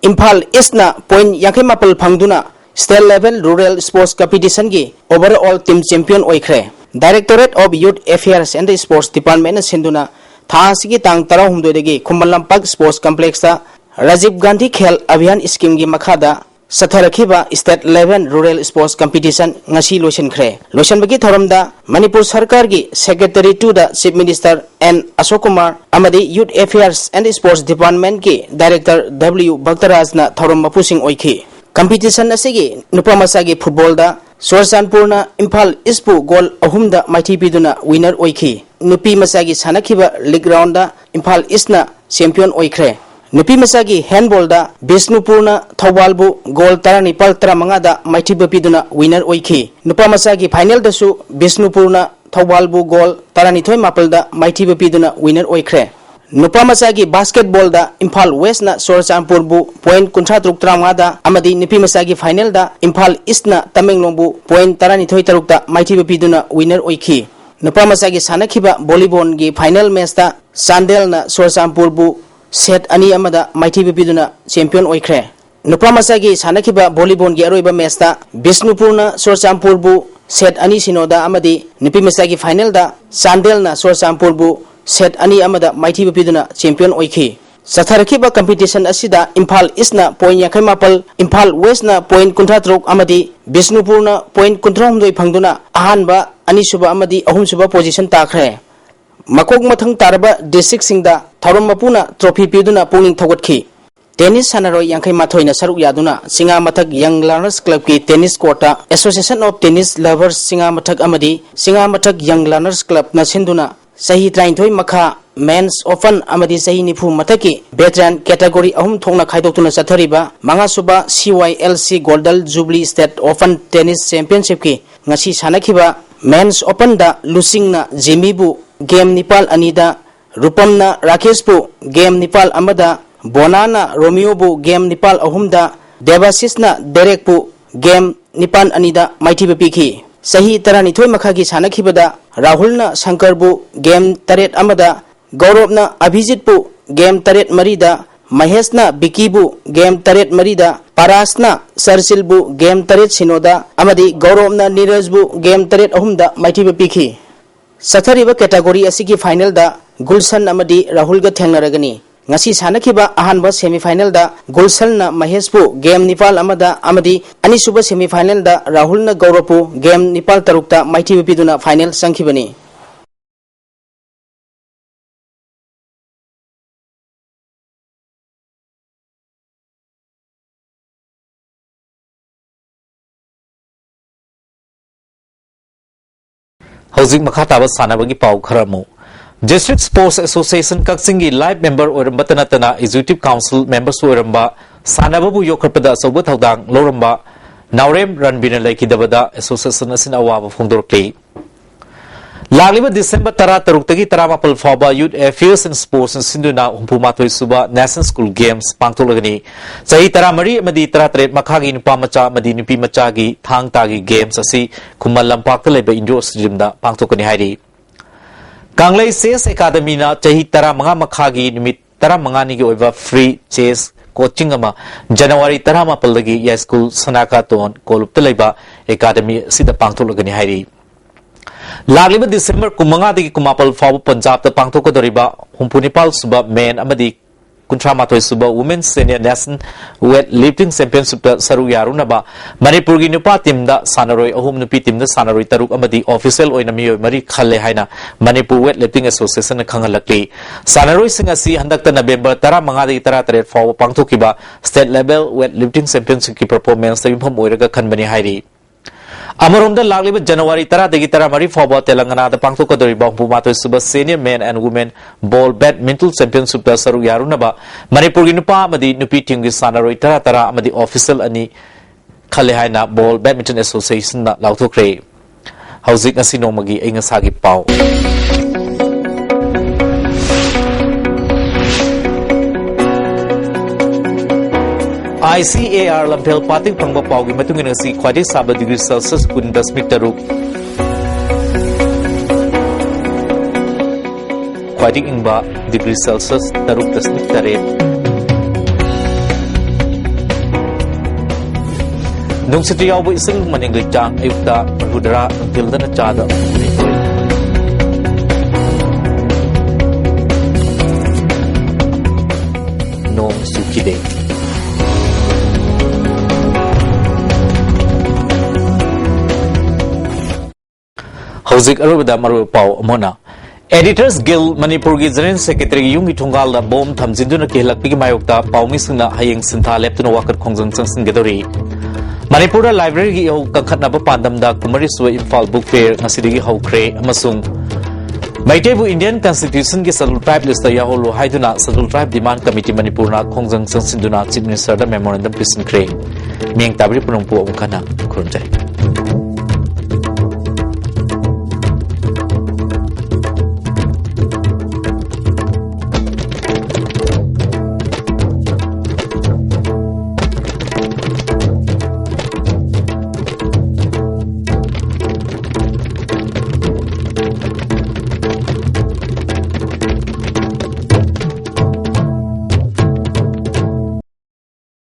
ꯏꯝꯐꯥꯜ ꯏꯁꯅ ꯄꯣꯏꯟ ꯌꯥꯡꯈꯩ ꯃꯥꯄꯜ ꯐꯪꯗꯨꯅ State Level Rural Sports Competitionꯒꯤ overall team champion ꯑꯣꯏꯈ꯭ꯔꯦ꯫ Directorate of Youth Affairs and Sports Departmentꯅ ꯁꯤꯟꯗꯨꯅ ꯊꯥ ꯑꯁꯤꯒꯤ ꯇꯥꯡ ꯇꯔꯥꯍꯨꯝꯗꯣꯏꯗꯒꯤ Khuman Lampak Sports Complexꯇ Rajiv Gandhi Khel Abhiyan Schemeꯒꯤ ꯃꯈꯥꯗ ꯆꯠꯊꯔꯛꯈꯤꯕ State Level Rural Sports Competition ꯉꯁꯤ ꯂꯣꯏꯁꯤꯟꯈ꯭ꯔꯦ꯫ ꯂꯣꯏꯁꯤꯟꯕꯒꯤ ꯊꯧꯔꯝꯗ ꯃꯅꯤꯄꯨꯔ ꯁꯔꯀꯥꯔꯒꯤ Secretary to the Chief Minister N Ashok Kumar ꯑꯃꯗꯤ Youth Affairs and Sports Departmentꯀꯤ Director W ꯚꯛꯇꯔꯥꯖꯅ ꯊꯧꯔꯝ ꯃꯄꯨꯁꯤꯡ ꯑꯣꯏꯈꯤ꯫ Competition ꯑꯁꯤꯒꯤ ꯅꯨꯄꯥ ꯃꯆꯥꯒꯤ ꯐꯨꯠꯕꯣꯜꯗ ꯆꯨꯔꯆꯥꯟꯄꯨꯔꯅ ꯏꯝꯐꯥꯜ ꯏꯁꯄꯨ ꯒꯣꯜ ꯑꯍꯨꯝꯗ ꯃꯥꯏꯊꯤ ꯄꯤꯗꯨꯅ winner ꯑꯣꯏꯈꯤ꯫ ꯅꯨꯄꯤ ꯃꯆꯥꯒꯤ ꯁꯥꯟꯅꯈꯤꯕ league roundꯗ ꯏꯝꯐꯥꯜ ꯏꯁꯅ champion ꯑꯣꯏꯈ꯭ꯔꯦ꯫ ꯅꯨꯄꯤ ꯃꯆꯥꯒꯤ ꯍꯦꯟꯕꯣꯜꯗ ꯕꯤꯁꯅꯨꯄꯨꯔꯅ ꯊꯧꯕꯥꯜꯕꯨ ꯒꯣꯜ ꯇꯔꯥꯅꯤꯄꯥꯜ ꯇꯔꯥꯃꯉꯥꯗ ꯃꯥꯏꯊꯤꯕ ꯄꯤꯗꯨꯅ ꯋꯤꯅꯔ ꯑꯣꯏꯈꯤ꯫ ꯅꯨꯄꯥ ꯃꯆꯥꯒꯤ ꯐꯥꯏꯅꯦꯜꯗꯁꯨ ꯕꯤꯁꯅꯨꯄꯨꯔꯅ ꯊꯧꯕꯥꯜꯕꯨ ꯒꯣꯜ ꯇꯔꯥꯅꯤꯊꯣꯏ ꯃꯥꯄꯜꯗ ꯃꯥꯏꯊꯤꯕ ꯄꯤꯗꯨꯅ ꯋꯤꯅꯔ ꯑꯣꯏꯈ꯭ꯔꯦ꯫ ꯅꯨꯄꯥ ꯃꯆꯥꯒꯤ ꯕꯥꯁꯀꯦꯠꯕꯣꯜꯗ ꯏꯝꯐꯥꯜ ꯋꯦꯁꯅ ꯆꯨꯔꯆꯥꯟꯄꯨꯔꯕꯨ ꯄꯣꯏꯟ ꯀꯨꯟꯊ꯭ꯔꯥ ꯇꯔꯨꯛ ꯇꯔꯥꯃꯉꯥꯗ ꯑꯃꯗꯤ ꯅꯨꯄꯤ ꯃꯆꯥꯒꯤ ꯐꯥꯏꯅꯦꯜꯗ ꯏꯝꯐꯥꯜ ꯏꯁꯅ ꯇꯃꯦꯡꯂꯣꯡꯕꯨ ꯄꯣꯏꯟ ꯇꯔꯥꯅꯤꯊꯣꯏ ꯇꯔꯨꯛꯇ ꯃꯥꯏꯊꯤꯕ ꯄꯤꯗꯨꯅ ꯋꯤꯅꯔ ꯑꯣꯏꯈꯤ꯫ ꯅꯨꯄꯥ ꯃꯆꯥꯒꯤ ꯁꯥꯟꯅꯈꯤꯕ ꯚꯣꯂꯤꯕꯣꯜꯒꯤ ꯐꯥꯏꯅꯦꯜ ꯃꯦꯆꯇ ꯆꯥꯟꯗꯦꯜꯅ ꯆꯨꯔꯆꯥꯟꯄꯨꯔꯕꯨ ꯁꯦꯠ ꯑꯅꯤ ꯑꯃꯗ ꯃꯥꯏꯊꯤꯕ ꯄꯤꯗꯨꯅ ꯆꯦꯝꯄꯤꯌꯟ ꯑꯣꯏꯈ꯭ꯔꯦ꯫ ꯅꯨꯄꯥ ꯃꯆꯥꯒꯤ ꯁꯥꯟꯅꯈꯤꯕ ꯚꯣꯂꯤꯕꯣꯜꯒꯤ ꯑꯔꯣꯏꯕ ꯃꯦꯆꯇ ꯕꯤꯁꯅꯨꯄꯨꯔꯅ ꯆꯨꯔꯆꯥꯟꯄꯨꯔꯕꯨ ꯁꯦꯠ ꯑꯅꯤ ꯁꯤꯅꯣꯗ ꯑꯃꯗꯤ ꯅꯨꯄꯤ ꯃꯆꯥꯒꯤ ꯐꯥꯏꯅꯦꯜꯗ ꯆꯥꯟꯗꯦꯜꯅ ꯆꯨꯔꯆꯥꯟꯄꯨꯔꯕꯨ ꯁꯦꯠ ꯑꯅꯤ ꯑꯃꯗ ꯃꯥꯏꯊꯤꯕ ꯄꯤꯗꯨꯅ ꯆꯦꯝꯄꯤꯌꯟ ꯑꯣꯏꯈꯤ꯫ ꯆꯠꯊꯔꯛꯈꯤꯕ ꯀꯝꯄꯤꯇꯤꯁꯟ ꯑꯁꯤꯗ ꯏꯝꯐꯥꯜ ꯏꯁꯅ ꯄꯣꯏꯟ ꯌꯥꯡꯈꯩ ꯃꯥꯄꯜ, ꯏꯝꯐꯥꯜ ꯋꯦꯁꯅ ꯄꯣꯏꯟ ꯀꯨꯟꯊ꯭ꯔꯥ ꯇꯔꯨꯛ ꯑꯃꯗꯤ ꯕꯤꯁꯅꯨꯄꯨꯔꯅ ꯄꯣꯏꯟ ꯀꯨꯟꯊ꯭ꯔꯥ ꯍꯨꯝꯗꯣꯏ ꯐꯪꯗꯨꯅ ꯑꯍꯥꯟꯕ, ꯑꯅꯤꯁꯨꯕ ꯑꯃꯗꯤ ꯑꯍꯨꯝꯁꯨꯕ ꯄꯣꯖꯤꯁꯟ ꯇꯥꯈ꯭ꯔꯦ꯫ ꯃꯀꯣꯛ ꯃꯊꯪ ꯇꯥꯔꯕ ꯗꯤꯁꯇ꯭ꯔꯤꯛꯁꯤꯡꯗ ꯊꯧꯔꯝ ꯃꯄꯨꯅ ꯇ꯭ꯔꯣꯐꯤ ꯄꯤꯗꯨꯅ ꯄꯨꯛꯅꯤꯡ ꯊꯧꯒꯠꯈꯤ꯫ ꯇꯦꯅꯤꯁ ꯁꯥꯟꯅꯔꯣꯏ ꯌꯥꯡꯈꯩ ꯃꯥꯊꯣꯏꯅ ꯁꯔꯨꯛ ꯌꯥꯗꯨꯅ ꯆꯤꯉꯥꯃꯊꯛ ꯌꯪ ꯂꯔꯅꯔꯁ ꯀ꯭ꯂꯕꯀꯤ ꯇꯦꯅꯤꯁ ꯀꯣꯔꯠꯇ Association of Tennis Lovers Chingamathak ꯑꯃꯗꯤ ꯆꯤꯉꯥꯃꯊꯛ ꯌꯪ ꯂꯔꯅꯔꯁ ꯀ꯭ꯂꯕꯅ ꯁꯤꯟꯗꯨꯅ ꯆꯍꯤ ꯇꯔꯥꯅꯤꯊꯣꯏ ꯃꯈꯥ ꯃꯦꯟꯁ ꯑꯣꯄꯟ ꯑꯃꯗꯤ ꯆꯍꯤ ꯅꯤꯐꯨ ꯃꯊꯛꯀꯤ ꯚꯦꯇꯔꯥꯟ ꯀꯦꯇꯥꯒꯣꯔꯤ ꯑꯍꯨꯝ ꯊꯣꯛꯅ ꯈꯥꯏꯗꯣꯛꯇꯨꯅ ꯆꯠꯊꯔꯤꯕ ꯃꯉꯥꯁꯨꯕ ꯁꯤ Y L C golden jubilee state open tennis ꯆꯦꯝꯄꯤꯌꯟꯁꯤꯞꯀꯤ ꯉꯁꯤ ꯁꯥꯟꯅꯈꯤꯕ ꯃꯦꯟꯁ ꯑꯣꯄꯟꯗ ꯂꯨꯆꯤꯡꯅ ꯖꯤꯃꯤꯕꯨ ꯒꯦꯝ ꯅꯤꯄꯥꯜ ꯑꯅꯤꯗ, ꯔꯨꯄꯝꯅ ꯔꯥꯀꯦꯁꯄꯨ ꯒꯦꯝ ꯅꯤꯄꯥꯜ ꯑꯃꯗ, ꯕꯣꯅꯥꯅ ꯔꯣꯃꯤꯌꯣꯕꯨ ꯒꯦꯝ ꯅꯤꯄꯥꯜ ꯑꯍꯨꯝꯗ, ꯗꯦꯕꯥꯁꯤꯁꯅ ꯗꯦꯔꯦꯛꯄꯨ ꯒꯦꯝ ꯅꯤꯄꯥꯜ ꯑꯅꯤꯗ ꯃꯥꯏꯊꯤꯕ ꯄꯤꯈꯤ꯫ ꯆꯍꯤ ꯇꯔꯥꯅꯤꯊꯣꯏ ꯃꯈꯥꯒꯤ ꯁꯥꯟꯅꯈꯤꯕꯗ ꯔꯥꯍꯨꯜꯅ ꯁꯪꯀꯔꯕꯨ ꯒꯦꯝ ꯇꯔꯦꯠ ꯑꯃꯗ, ꯒꯧꯔꯕꯅ ꯑꯚꯤꯖꯤꯠꯄꯨ ꯒꯦꯝ ꯇꯔꯦꯠ ꯃꯔꯤꯗ, ꯃꯍꯦꯁꯅ ꯕꯤꯀꯤꯕꯨ ꯒꯦꯝ ꯇꯔꯦꯠ ꯃꯔꯤꯗ, ꯄꯥꯔꯥꯁꯅ ꯁꯔꯁꯤꯜꯕꯨ ꯒꯦꯝ ꯇꯔꯦꯠ ꯁꯤꯅꯣꯗ ꯑꯃꯗꯤ ꯒꯧꯔꯕꯅ ꯅꯤꯔꯖꯕꯨ ꯒꯦꯝ ꯇꯔꯦꯠ ꯑꯍꯨꯝꯗ ꯃꯥꯏꯊꯤꯕ ꯄꯤꯈꯤ꯫ ꯆꯠꯊꯔꯤꯕ ꯀꯦꯇꯥꯒꯣꯔꯤ ꯑꯁꯤꯒꯤ ꯐꯥꯏꯅꯦꯜꯗ ꯒꯨꯜꯁꯟ ꯑꯃꯗꯤ ꯔꯥꯍꯨꯜꯒ ꯊꯦꯡꯅꯔꯒꯅꯤ꯫ ꯉꯁꯤ ꯁꯥꯟꯅꯈꯤꯕ ꯑꯍꯥꯟꯕ ꯁꯦꯃꯤꯐꯥꯏꯅꯦꯜꯗ ꯒꯨꯜꯁꯟꯅ ꯃꯍꯦꯁꯄꯨ ꯒꯦꯝ ꯅꯤꯄꯥꯜ ꯑꯃꯗ ꯑꯃꯗꯤ ꯑꯅꯤꯁꯨꯕ ꯁꯦꯃꯤꯐꯥꯏꯅꯦꯜꯗ ꯔꯥꯍꯨꯜꯅ ꯒꯧꯔꯕꯄꯨ ꯒꯦꯝ ꯅꯤꯄꯥꯜ ꯇꯔꯨꯛꯇ ꯃꯥꯏꯊꯤꯕ ꯄꯤꯗꯨꯅ ꯐꯥꯏꯅꯦꯜ ꯆꯪꯈꯤꯕꯅꯤ꯫ ꯍꯧꯖꯤꯛ ꯃꯈꯥ ꯇꯥꯕ ꯁꯥꯟꯅꯕꯒꯤ ꯄꯥꯎ ꯈꯔ ꯑꯃꯨꯛ꯫ District Sports Association ꯀꯛꯆꯤꯡꯒꯤ life member ꯑꯣꯏꯔꯝꯕꯇ ꯅꯠꯇꯅ Executive Council memberꯁꯨ ꯑꯣꯏꯔꯝꯕ, ꯁꯥꯟꯅꯕꯕꯨ ꯌꯣꯛꯈꯠꯄꯗ ꯑꯆꯧꯕ ꯊꯧꯗꯥꯡ ꯂꯧꯔꯝꯕ ꯅꯥꯎꯔꯦꯝ ꯔꯟꯕꯤꯔꯅ ꯂꯩꯈꯤꯗꯕꯗ association ꯑꯁꯤꯅ ꯑꯋꯥꯕ ꯐꯣꯡꯗꯣꯔꯛꯂꯤ꯫ ꯂꯥꯛꯂꯤꯕ December ꯇꯔꯥꯇꯔꯨꯛꯇꯒꯤ ꯇꯔꯥꯃꯥꯄꯜ ꯐꯥꯎꯕ Youth Affairs and Sports ꯁꯤꯟꯗꯨꯅ ꯍꯨꯝꯐꯨ ꯃꯥꯊꯣꯏ ꯁꯨꯕ National School Games ꯄꯥꯡꯊꯣꯛꯂꯒꯅꯤ꯫ ꯆꯍꯤ ꯇꯔꯥꯃꯔꯤ ꯑꯃꯗꯤ ꯇꯔꯥꯇꯔꯦꯠ ꯃꯈꯥꯒꯤ ꯅꯨꯄꯥ ꯃꯆꯥ ꯑꯃꯗꯤ ꯅꯨꯄꯤ ꯃꯆꯥꯒꯤ ꯊꯥꯡ ꯇꯥꯒꯤ games ꯑꯁꯤ ꯈꯨꯃꯟ ꯂꯝꯄꯥꯛꯇ ꯂꯩꯕ indoor stadiumꯗ ꯄꯥꯡꯊꯣꯛꯀꯅꯤ ꯍꯥꯏꯔꯤ꯫ ꯀꯪꯂꯩ Chess Academyꯅ ꯆꯍꯤ ꯇꯔꯥꯃꯉꯥ ꯃꯈꯥꯒꯤ ꯅꯨꯃꯤꯠ ꯇꯔꯥꯃꯉꯥꯅꯤꯒꯤ ꯑꯣꯏꯕ free chess coaching ꯑꯃ January ꯇꯔꯥꯃꯥꯄꯜꯗꯒꯤ ꯌꯥꯏꯁ꯭ꯀꯨꯜ ꯁꯅꯥꯀꯥꯇꯣꯟ ꯀꯣꯂꯨꯞꯇ ꯂꯩꯕ academy ꯑꯁꯤꯗ ꯄꯥꯡꯊꯣꯛꯂꯒꯅꯤ ꯍꯥꯏꯔꯤ꯫ ꯂꯥꯛꯂꯤꯕ December ꯀꯨꯟꯃꯉꯥꯗꯒꯤ ꯀꯨꯟꯃꯥꯄꯜ ꯐꯥꯎꯕ ꯄꯟꯖꯥꯕꯇ ꯄꯥꯡꯊꯣꯛꯀꯗꯧꯔꯤꯕ ꯍꯨꯝꯐꯨꯅꯤꯄꯥꯜ ꯁꯨꯕ Men ꯑꯃꯗꯤ ꯀꯨꯟꯊ꯭ꯔꯥ ꯃꯥꯊꯣꯏ ꯁꯨꯕ Women Senior National Weight Lifting Championshipꯇ ꯁꯔꯨꯛ ꯌꯥꯔꯨꯅꯕ ꯃꯅꯤꯄꯨꯔꯒꯤ ꯅꯨꯄꯥ teamꯗ ꯁꯥꯟꯅꯔꯣꯏ ꯑꯍꯨꯝ, ꯅꯨꯄꯤ teamꯗ ꯁꯥꯟꯅꯔꯣꯏ ꯇꯔꯨꯛ ꯑꯃꯗꯤ official ꯑꯣꯏꯅ ꯃꯤꯑꯣꯏ ꯃꯔꯤ ꯈꯜꯂꯦ ꯍꯥꯏꯅ Manipur Weight Lifting Associationꯅ ꯈꯪꯍꯜꯂꯛꯂꯤ꯫ ꯁꯥꯟꯅꯔꯣꯏꯁꯤꯡ ꯑꯁꯤ ꯍꯟꯗꯛꯇ November ꯇꯔꯥꯃꯉꯥꯗꯒꯤ ꯇꯔꯥꯇꯔꯦꯠ ꯐꯥꯎꯕ ꯄꯥꯡꯊꯣꯛꯈꯤꯕ State Level Weight Lifting Championshipꯀꯤ performanceꯇ ꯌꯨꯝꯐꯝ ꯑꯣꯏꯔꯒ ꯈꯟꯕꯅꯤ ꯍꯥꯏꯔꯤ꯫ ꯑꯃꯔꯣꯝꯗ ꯂꯥꯛꯂꯤꯕ January ꯇꯔꯥꯗꯒꯤ ꯇꯔꯥꯃꯔꯤ ꯐꯥꯎꯕ ꯇꯦꯂꯪꯒꯅꯥꯗ ꯄꯥꯡꯊꯣꯛꯀꯗꯧꯔꯤꯕ ꯍꯨꯝꯐꯨ ꯃꯥꯊꯣꯏ ꯁꯨꯕ Senior Men and Women Ball Badminton Championshipꯇ ꯁꯔꯨꯛ ꯌꯥꯔꯨꯅꯕ ꯃꯅꯤꯄꯨꯔꯒꯤ ꯅꯨꯄꯥ ꯑꯃꯗꯤ ꯅꯨꯄꯤ teamꯒꯤ ꯁꯥꯟꯅꯔꯣꯏ ꯇꯔꯥ ꯇꯔꯥ ꯑꯃꯗꯤ official ꯑꯅꯤ ꯈꯜꯂꯦ ꯍꯥꯏꯅ Ball Badminton Associationꯅ ꯂꯥꯎꯊꯣꯛꯈ꯭ꯔꯦ꯫ ꯍꯧꯖꯤꯛ ꯉꯁꯤ ꯅꯣꯡꯃꯒꯤ ꯑꯏꯪ ꯑꯁꯥꯒꯤ ꯄꯥꯎ꯫ ICAR ꯂꯝꯐꯦꯜ ꯄꯥꯠꯇꯒꯤ ꯐꯪꯕ ꯄꯥꯎꯒꯤ ꯃꯇꯨꯡ ꯏꯟꯅ ꯉꯁꯤ ꯈ꯭ꯋꯥꯏꯗꯒꯤ ꯁꯥꯕ degree Celsius ꯀꯨꯟ ꯗꯁꯃꯤꯛ ꯇꯔꯨꯛ, ꯈ꯭ꯋꯥꯏꯗꯒꯤ ꯏꯪꯕ degree Celsius ꯇꯔꯨꯛ ꯗꯁꯃꯤꯛ ꯇꯔꯦꯠ꯫ ꯅꯨꯡꯁꯤꯠꯇ ꯌꯥꯎꯕ ꯏꯁꯤꯡ ꯃꯅꯤꯡꯒꯤ ꯆꯥꯡ ꯑꯌꯨꯛꯇ ꯃꯔꯤꯐꯨꯇꯔꯥ, ꯅꯨꯡꯊꯤꯜꯗꯅ ꯆꯥꯗ ꯍꯨꯝꯐꯨꯅꯤꯊꯣꯏ꯫ ꯅꯣꯡ ꯆꯨꯈꯤꯗꯦ꯫ ꯍꯧꯖꯤꯛ ꯑꯔꯣꯏꯕꯗ ꯃꯔꯨꯑꯣꯏꯕ ꯄꯥꯎ ꯑꯃꯨꯛ ꯍꯟꯅ꯫ Editors Guild ꯃꯅꯤꯄꯨꯔꯒꯤ General Secretaryꯒꯤ ꯌꯨꯝꯒꯤ ꯊꯣꯡꯒꯥꯜꯗ ꯕꯣꯝ ꯊꯝꯖꯤꯟꯗꯨꯅ ꯀꯤꯍꯜꯂꯛꯄꯒꯤ ꯃꯥꯌꯣꯛꯇ ꯄꯥꯎꯃꯤꯁꯤꯡꯅ ꯍꯌꯦꯡ ꯁꯤꯟꯊꯥ ꯂꯦꯞꯇꯨꯅ ꯋꯥꯀꯠ ꯈꯣꯡꯖꯪ ꯆꯪꯁꯤꯟꯒꯗꯧꯔꯤ꯫ ꯃꯅꯤꯄꯨꯔꯗ libraryꯒꯤ ꯏꯍꯧ ꯀꯟꯈꯠꯅꯕ ꯄꯥꯟꯗꯝꯗ ꯀꯨꯟꯃꯔꯤ ꯁꯨꯕ ꯏꯝꯐꯥꯜ Book Fair ꯉꯁꯤꯗꯒꯤ ꯍꯧꯈ꯭ꯔꯦ ꯑꯃꯁꯨꯡ ꯃꯩꯇꯩꯕꯨ Indian Constitution ꯒꯤ Scheduled Tribe list ꯇ ꯌꯥꯎꯍꯜꯂꯨ ꯍꯥꯏꯗꯨꯅ Scheduled Tribe Demand Committee ꯃꯅꯤꯄꯨꯔꯅ ꯈꯣꯡꯖꯪ ꯆꯪꯁꯤꯟꯗꯨꯅ Chief Minister ꯗ memorandum ꯄꯤꯁꯤꯟꯈ꯭ꯔꯦ꯫ ꯃꯤꯌꯦꯡ ꯇꯥꯕꯤꯔꯤ ꯄꯨꯝꯅꯃꯛꯄꯨ ꯑꯃꯨꯛ ꯍꯟꯅ ꯈꯨꯔꯨꯝꯖꯔꯤ꯫